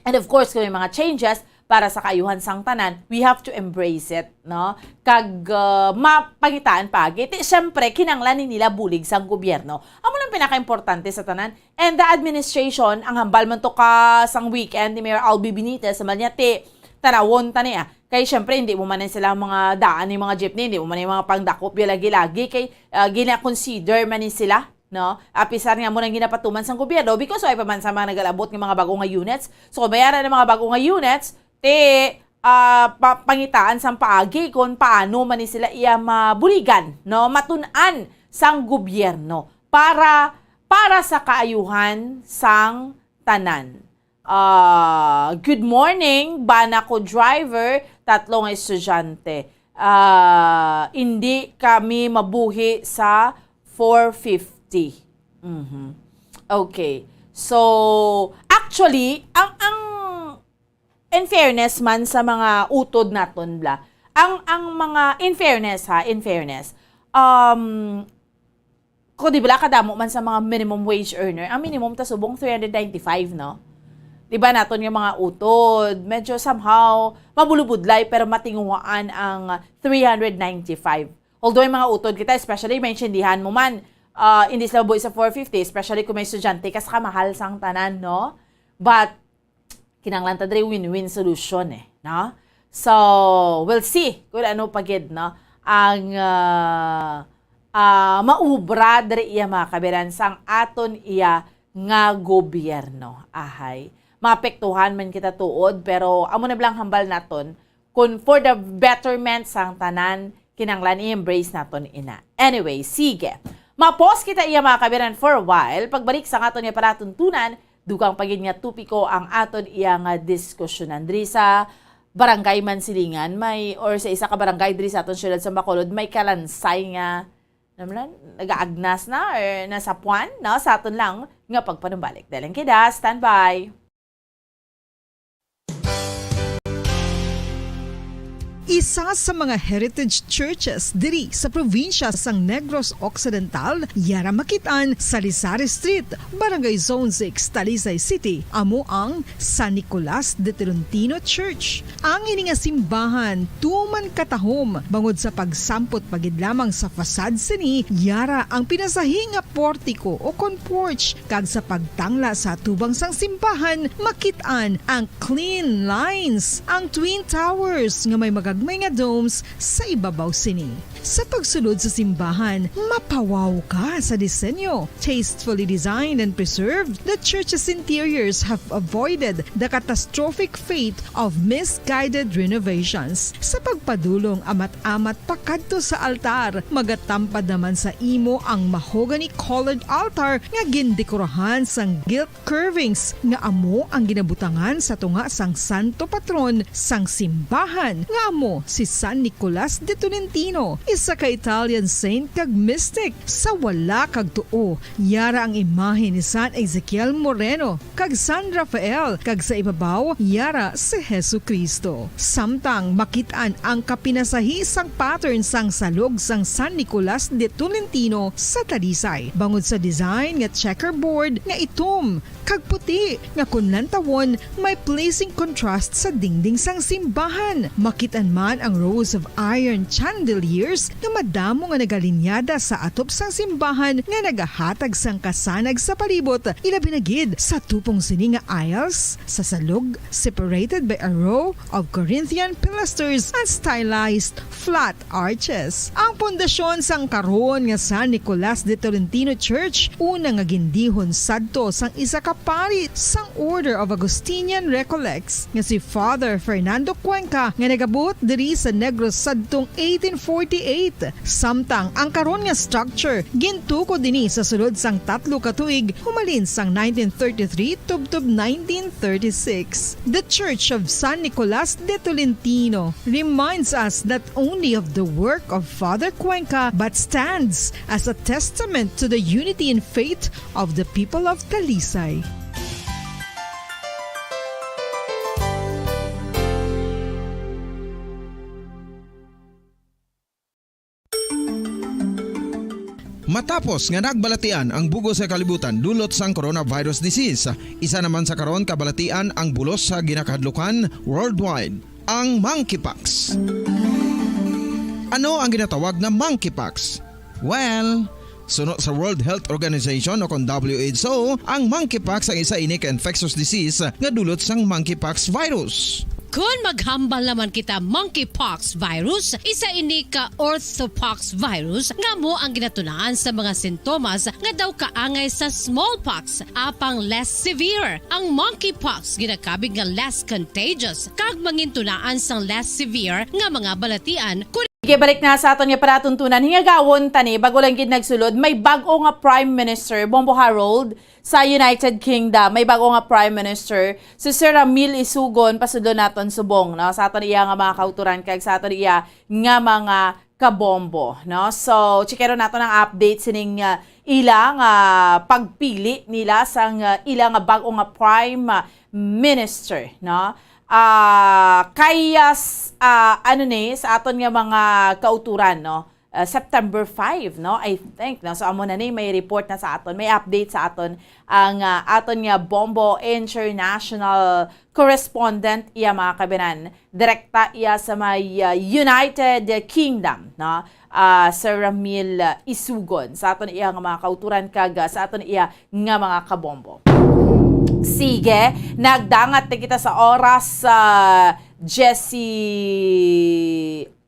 And of course, kung may mga changes para sa kaayuhan sang tanan, we have to embrace it, no? Kag, uh, mapangitaan pa agi. Ti, siyempre, kinanglan ni nila bulig sang gobyerno. Amo lang pinakaimportante sa tanan. And the administration, ang hambal man to ka sang weekend ni Mayor Albee Benitez, sa niya, ti, tanawon ta niya. Kay syempre, hindi mo man na sila mga daan ni mga jeepney, hindi mo man yung mga pangdakop, yung lagi-lagi, kay ah, gina-consider man ni sila, no? Apisar nga mo nang ginapatuman sang gobyerno because way pa man sa mga nagalabot nga mga bago nga units. So, kung mayara na mga bago nga units, ti ah, pa- pangitaan sang paagi kung paano man ni sila iya mabuligan, no? Matun-an sang gobyerno para para sa kaayuhan sang tanan. Ah, good morning, bana ko driver, tatlo nga estudyante. Ah, hindi kami mabuhi sa four fifty. Mhm. Okay. So, actually, ang, ang, in fairness man sa mga utod naton, bla, ang, ang mga, in fairness ha, in fairness, um, kung di bala kadamo man sa mga minimum wage earner, ang minimum ta subong three hundred ninety-five, no? Di ba naton nga mga utod, medyo somehow mabulubudlay pero matinguhaan ang three hundred ninety-five. Although yung mga utod kita, especially maintindihan mo man, ah, hindi sila buhi sa four fifty, especially kung may estudyante ka sa kamahal sang tanan, no? But kinahanglan ta diri win-win solution eh, no? So, we'll see kung ano pa gid, no, ang ah, ah, maubra diri iya mga kabiran sang aton iya nga gobyerno. Ahay, maapektuhan man kita tuod, pero amo na lang hambal naton kung for the betterment sang tanan, kinahanglan i-embrace naton ina. Anyway, sige. Ma-pause kita iya mga kabiran for a while. Pagbalik sa aton nga palatuntunan, dugang pa gid nga topiko ang aton iya nga diskusyonan. Diri sa Barangay Mansilingan, may, or sa isa ka barangay diri sa aton siyudad sa Bacolod, may kalansay nga, ano man, nagaagnas na or nasapuan, no? Sa aton lang nga pagpanumbalik. Daling kida, standby. Isa sa mga heritage churches diri sa probinsya sang Negros Occidental, yara makit-an sa Rizal Street, Barangay Zone six, Talisay City, amo ang San Nicolas de Tolentino Church. Ang ini nga simbahan tuman katahom bangod sa pagsampot pa gid lamang sa facade sini, yara ang pinasahi nga portiko o kon porch, kag sa pagtangla sa atubang sang simbahan, makit-an ang clean lines, ang twin towers nga may magagmay nga domes sa ibabaw sini. Sa pagsulod sa simbahan, mapawaw ka sa disenyo. Tastefully designed and preserved, the church's interiors have avoided the catastrophic fate of misguided renovations. Sa pagpadulong amat-amat pakadto sa altar, magatampad naman sa imo ang mahogany-colored altar nga gindekorahan sang gilt curvings nga amo ang ginabutangan sa tunga sang santo patron sang simbahan, nga amo si San Nicolas de Tolentino, isa ka Italian saint kag mystic. Sa wala kag tuo, yara ang imahe ni San Ezekiel Moreno kag San Rafael, kag sa ibabaw, yara si Jesu-Cristo. Samtang makit-an ang kapinasahi sang pattern sang salog sang San Nicolas de Tolentino sa Talisay, bangod sa design nga checkerboard nga itom kag puti nga kon lantawon may pleasing contrast sa dingding sang simbahan. Makit-an man ang rows of iron chandeliers nga madamo nga nagalinyada sa atop sang simbahan nga nagahatag sang kasanag sa palibot, ilabi na gid sa tupong sini nga aisles sa salog, separated by a row of Corinthian pilasters and stylized flat arches. Ang pundasyon sang karon nga San Nicolas de Tolentino Church, una nga gindihon sadto sang isa ka pari sang Order of Augustinian Recollects nga si Father Fernando Cuenca, nga nagabot diri sa Negros sadtong eighteen forty-eight. Samtang ang karon nga structure gintukod ini sa sulod sang tatlo ka tuig, humalin sang nineteen thirty-three tubtob nineteen thirty-six. The Church of San Nicolas de Tolentino reminds us not only of the work of Father Cuenca but stands as a testament to the unity in faith of the people of Talisay. Matapos nga nagbalatian ang bug-os nga kalibutan dulot sang coronavirus disease, isa naman sa karon kabalatian ang bulos sa ginakahadlukan worldwide, ang monkeypox. Ano ang ginatawag nga monkeypox? Well, suno sa World Health Organization o kon W H O, ang monkeypox ang isa ini ka infectious disease nga dulot sang monkeypox virus. Kon maghambal naman kita monkeypox virus, isa ini ka orthopox virus nga amo ang ginatunaan sa mga sintomas nga daw kaangay sa smallpox, apang less severe. Ang monkeypox ginakabig nga less contagious kag mangintunaan sang less severe nga mga balatian kon Sige, balik na sa aton nga palatuntunan. Hingagawon tani, bago lang gid nagsulod, may bag-o nga Prime Minister, Bombo Harold, sa United Kingdom. May bag-o nga Prime Minister, si Sir Ramil Isugon, pasudlo naton subong, no? Sa aton iya nga mga kauturan, kag sa aton iya nga mga kabombo, no? So, checkeron naton ang update sining, ah, ila nga pagpili nila sang, ah, ila nga bag-o nga Prime, ah, Minister, no? Ah, kay, ah, s-, ah, ano ni, sa aton nga mga kauturan, no? Ah, September five, no? I think, no? So, amo na ni, may report na sa aton, may update sa aton ang, ah, aton nga Bombo International correspondent, iya mga kabinan. Direkta iya sa may, ah, United Kingdom, no? Ah, Sir Ramil, ah, Isugon, sa aton iya nga mga kauturan kag, ah, sa aton iya nga mga kabombo. Sige, nagdangat na kita sa oras, ah, diyes y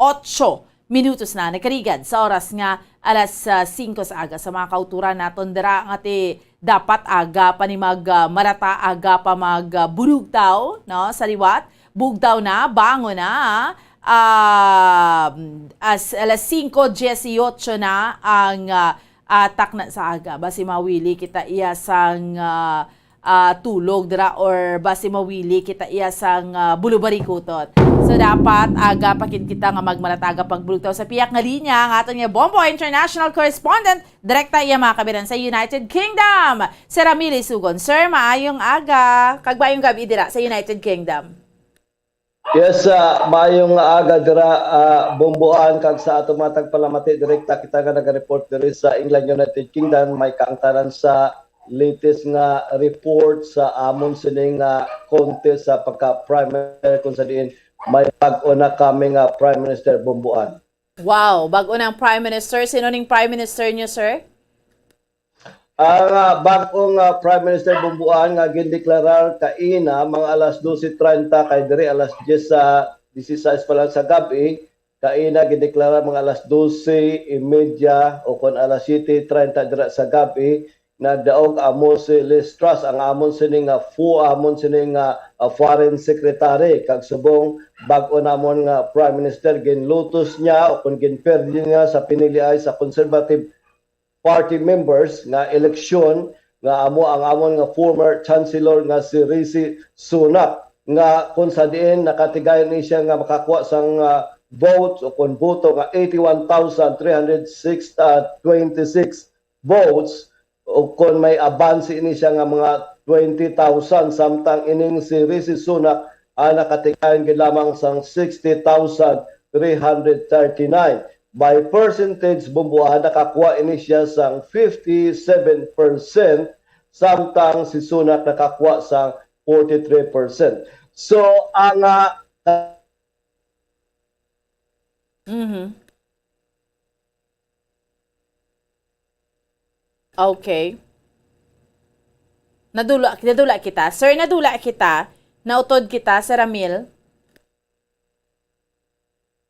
ocho minutos na nagkarigan sa oras nga alas, ah, singko sa aga. Sa mga kauturan naton dira nga ti dapat aga pa ni mag, ah, marata, aga pa mag, ah, bulugtaw, no? Sa liwat, bugtaw na, bangon na, ah, as alas singko dieciocho na ang, ah, ah, takna sa aga. Basi mawili kita iya sang, ah, ah, tulog dira or basi mawili kita iya sang, ah, bulubarikutot. So, dapat aga pa gid kita nga magmarata, aga pagbulugtaw. Sa piyak nga linya, ang aton nga Bombo International Correspondent, direkta iya mga kabiran sa United Kingdom, Sir Ramil Isugon. Sir, maayong aga, kag maayong gab-i dira sa United Kingdom. Yes, ah, maayong aga dira, ah, Bomboan, kag sa ato mga tagpalamati, direkta kita nga naga-report diri sa England, United Kingdom. May kaangtanan sa latest nga report sa amon sining, ah, contest sa pagka-Prime Minister, kung sa diin may bag-o na kami nga Prime Minister, Bomboan. Wow, bag-o nang Prime Minister. Sino ning Prime Minister niyo, sir? Ang, ah, bag-ong, ah, Prime Minister Bomboan nga gindeklarar kaina mga alas dose treinta, kay diri alas diyes sa, disisais pa lang sa gab-i, kaina gindeklarar mga alas dose y media o kon alas siyete treinta dira sa gab-i, nagdaog amo si Liz Truss, ang amon sini nga fu-, amon sini nga, ah, foreign secretary, kag subong bag-o namon nga Prime Minister, ginlutos niya o kon ginperdi niya sa piniliay sa Conservative Party members nga eleksyon nga amo ang amon nga former Chancellor nga si Rishi Sunak, nga kung sa diin nakatigayon ni siya nga makakuha sang, ah, votes o kon boto nga eighty-one thousand three hundred six, ah, twenty-six votes, o kon may abanse ini siya nga mga twenty thousand, samtang ining si Rishi Sunak ang nakatigayon gid lamang sang sixty thousand three hundred thirty-nine. By percentage, Bomboan, nakakuha ini siya sang fifty-seven percent, samtang si Sunak nakakuha sang forty-three percent. So, ang, ah, Mhm. Okay. Nadula, nadula kita. Sir, nadula kita. Nautod kita, Sir Ramil.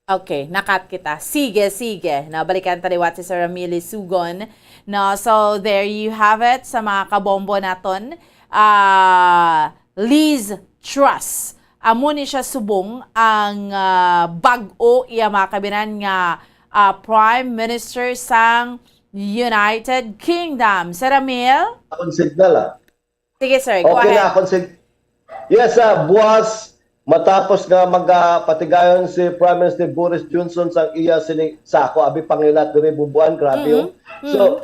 Okay, nakat kita. Sige, sige. No, balikan ta liwat si Sir Ramil Isugon. No, so there you have it sa mga kabombo naton. Ah, Liz Truss. Amo ni siya subong ang, ah, bag-o iya mga kabinan nga, ah, Prime Minister sang United Kingdom. Sir Ramil? Akong signal, ah. Sige, sir. Go Okay na ahead. akong sig-, yes, ah, buwas, matapos nga magapatigayon si Prime Minister Boris Johnson sang iya sini, sa ako, abi pangilat diri, Bomboan, grabe, Mhm. oh. So, Mhm.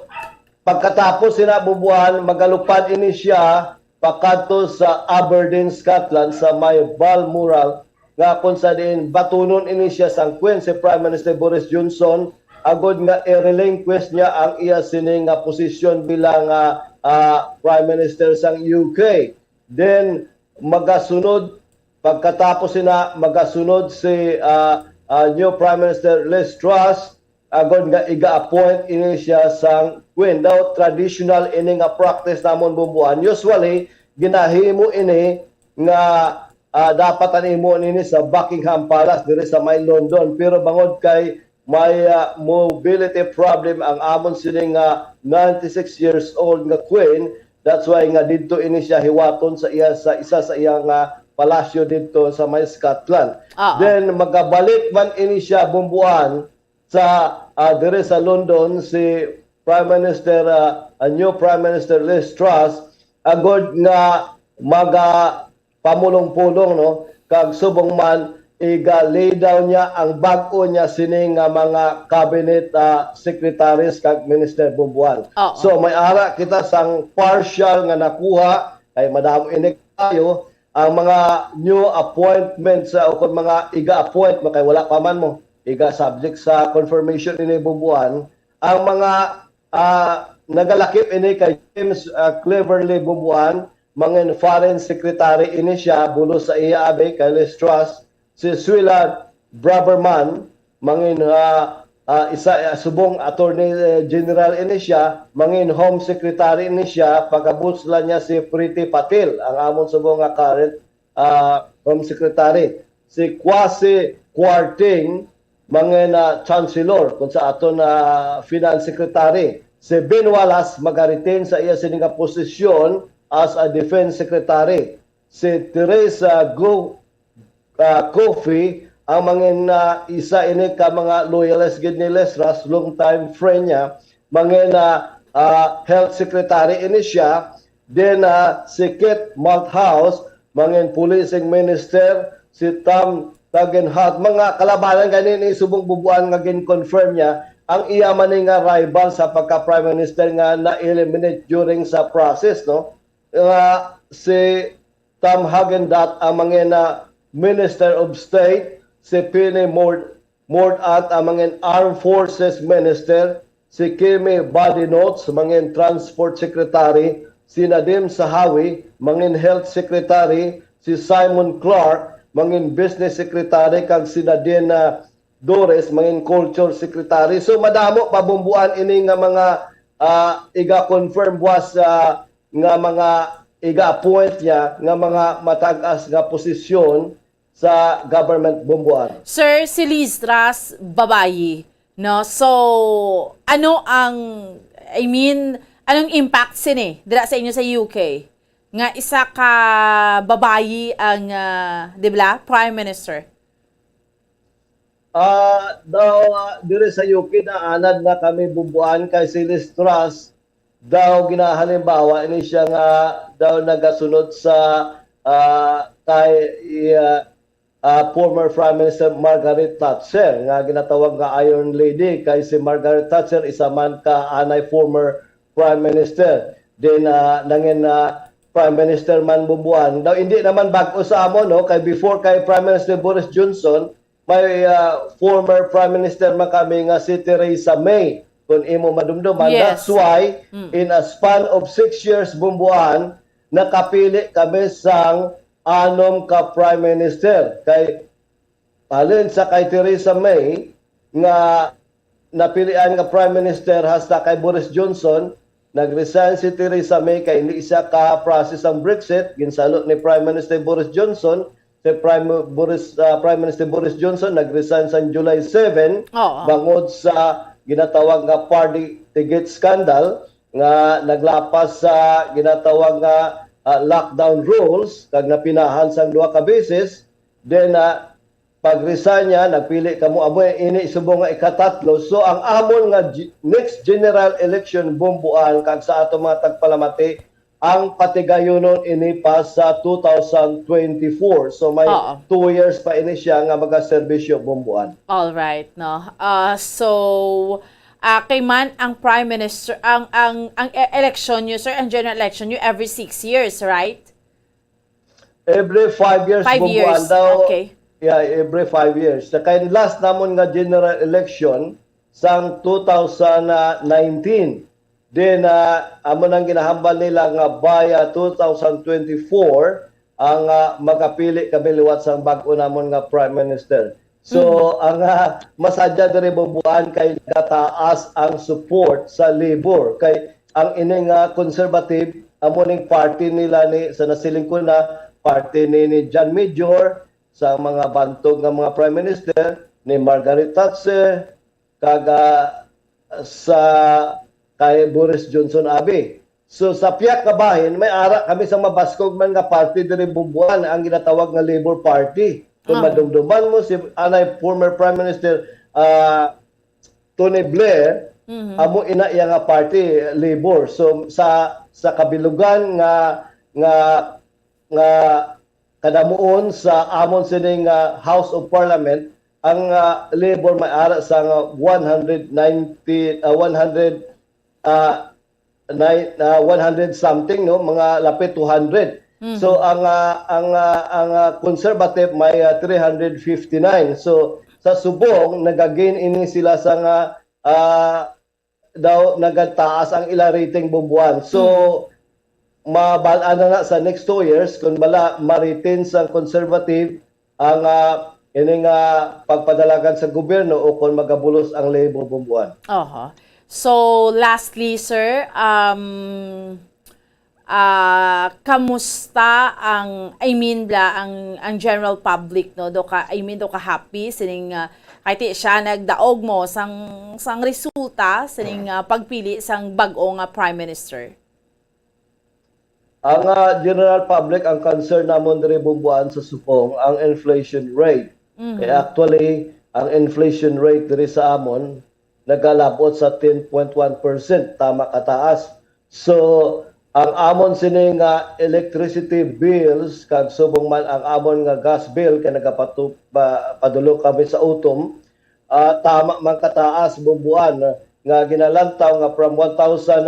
pagkatapos sina, Bomboan, magalupad ini siya pakadto sa Aberdeen, Scotland, sa may Balmoral, nga kung sa diin batunon ini siya sang Queen, si Prime Minister Boris Johnson, agod nga i-relinquish niya ang iya sini nga posisyon bilang, ah, ah, Prime Minister sang U K. Then, magasunod, pagkatapos sina, magasunod si, ah, ah, new Prime Minister Liz Truss, agod nga iga-appoint ini siya sang Queen. Daw traditional ini nga practice namon, Bomboan. Usually, ginahimo ini nga ah, dapat ang imo nini sa Buckingham Palace diri sa may London. Pero bangod kay may, ah, mobility problem ang amon sini nga ninety-six years old nga queen, that's why nga didto ini siya hiwaton sa iya, sa isa sa iya nga palasyo didto sa may Scotland. Oo. Then magabalik man ini siya, Bumbuan, sa, ah, diri sa London si Prime Minister, ah, ang new Prime Minister Liz Truss, agod nga maga pamulong-pulong, no, kag subong man iga-lay down niya ang bag-o niya sini nga mga cabinet, ah, secretaries kag minister, Bumbuan. Oo. So may ara kita sang partial nga nakuha, kay madamo ini kayo ang mga new appointments, ah, o kung mga iga-appoint mo, kay wala pa man mo iga-subject sa confirmation ini, Bumbuan. Ang mga, ah, nagalakip ini kay James, ah, Cleverly, Bumbuan, mangin foreign secretary ini siya, bulos sa iya abi kay Liz Truss. Si Suella Braverman, mangin, ah, ah, isa, ah, subong attorney, eh, general ini siya, mangin home secretary ini siya, pagabuslan niya si Priti Patel, ang amon subong nga current, ah, home secretary. Si Kwasi Kwarteng, mangin, ah, chancellor, kung sa aton, ah, finance secretary. Si Ben Wallace magaretain sa iya sini nga posisyon as a defense secretary. Si Teresa Go, ah, Coffey, ang mangin, ah, isa ini ka mga loyalist gid ni Liz Truss, long time friend niya, mangin, ah, ah, health secretary ini siya. Then, ah, si Keith Malthouse, mangin policing minister, si Tom Tugendhat, mga kalabanan gani ni subong, Bumbuan, nga gin-confirm niya ang iya man ni nga rival sa pagka prime minister nga na-eliminate during sa process, no? Nga si Tom Tugendhat ang mangin, ah, Minister of State, si Penny Mord Mordaunt ang mangin Armed Forces Minister, si Kemi Badenoch mangin Transport Secretary, si Nadhim Zahawi mangin Health Secretary, si Simon Clarke mangin Business Secretary, kag si Nadine, ah, Dorries mangin Culture Secretary. So madamo pa, Bumbuan, ini nga mga, ah, iga-confirm buwas, ah, nga mga iga-appoint niya nga mga matag-as nga posisyon sa government, Bumbuan. Sir, si Liz Truss, babayi, no? So, ano ang, I mean, anong impact sini dira sa inyo sa U K? Nga isa ka babayi ang, ah, di ba, Prime Minister? Ah, daw, ah, diri sa U K, naanad na kami, Bumbuan, kay si Liz Truss daw ginahalimbawa ini siya nga daw nagasunod sa, ah, kay, ah, ah, former Prime Minister Margaret Thatcher, nga ginatawag nga Iron Lady, kay si Margaret Thatcher isa man ka anay former Prime Minister. Then, ah, nangin, ah, Prime Minister man, Bumbuan. Daw hindi naman bag-o sa amon, no, kay before kay Prime Minister Boris Johnson, may, ah, former Prime Minister man kami nga si Theresa May, kung imo madumduman. Yes. That's why, Mm. in a span of six years, Bumbuan, nakapili kami sang anom ka Prime Minister. Kay halin sa kay Theresa May nga napilian nga Prime Minister hasta kay Boris Johnson, nag-resign si Theresa May kay hindi siya ka-process ang Brexit, ginsalo ni Prime Minister Boris Johnson. Si Prime Boris, ah, Prime Minister Boris Johnson nag-resign sa July seven, Oo. bangod sa ginatawag nga Party Ticket scandal nga naglapas sa ginatawag nga, ah, lockdown rules kag napinahan sang duha ka beses. Then, ah, pag-resign niya, nagpili kamo, amo ini subong nga ikatatlo. So ang amon nga gi-, next general election, Bumbuan, kag sa ato mga tagpalamati, ang patigayunon ini pa sa two thousand twenty-four. So may Oo. two years pa ini siya nga magaserbisyo, Bumbuan. All right, no. Ah, so, ah, kay man ang Prime Minister, ang ang ang e- election niyo, sir, ang general election niyo every six years, right? Every five years, Five Bumbuan, years. Daw, Okay. Yeah, every five years. Sa kay last namon nga general election sang two thousand nineteen. Then, ah, amo nang ginahambal nila nga by, ah, two thousand twenty-four, ang, ah, magapili kami liwat sang bag-o namon nga Prime Minister. So, Mhm. ang, ah, masadya diri, Bumbuan, kay nagataas ang support sa Labor. Kay ang ini nga conservative, amo ning party nila ni, sa nasiling ko na, party ni, ni John Major, sa mga bantog nga mga prime minister, ni Margaret Thatcher, kag, ah, sa kay Boris Johnson abi. So, sa pihak nga bahin, may ara kami sa mabaskog man nga party diri Bumbuan, ang ginatawag nga Labour Party. Kung Ah. madumduman mo si anay former Prime Minister, ah, Tony Blair, Mhm. amo ina iya nga party, Labour. So, sa sa kabilugan nga nga nga kadamuon sa amon sining, ah, House of Parliament, ang, ah, Labour may ara sa nga one hundred ninety, ah, one hundred, ah, nine, ah, one hundred something, no, mga lapit two hundred. Mhm. So ang, ah, ang, ah, ang, ah, Conservative may, ah, three hundred fifty-nine. So sa subong nagagain ini sila sa nga, ah, daw nagataas ang ila rating, Bumbuan. So, Hmm. mabal-an na na sa next two years kung bala ma-retain sang Conservative ang, ah, ini nga pagpadalagan sa gobyerno o kung magabulos ang Labour, Bumbuan. Oho. So, lastly, sir, um, ah, kamusta ang, I mean, bla, ang, ang general public, no? Do ka, I mean, do ka happy sining, ah, kay ti siya nagdaog mo sang, sang resulta sining, ah, pagpili sang bag-o nga Prime Minister? Ang, ah, general public, ang concern namon diri, Bumbuan, sa subong, ang inflation rate. Mhm. Kay actually, ang inflation rate diri sa amon nagalabot sa ten point one percent, tama kataas. So, ang amon sini nga electricity bills, kag subong man ang amon nga gas bill, kay nagapatu-, pa-, padulong kami sa utom, ah, tama man kataas, Bumbuan, nga ginalantaw nga from one thousand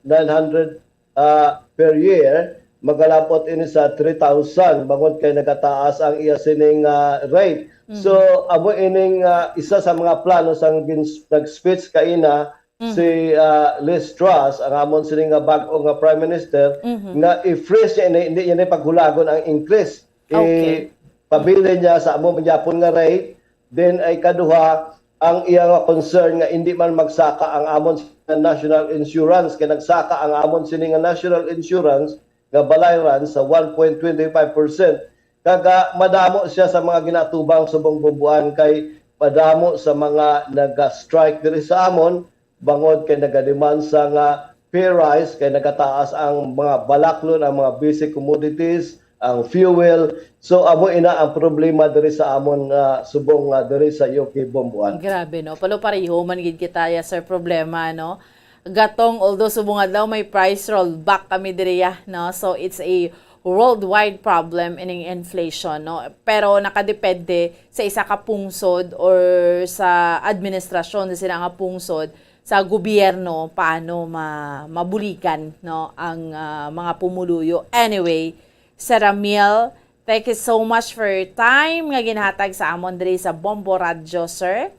nine hundred, ah, per year, magalabot ini sa three thousand bangod kay nagataas ang iya sining, ah, rate. Mhm. So, amo ining, ah, isa sa mga plano sang gin-, nag-speech kaina Mhm. si, ah, Liz Truss, ang amon sini nga bag-o nga Prime Minister, Mhm. nga i-freeze niya ini, hindi niya ni paghulagon ang increase. Okay. Ipabilin niya sa amo man gyapon nga rate. Then ay kaduha, ang iya nga concern nga indi man magsaka ang amon sa national insurance, kay nagsaka ang amon sini nga national insurance nga balayran sa one point twenty five percent. Kag, ah, madamo siya sa mga ginaatubang subong, Bumbuan, kay madamo sa mga naga-strike diri sa amon, bangod kay nagademand sa nga pay rise, kay nagataas ang mga balaklon, ang mga basic commodities, ang fuel. So, amo ina ang problema diri sa amon nga subong nga diri sa U K, Bumbuan. Grabe, no? Palo pareho man gid kita ya, sir, problema, no? Gatong, although subong adlaw may price rollback kami diri ya, no? So, it's a worldwide problem ining inflation, no? Pero nakadepende sa isa ka pungsod or sa administrasyon sa sila nga pungsod sa gobyerno paano ma-, mabuligan, no, ang, ah, mga pumuluyo. Anyway, Sir Ramil, thank you so much for your time nga ginhatag sa amon diri sa Bombo Radyo, sir.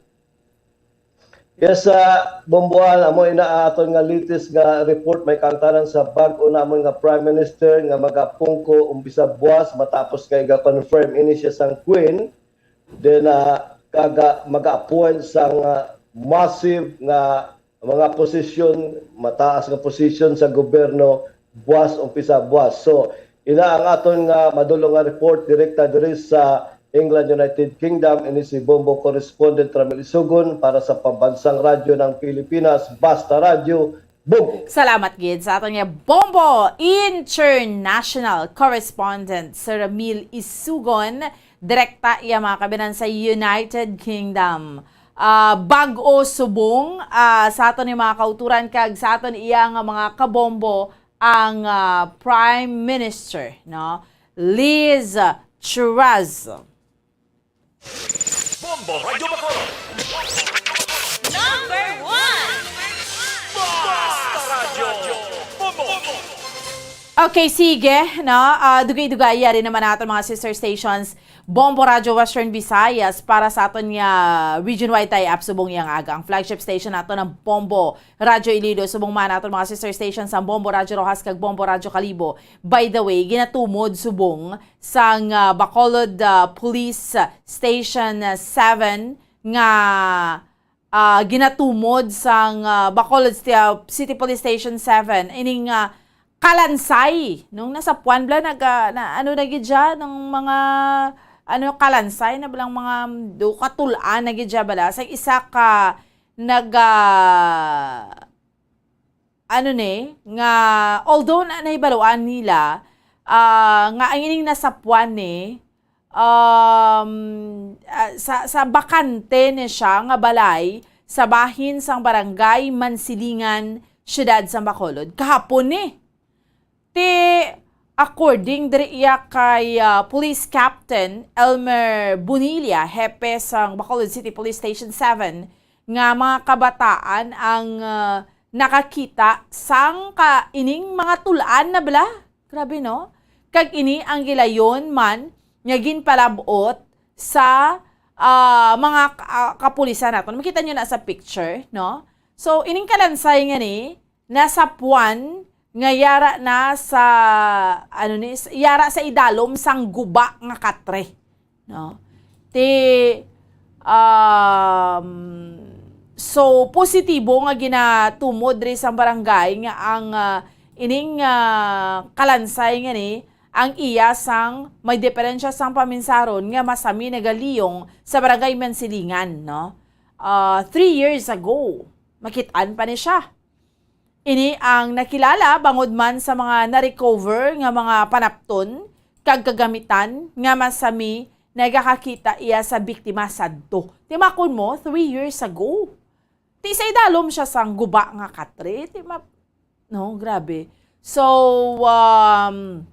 Yes, ah, Bomboan, amo ina aton nga latest nga report, may kaangtanan sa bag-o namon nga Prime Minister nga magapungko umpisa buwas matapos nga iga-confirm ini siya sang Queen. Then, ah, kaga, mag-appoint sang, ah, massive nga mga posisyon, mataas nga posisyon sa gobyerno, buwas, umpisa buwas. So, ina ang aton nga madulong nga report direkta diri sa England, United Kingdom. Ini si Bombo correspondent Ramil Isugon para sa Pambansang Radyo ng Pilipinas, Basta Radyo, Bombo. Salamat gid sa aton nga Bombo International correspondent, Sir Ramil Isugon. Direkta iya, mga kabinan, sa United Kingdom. Ah, bag-o subong, ah, sa aton ni mga kauturan kag sa aton iya nga mga kabombo ang, ah, Prime Minister, no? Liz Truss. Bombo Radyo Bacolod. Number one. Basta Radyo. Bombo. Okay, sige, no? Ah, dugay-dugay, yari naman natin mga sister stations. Bombo Radyo Western Visayas para sa aton nga region-wide tie-up subong yang aga. Ang flagship station nato ng Bombo Radyo Iloilo, subong man aton mga sister stations ang Bombo Radyo Roxas kag Bombo Radyo Kalibo. By the way, ginatumod subong sang, ah, Bacolod, ah, Police Station seven nga, ah, ginatumod sang, ah, Bacolod Sti-, ah, City Police Station seven ining, ah, kalansay, nung nasapwan bala, naga-, na, ano na gid siya, ng mga, ano, kalansay na balang mga do, katulaan na gid siya bala sa isa ka naga-, ano ni, nga, although na nahibaluan nila, ah, nga ang ining nasapwan ni, um, ah, sa, sa bakante ni siya nga balay sa bahin sang barangay Mansilingan, siyudad sa Bacolod, kahapon ni. Ti, according diri iya kay, ah, Police Captain Elmer Bonilla, hepe sang Bacolod City Police Station seven, nga mga kabataan ang, ah, nakakita sang ka ining mga tulaan na bala. Grabe, no? Kag ini ang gilayon man nga ginpalab-ot sa, ah, mga ka-, ah, kapulisan naton. Makita nyo na sa picture, no? So, ining kalansay nga ni, nasapwan nga yara na sa, ano ni, s-, yara sa idalom sang guba nga katre, no? Ti, um, so, positibo nga ginatumod diri sa barangay nga ang, ah, ining, ah, kalansay nga ni, ang iya sang may diferensya sang paminsaron nga masami nagaliyong sa barangay Mansilingan, no? Ah, three years ago, makit-an pa ni siya. Ini ang nakilala bangod man sa mga na-recover nga mga panapton kag kagamitan nga masami nagakakita iya sa biktima sadto. Timakon mo, three years ago. Ti sa idalom siya sang guba nga katre. Ti ma-, no, grabe. So, um,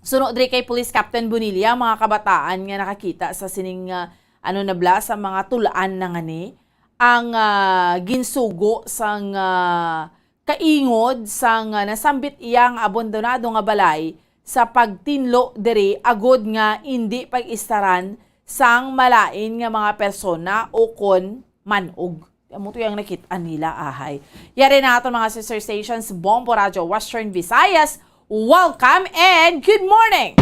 suno diri kay Police Captain Bonilla, mga kabataan nga nakakita sa sining, ah, ano na bala, sa mga tulaan na nga ni, ang, ah, ginsugo sang, ah, kaingod sang, ah, nasambit iya nga abandonado nga balay sa pagtinlo diri agod nga indi pag-istaran sang malain nga mga persona o kon man-og. Amo to yung nakit-an nila, ahay. Yari na aton mga sister stations, Bombo Radyo Western Visayas. Welcome and good morning!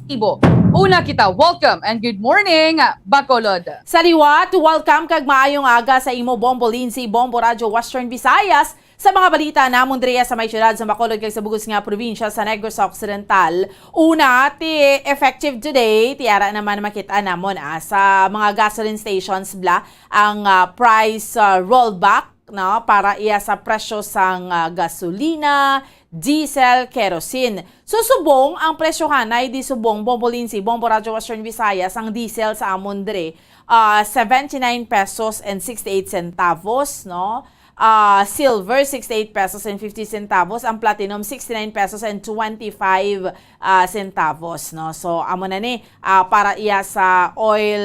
Ibo. Una kita, welcome and good morning, Bacolod. Sa liwat, welcome kag maayong aga sa imo, Bombo Lindsay, Bombo Radyo Western Visayas, sa mga balita namon diriya sa may siyudad sa Bacolod kag sa bug-os nga probinsya sa Negros Occidental. Una, ti effective today, ti ara naman makita namon, ah, sa mga gasoline stations bala ang, ah, price, ah, rollback, no, para iya sa presyo sang, ah, gasolina, diesel, kerosene. So, subong ang presyohanay di subong, Bombo Lindsay, Bombo Radyo Western Visayas, ang diesel sa amon diri, ah, seventy-nine pesos and sixty-eight centavos, no? Ah, silver, sixty-eight pesos and fifty centavos. Ang platinum, sixty-nine pesos and twenty-five, ah, centavos, no? So, amo na ni, ah, para iya sa oil,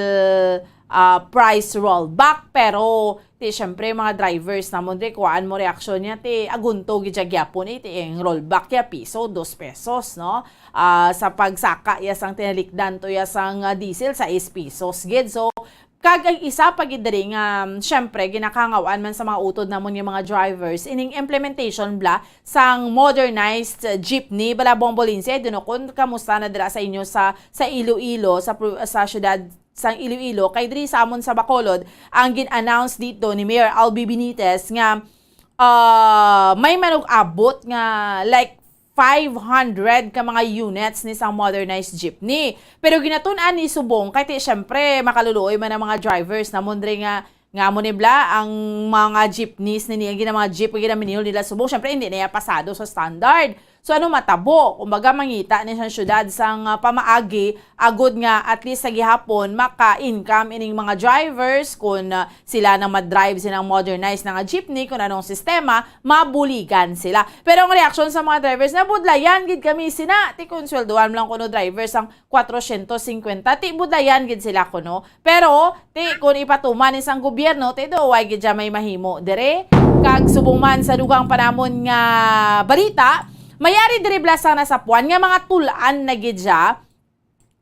ah, price rollback. Pero, ti, syempre, mga drivers namon, ti, kuhaan mo reaksyon niya, ti, agunto gid siya gyapon, eh, ti, ang rollback ya piso, dos pesos, no? Ah, sa pagsaka ya sang tinalikdan to ya sang, ah, diesel, sais pesos gid. So, kag ang isa pa gid diri nga, um, syempre, ginakangawan man sa mga utod namon nga mga drivers, ining implementation bala sang modernized jeepney, bala, Bombo Lindsay, dunokon, kamusta na dira sa inyo sa, sa Iloilo, sa pro-, sa siyudad sang Iloilo, kay diri sa amon sa Bacolod, ang gin-announce dito ni Mayor Albi Benitez nga, ah, may manug-abot nga, like, five hundred ka mga units ni sang modernized jeepney. Pero ginatun-an ni subong, kay ti, syempre, makaluluoy man ang mga drivers namon diri nga, nga mo ni bala ang mga jeepneys ni niya, gina-, mga jeep, ginaminihol nila subong, syempre, hindi na iya pasado sa standard. So, ano matabo? Kumbaga, mangita ni sa syudad sang, ah, pamaagi, agud nga at least sa gihapon, maka-income ining mga drivers kung, ah, sila nang madrive silang modernized na nga jeepney, kung anong sistema, mabuligan sila. Pero ang reaksyon sa mga drivers, nabudlayan gid kami sina, ti kung sweldohan mo lang kuno drivers ang kwatrosyentos singkwenta, ti budlayan gid sila kuno. Pero, ti, kung ipatuman ni sang gobyerno, ti do, way gid siya may mahimo dire. Kag subong man sa dugang pa namon nga balita, mayari dire bala sang nasapuan nga mga tul-an na gid siya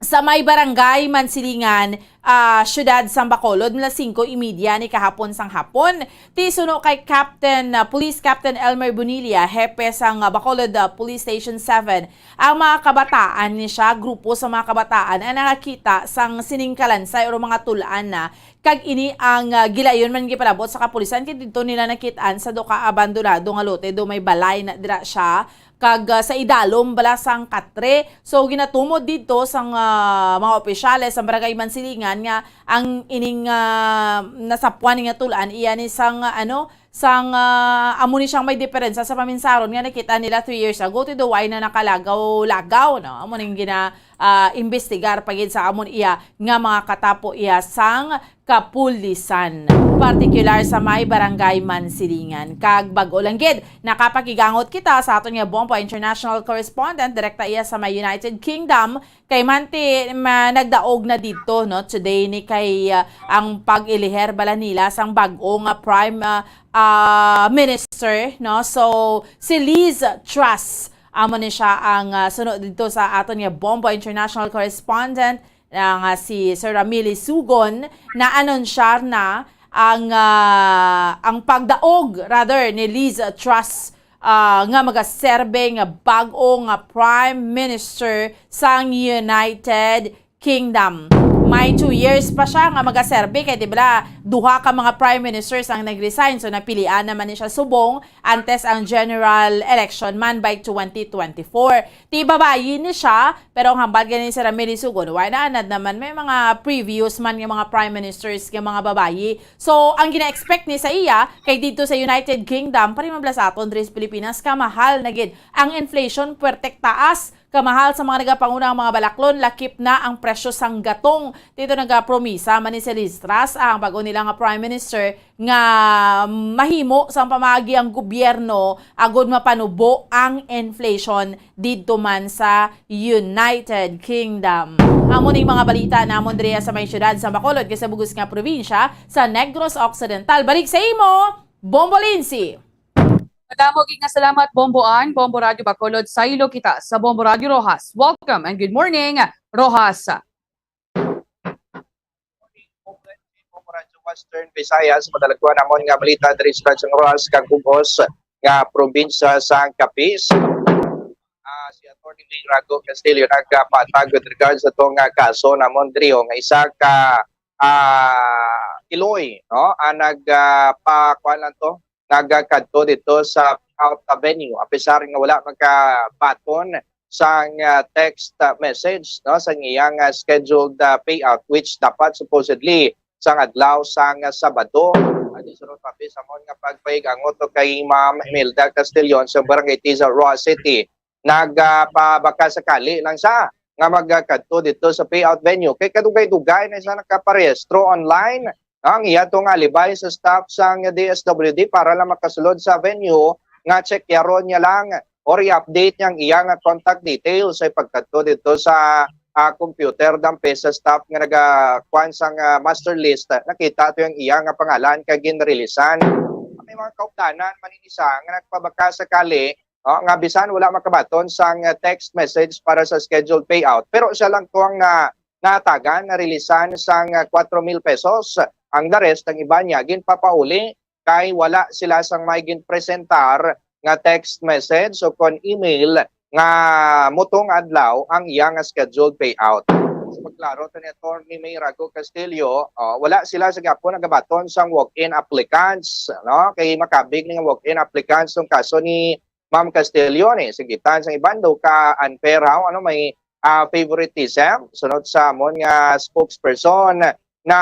sa may barangay Mansilingan, ah, siyudad sang Bacolod, mga singko y media ni kahapon sang hapon. Ti suno kay Captain, ah, Police Captain Elmer Bonilla, hepe sang, ah, Bacolod, ah, Police Station seven, ang mga kabataan ni siya, grupo sa mga kabataan ang nakakita sang sining kalansay o mga tul-an na, kag ini ang, ah, gilayon man gipalabot sa kapulisan kay didto nila nakit-an sa do ka abandonado nga lote do may balay na dira siya kag, ah, sa idalom bala sang katre. So, ginatumod didto sang, ah, mga opisyales sang Barangay Mansilingan nga ang ining, ah, nasapwan nga tul-an iya ni sang, ah, ano, sang, ah, amo ni siyang may diferensya sa paminsaron nga nakita nila three years ago, ti do way na nakalagaw-lagaw, no? Amo ning gina, ah, imbestigar pa gid sa amon iya nga mga katapo iya sang kapulisan, partikular sa may Barangay Mansilingan. Kag bag-o lang gid, nakapakigangot kita sa aton nga Bombo International Correspondent, direkta iya sa may United Kingdom, kay manti ma, nagdaog na didto, no, today ni kay, ah, ang pag-iliher bala nila sang bag-o nga Prime, ah, ah, Minister, no. So, si Liz Truss, amo ni siya ang, ah, suno didto sa aton nga Bombo International Correspondent, ah, nga si Sir Ramili Sugon, na-anunsyar na ang, ah, ang pagdaog, rather, ni Liz Truss, ah, nga magaserbe nga bag-o nga Prime Minister sang United Kingdom. May two years pa siya nga magaserbe kay, di ba, duha ka mga prime ministers ang nag-resign, so napilian naman ni siya subong antes ang general election man by twenty twenty-four. Ti babayi ni siya, pero ang hambal gani ni Sir Ramili Sugon, wala na, anad naman may mga previous man nga mga prime ministers nga mga babayi. So, ang gina-expect ni sa iya, kay didto sa United Kingdom, pari man bala sa aton diri sa Pilipinas, kamahal na gid ang inflation, puwertek taas, kamahal sa mga nagapanguna ang mga balaklon, lakip na ang presyo sang gatong. Dito nagapromisa man ni si Liz Truss, ang bago nila nga Prime Minister, nga mahimo sang pamaagi ang gobyerno agud mapanubo ang inflation didto man sa United Kingdom. Amo ning mga balita namon diri sa may siyudad sa Bacolod, kay sa bug-os nga probinsya sa Negros Occidental. Balik sa imo, Bombo Lindsay. Madamo gid nga salamat, Bombo Ann. Bombo Radyo Bacolod, saylo kita sa Bombo Radyo Roxas. Welcome and good morning, Roxas. Bombo Radyo Western Visayas, madalagwa namon nga balita diri sa Tansa Roxas kag bug-os nga probinsya sang Capiz. Ah, si Attorney Lee Rago Castillo nagpatag with regards sa tong, ah, kaso namon diri, oh, nga isa ka, ah, iloy, no? Ang nag, ah, pa, kuwan lang to, nagkadto dito sa payout venue, apisar nga wala makabaton sang, ah, text, ah, message, no, sang iyang, ah, scheduled, ah, payout, which dapat supposedly sang adlaw sang, ah, Sabado. Adi, sunod pa, sa amon nga pagpahigangot to kay Ma'am Imelda Castillon sa Barangay Tiza, Roxas City, nagpabaka sakali lang siya nga magkadto dito sa payout venue. Kay kadugay-dugay na siya nakaparehistro online. Ang iya to nga alibay sa staff sang D S W D para lang makasulod sa venue nga checkyaron niya lang or i-update niya ang iya nga contact details sa pagkadto dito sa, ah, computer dampe sa staff nga nagakuan sang, ah, master list. Nakita to yung iya nga pangalan kay ginrilisan. May mga kaupdanan man ini sa nga nagpabaka sakali, oh, nga bisan wala makabaton sang, ah, text message para sa scheduled payout, pero siya lang to ang na, natagan, narilisan sang, ah, kwatro mil pesos. Ang the rest, ang iba niya, ginpapauli kay wala sila sang may ginpresentar nga text message o kon email nga mutong adlaw ang iya nga scheduled payout. Sa pagklaro to ni Attorney May Rago Castillo, oh, wala sila sa gihapon nagabaton sang walk-in applicants, no? Kay makabig ni nga walk-in applicants tong kaso ni Ma'am Castiglione, sa gitan sang iban daw ka unfair, how, ano, may, ah, favoritism, sunod sa amon nga spokesperson, na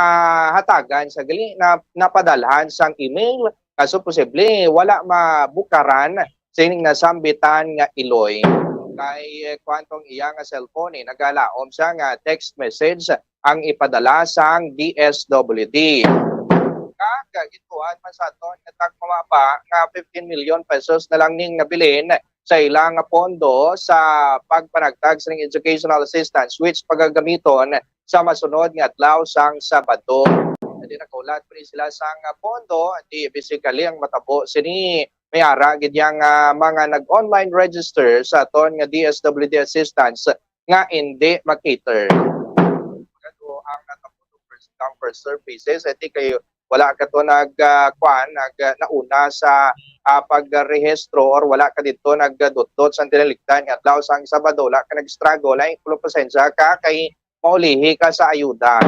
hatagan sa gali na napadalhan sang email, kaso posible wala mabukaran sining nasambitan nga iloy. Kay, eh, kuwan tong iya nga cellphone, eh, nagalaom siya nga text message ang ipadala sang D S W D. Kag gintuan man sa aton nga tagmamaba nga fifteen million pesos na lang ning nabilin sa ila nga pondo sa pagpanagtag sa educational assistance, which pagagamiton sa masunod nga adlaw sang Sabado. Adi, nakaulat pa rin sila sang pondo, adi, basically ang matabo sini may ara gid yang, ah, mga nag-online register sa aton nga D S W D assistance nga indi ma-cater. Magado ang natabo to ang first services. I think kayo wala ka to nag ah, kuan nag ah, nauna sa ah, pagrehistro or wala ka dito nagdutdot sa tinalikdan nga adlaw sang Sabado, wala ka nag-struggle, ay pasensya ka kay maulihi ka sa ayuda.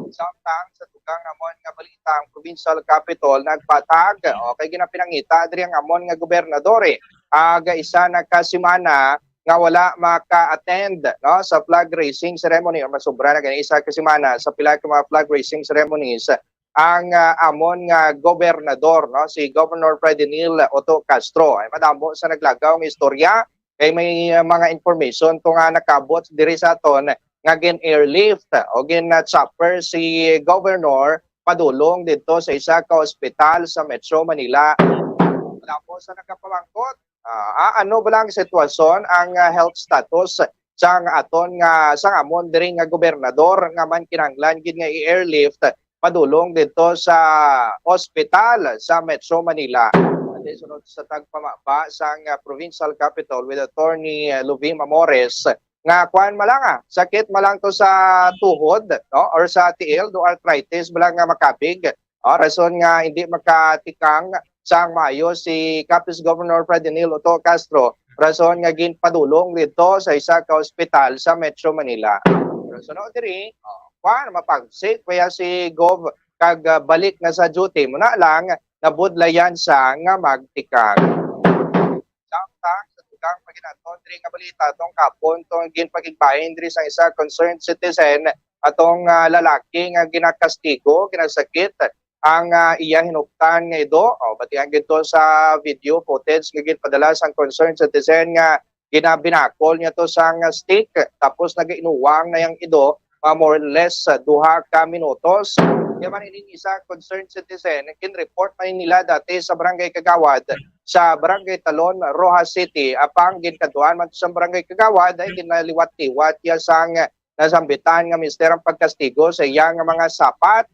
Samtang sa dugang amon nga balita, ang provincial capitol nagpatag o kay ginapinangita diri ang amon nga gobernador eh. Aga isa na ka semana nga wala maka-attend no sa flag raising ceremony, o masubra na gani isa ka semana sa pila ka mga flag raising ceremonies ang ah, amon nga gobernador, no, si Governor Freddy Neil Otto Castro. Ay madamo sa naglagaw nga istorya kay may ah, mga information to nga nakabot diri sa aton nga gin-airlift o gin-chopper si Governor padulong dito sa isa ka ospital sa Metro Manila. Madamo sa nagapamangkot, ah, ah, ano ba lang sitwasyon ang ah, health status sang aton nga sang amon diri nga gobernador nga man kinahanglan gid nga i-airlift padulong dito sa ospital sa Metro Manila. Ati sunod sa tagpamaba sang ah, provincial capitol with Attorney ah, Luvim Amores nga kuan malanga, sakit malang to sa tuhod, no, or sa tiil, do arthritis malang nga makabig. O, rason nga hindi makatikang sang maayo si Capiz Governor Freddy Neil Otto Castro, rason nga ginpadulong dito sa isa ka ospital sa Metro Manila. Pero suno diri, o, kuan, mapagsik pa ya si Gov kag ah, balik na sa duty. Muna lang, nabudlayan sa nga magtikang. Samtang sa dugang paginaton diri nga balita, atong kapon tong ginpakigbahin diri sa isa concerned citizen, atong ah, lalaki nga ginakastigo, ginasakit ang ah, iya hinuptan nga ido. O, batian gid to sa video footage nga ginpadala sang concerned citizen nga ginabinakol niya to sang stick, tapos nagainuwang na yang ido, ah, more or less ah, duha ka minutos. Kaya man ining isa concerned citizen, ginreport man nila dati sa barangay kagawad sa barangay Talon, Roxas City. Apang ginkaduan man sa barangay kagawad ay ginaliwat-liwat ya sang nasambitan nga mister ang pagkastigo sa iya nga mga sapat.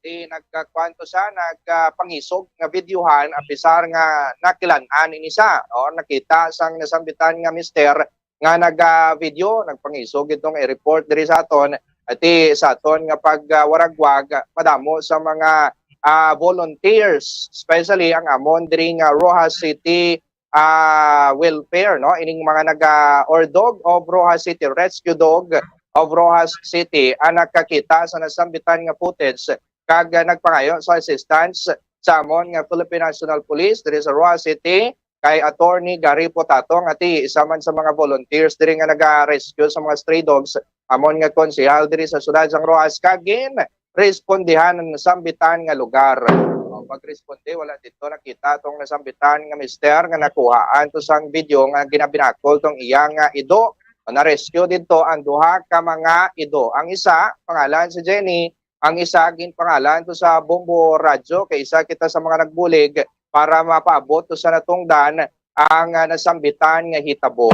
Di nagkakwanto siya, nagpangisog nga videohan, apisar nga nakilan-an ini siya o nakita sang nasambitan nga mister nga naga-video, nagpangisog itong i-report diri sa aton. Ati sa aton nga pagwaragwag, madamo sa mga ah, volunteers, especially ang amon diri nga Roxas City ah, Welfare, no? Ining mga naga or Dog of Roxas City, Rescue Dog of Roxas City, ang nakakita sa nasambitan nga footage kag ah, nagpangayo sa assistance sa amon nga Philippine National Police diri sa Roxas City, kay Attorney Gary Potato, nga ti isa man sa mga volunteers diri nga naga-rescue sa mga stray dogs, amon nga konsehal diri sa siyudad sang Roxas, kag gin respondihan ang nasambitan nga lugar. O, pagresponde, wala dito nakita tong nasambitan nga mister nga nakuhaan to sang video nga ginabinakol tong iya nga ido. O, na-rescue dito ang duha ka mga ido. Ang isa, pangalan si Jenny, ang isa ginpangalan to sa Bombo Radyo, kay isa kita sa mga nagbulig para mapaabot to sa natungdan ang ah, nasambitan nga hitabo.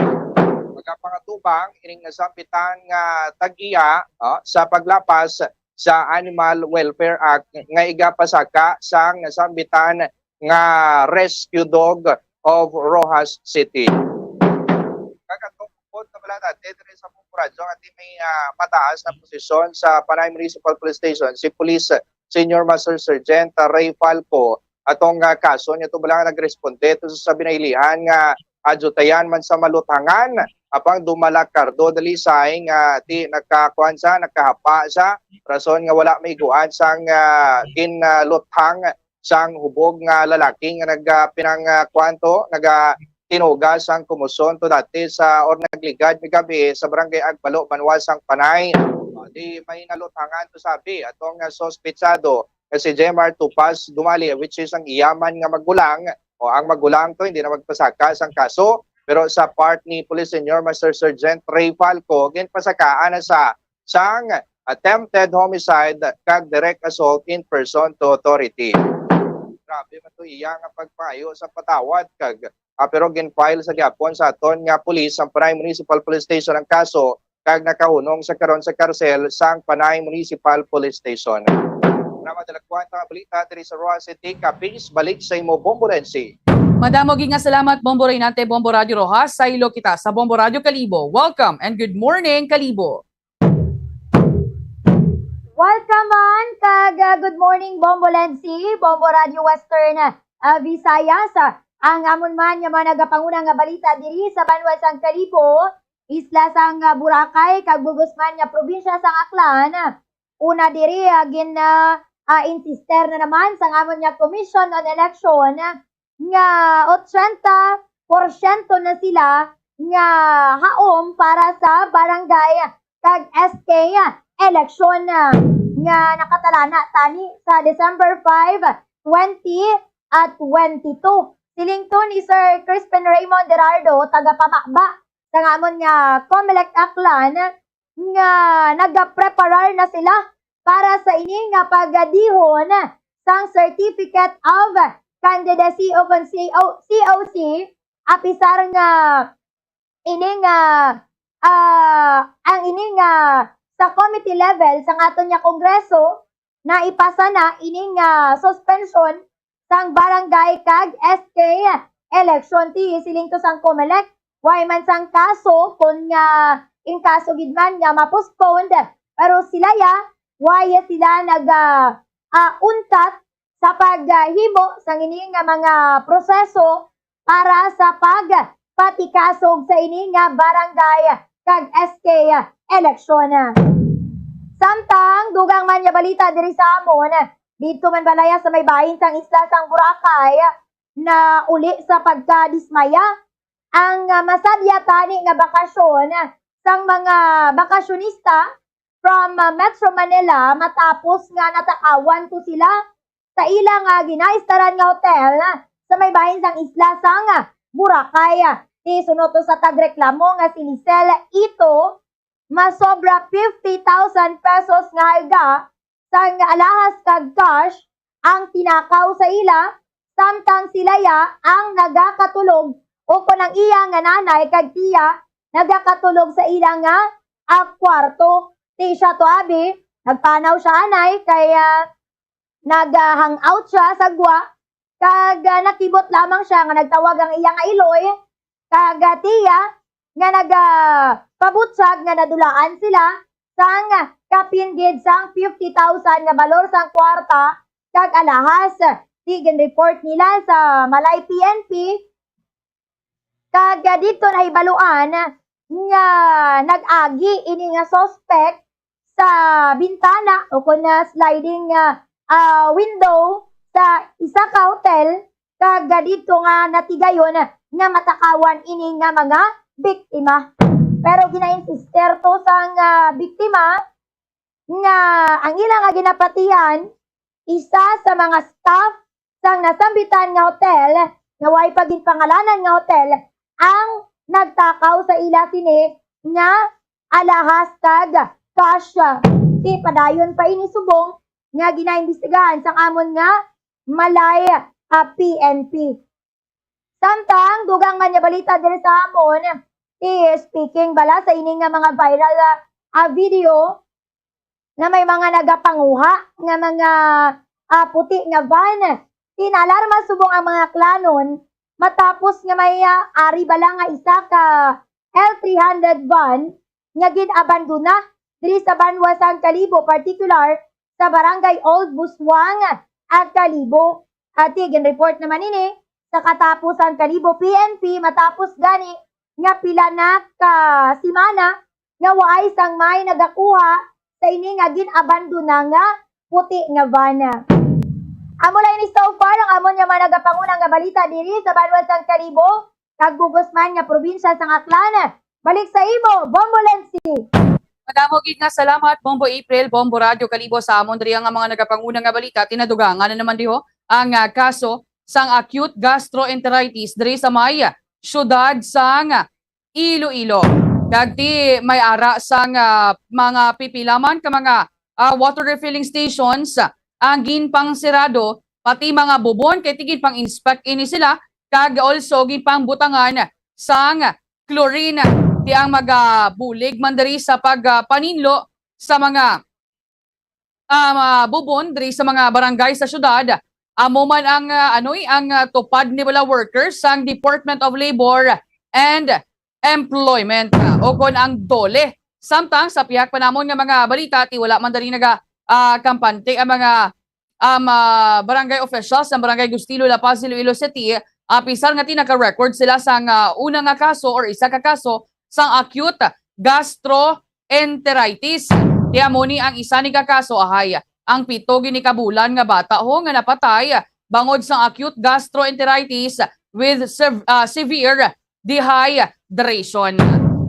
Magapangatubang ining nasambitan nga tag-iya, ah, sa paglapas sa Animal Welfare Act nga igapasaka sang nasambitan nga Rescue Dog of Roxas City. Kag atong upod na pala natin diri sa Bombo Radyo nga may ah, mataas na posisyon sa Panay Municipal Police Station, si Police Senior Master Sergeant Ray Falco. Atong ah, kaso niya to bala nga nagresponde to sa binailihan nga adjutayan man sa maluthangan, apang dumala kardo dalisay nga ti nakakuan sa nakahapa sa rason nga wala maiguan sang ah, ginluthang sang hubog nga lalaki nga nagpinang ah, kuan to, naga tinuga sang kumuson to dati sa or nagligad ni gabi sa barangay Agbalo, Banwa sang Panay. Di may naluthangan to sabi atong ah, suspetsado nga si Jemar Tupas Dumali, which is ang iyaman nga magulang, o ang magulang to hindi na magpasaka sang kaso, pero sa part ni Police Senior Master Sergeant Ray Falco, ginpasakaan na sa sang attempted homicide kag direct assault in person to authority. Grabe man to iya nga pagpayo sa patawad kag ah, pero gin-file sa gyapon sa aton nga pulis ang Panay Municipal Police Station ang kaso kag nakahunong sa karon sa karsel sang Panay Municipal Police Station. Para madalagkuan nga balita diri sa Roxas City, Capiz, balik sa imo, Bombo Renzi. Madamo gid nga salamat, Bombo Reynante, Bombo Radyo Roxas. Saylo kita sa Bombo Radyo Kalibo. Welcome and good morning, Kalibo. Welcome man, kag, ah, good morning, Bombo Lensi, Bombo Radio Western, ah, Visayas. Ah, ang amon man nga mga nagapanguna nga balita diri sa banwa sang Kalibo, isla sang, ah, Boracay, kag bug-os man nga probinsya sang Aklan. Una diri, ah, gin, ah, ah, insister na naman sang amon nga Commission on Election nga otsenta porsyento na sila nga haom para sa barangay kag S K election nga nakatalana tani sa December five, twenty twenty-two. Siling to ni Sir Crispin Raymond Gerardo, tagapamaba sa amon nga Comelec Aklan, nga nagapreparar na sila para sa ini nga pagadihon sang Certificate of Candidacy o kon C O, C O C, apisar nga ini nga, ah, ang ini nga sa committee level sang aton nga Kongreso, naipasa na ini nga suspension sang barangay kag S K election. Ti siling to sang Comelec, way man sang kaso kon nga in kaso gid man nga ma-postponed, pero sila ya, way sila nag, ah, ah, untat sa paghimo sang ini nga mga proseso para sa pagpatikasog sa ini nga barangay kag S K election. Samtang dugang man nga balita diri sa amon, didto man balaya sa may bahin sang isla sang Boracay, na uli sa pagkadismaya ang, ah, masadya tani nga bakasyon sang mga bakasyonista from, ah, Metro Manila matapos nga natakawan to sila sa ila nga ginaistaran nga hotel sa may bahin sang isla sang Boracay. Ti suno to sa tagreklamo nga si Lisel Ito, masobra fifty thousand pesos nga halga sang alahas kag cash ang tinakaw sa ila, samtang sila ya ang nagakatulog o kon ang iya nga nanay kag tiya nagakatulog sa ila nga, ah, kwarto. Ti siya to abi, nagpanaw siya anay kay, ah, nag-hangout siya sa gwa, kag, ah, nakibot lamang siya nga nagtawag ang iya nga iloy kag, ah, tiya nga nagapabutyag nga nadulaan sila sang kapin gid sang fifty thousand nga balor sang kwarta kag alahas. Ti ginreport nila sa Malay P N P, kag, ah, didto nahibaluan nga nag-agi ini nga suspect sa bintana o kon, ah, sliding, ah, ah, window sa isa ka hotel, kag, ah, didto nga natigayon nga matakawan ini nga mga biktima. Pero gina-insister to sang, ah, biktima nga ang ila nga ginapatihan, isa sa mga staff sang nasambitan nga hotel, nga way pa ginpangalanan nga hotel, ang nagtakaw sa ila sini nga alahas kag cash. Ti padayon pa ini subong nga ginaimbestigahan sang amon nga Malay, ah, P N P. Samtang dugang man nga balita diri sa amon, ti speaking bala sa ini nga mga viral, ah, ah, video nga may mga nagapanguha nga mga, ah, puti nga van, ti naalarma subong ang mga Aklanon matapos nga may, ah, ari bala nga isa ka L three hundred van nga gin-abandona diri sa banwa sang Kalibo, particular sa Barangay Old Buswang, ah, Kalibo. Ti gin-report naman ini sa Katapusan Kalibo P N P matapos gani nga pila na ka semana nga waay sang may nagakuha sa ini nga gin-abandona nga puti nga van. Amo lang ini so far ang amon nga mga nagapanguna nga balita diri sa banwa sang Kalibo kag bug-os man nga probinsya sang Aklan. Balik sa imo, Bombo Lensi. Madamo gid nga salamat, Bombo April, Bombo Radyo Kalibo, sa amon diri nga mga nagapanguna nga balita. Ti nadugangan na naman diho ang, ah, kaso sang acute gastroenteritis diri sa may siyudad sang Iloilo. Kag ti may ara sang, ah, mga pipila man ka mga, ah, water refilling stations ang ginpangsirado, pati mga bubon kay ti ginpang-inspect ini sila, kag also ginpangbutangan sang chlorine. Ti ang magabulig man diri sa pag, ah, paninlo sa mga, ah, mga bubon diri sa mga barangay sa syudad. Amo man ang, ah, anoy, ang, ah, tupad ni bala workers sang Department of Labor and Employment, ah, o kon ang DOLE. Samtang sa pihak pa namon nga mga balita, ti wala man diri naga, ah, kampante ang mga, um, ah, barangay officials sa Barangay Gustilo, La Paz, Iloilo City, apisar nga ti naka-record sila sang, ah, una nga kaso or isa ka kaso sang acute gastroenteritis. Ti amo ni ang isa ni ka kaso, ahay, ang pito gini ka bulan nga bata ho nga napatay bangod sang acute gastroenteritis with sev-, ah, severe dehydration.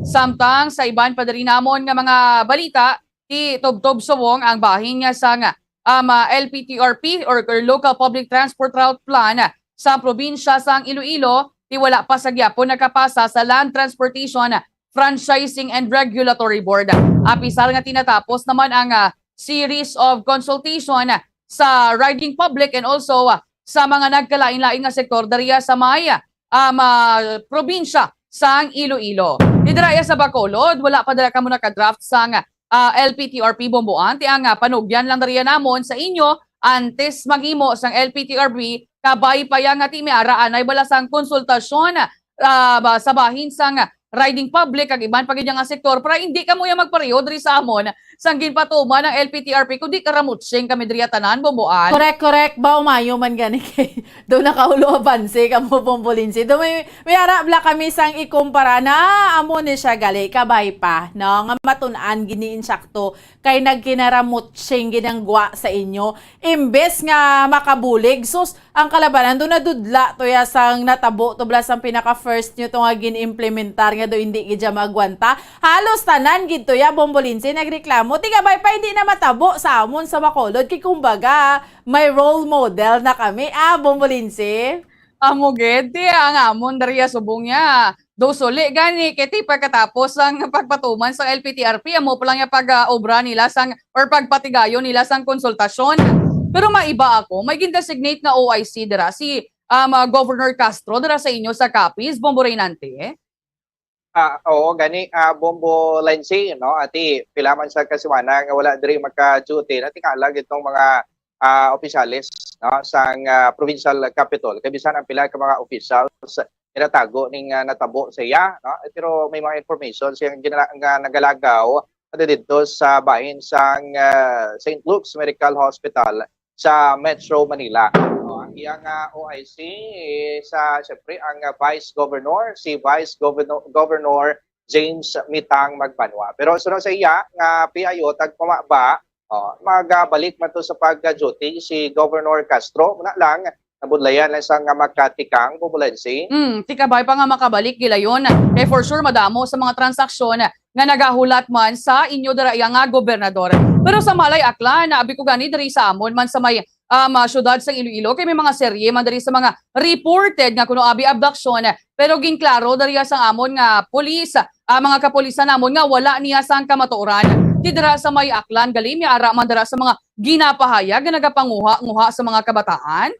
Samtang sa iban pa diri namon nga mga balita, ti tubtob subong ang bahin nga sang, um, ah, L P T R P or, or Local Public Transport Route Plan sa probinsya sang Iloilo, ti wala pa sa gyapon nakapasa sa Land Transportation Franchising and Regulatory Board. Apisar nga ti natapos naman ang, ah, series of consultation sa riding public and also, ah, sa mga nagkalain-lain nga sektor diriya sa may, ah, ma-, probinsya sang Iloilo. Didira iya sa Bacolod, wala pa dira kamo naka-draft sang, ah, L P T R P Bomboan, ti ang, ah, panugyan lang diriya namon sa inyo antes maghimo sang L P T R P, kabay pa ya nga ti may ara anay bala sang konsultasyon, ah, ba, sa bahin sang riding public kag iban pa gid nga sektor para hindi kamo ya magpareho diri sa amon sang ginpatuman ang L P T R P, kundi karamutsing kami diriya tanan, Bomboan. Correct, correct. Ba, umayo man gani kay do nakaulo abanse kamo, Bombolinsi. Do may, may ara bala kami sang ikumpara na amo ni siya gali, kabay pa, no? Nga matun-an gini insakto kay nagkinaramutsing ginanggwa sa inyo. Imbes nga makabulig, sus, ang kalabanan do nadudla to ya sang natabo to bala sang pinaka first nyo to nga gin-implementar nga do hindi gid siya maagwanta. Halos tanan gid to ya, Bombolinsi, nagreklamo. Ti kabay pa hindi na matabo sa amon sa Bacolod. Kay kumbaga, may role model na kami. Ah, Bombolinsi. Amo gid, ti ang amon diriya subong niya. Do suli gani, kay ti pagkatapos sang pagpatuman sang L P T R P, amo pa lang ya pag, ah, obra nila sang, or pagpatigayon nila sang konsultasyon. Pero maiba ako, may gin-designate nga O I C dira si, um, ah, Governor Castro dira sa inyo sa Capiz, Bombo Reynante. Ah, oo, gani, ah, Bombo Lency, no? Ati, pila man sa kasimana nga wala diri maka-duty, natingala gid tong mga, ah, opisyales, no, sang, ah, provincial capitol. Kay bisan ang pila ka mga officials ginatago ning, ah, natabo sa iya, no? Eh, pero may mga information siya nga gina-, nga nagalagaw ano didto sa bahin sang, ah, Saint Luke's Medical Hospital sa Metro Manila. No, ang iya nga O I C, eh, sa, syempre, ang, ah, Vice Governor, si Vice Governor, Governor James Mitang Magbanwa. Pero sunod sa iya nga P I O, tagpamaba, oh, magabalik man to sa pag-duty si Governor Castro. Muna lang, nabudlayan lang sa nga makatikang, Bombo Lency. Mm, ti kabay pa nga makabalik gilayon. Kay for sure, madamo sa mga transaksyon nga nagahulat man sa inyo dira iya nga gobernador. Pero sa Malay Aklan, abi ko gani diri sa amon man sa may, um, ah, syudad sa Iloilo, kay may mga serye man diri sa mga reported nga kuno abi abduction. Pero ginklaro diri sa amon nga pulis, ah, mga kapulisan namon nga wala niya sang kamatuoran. Ti dira sa may Aklan, gali may ara man dira sa mga ginapahayag nga nagapanguha-nguha sa mga kabataan.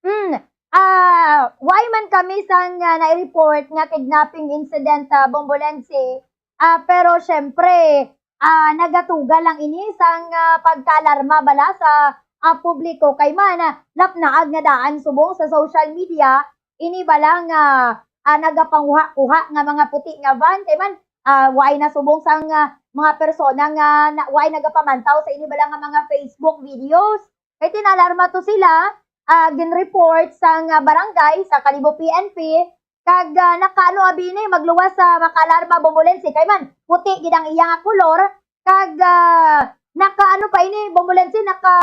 Mm. Ah, why man kami sang, ah, nai-report nga kidnapping incident, ah, Bombolense? Ah, pero syempre, ah, nagatuga lang ini sang, ah, pagkaalarma bala sa, ah, publiko kay man, ah, lapnaag nga daan subong sa social media, ini bala nga, ah, nagapanguha-kuha nga mga puti nga van kay man, ah, waay na subong sang, ah, mga persona nga na, waay nagapamantaw sa ini bala nga mga Facebook videos. Kay tinalarma to sila, ah, gin-report sang, ah, barangay sa Kalibo P N P, kag, ah, nakaano abi ini, magluwas sa makaalarma, Bombolense, kay man puti gid ang iya nga kolor, kag, ah, nakaano pa ini, Bombolense, naka,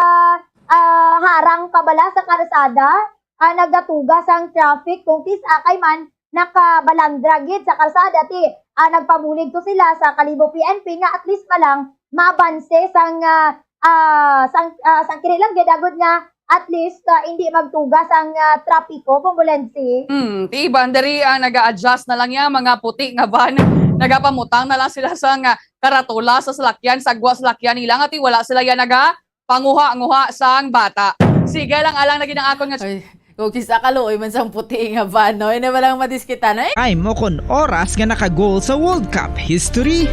ah, harang pa bala sa karsada, ah, nagatuga sang traffic, kung tis-a kay man nakabalandra gid sa karsada, ti, ah, nagpabulig to sila sa Kalibo P N P nga at least pa lang maabanse sang, ah, ah, sang, ah, sang kini lang gid agud nga at least, ah, hindi magtuga sang, ah, trapiko, Bombolense. Hmm, ti iban diri ang naga-adjust na lang ya, mga puti nga van. Nagapamutang na lang sila sang, ah, karatula sa salakyan, sa gwa salakyan nila, nga ti wala sila ya naga panguha-nguha sang bata. Sige lang, alang na gid ang akon nga Ay, kung kisa kaluoy man sang puti nga van, no? Hindi ba lang madiskita na eh? Ay mo kon oras nga naka-goal sa World Cup history.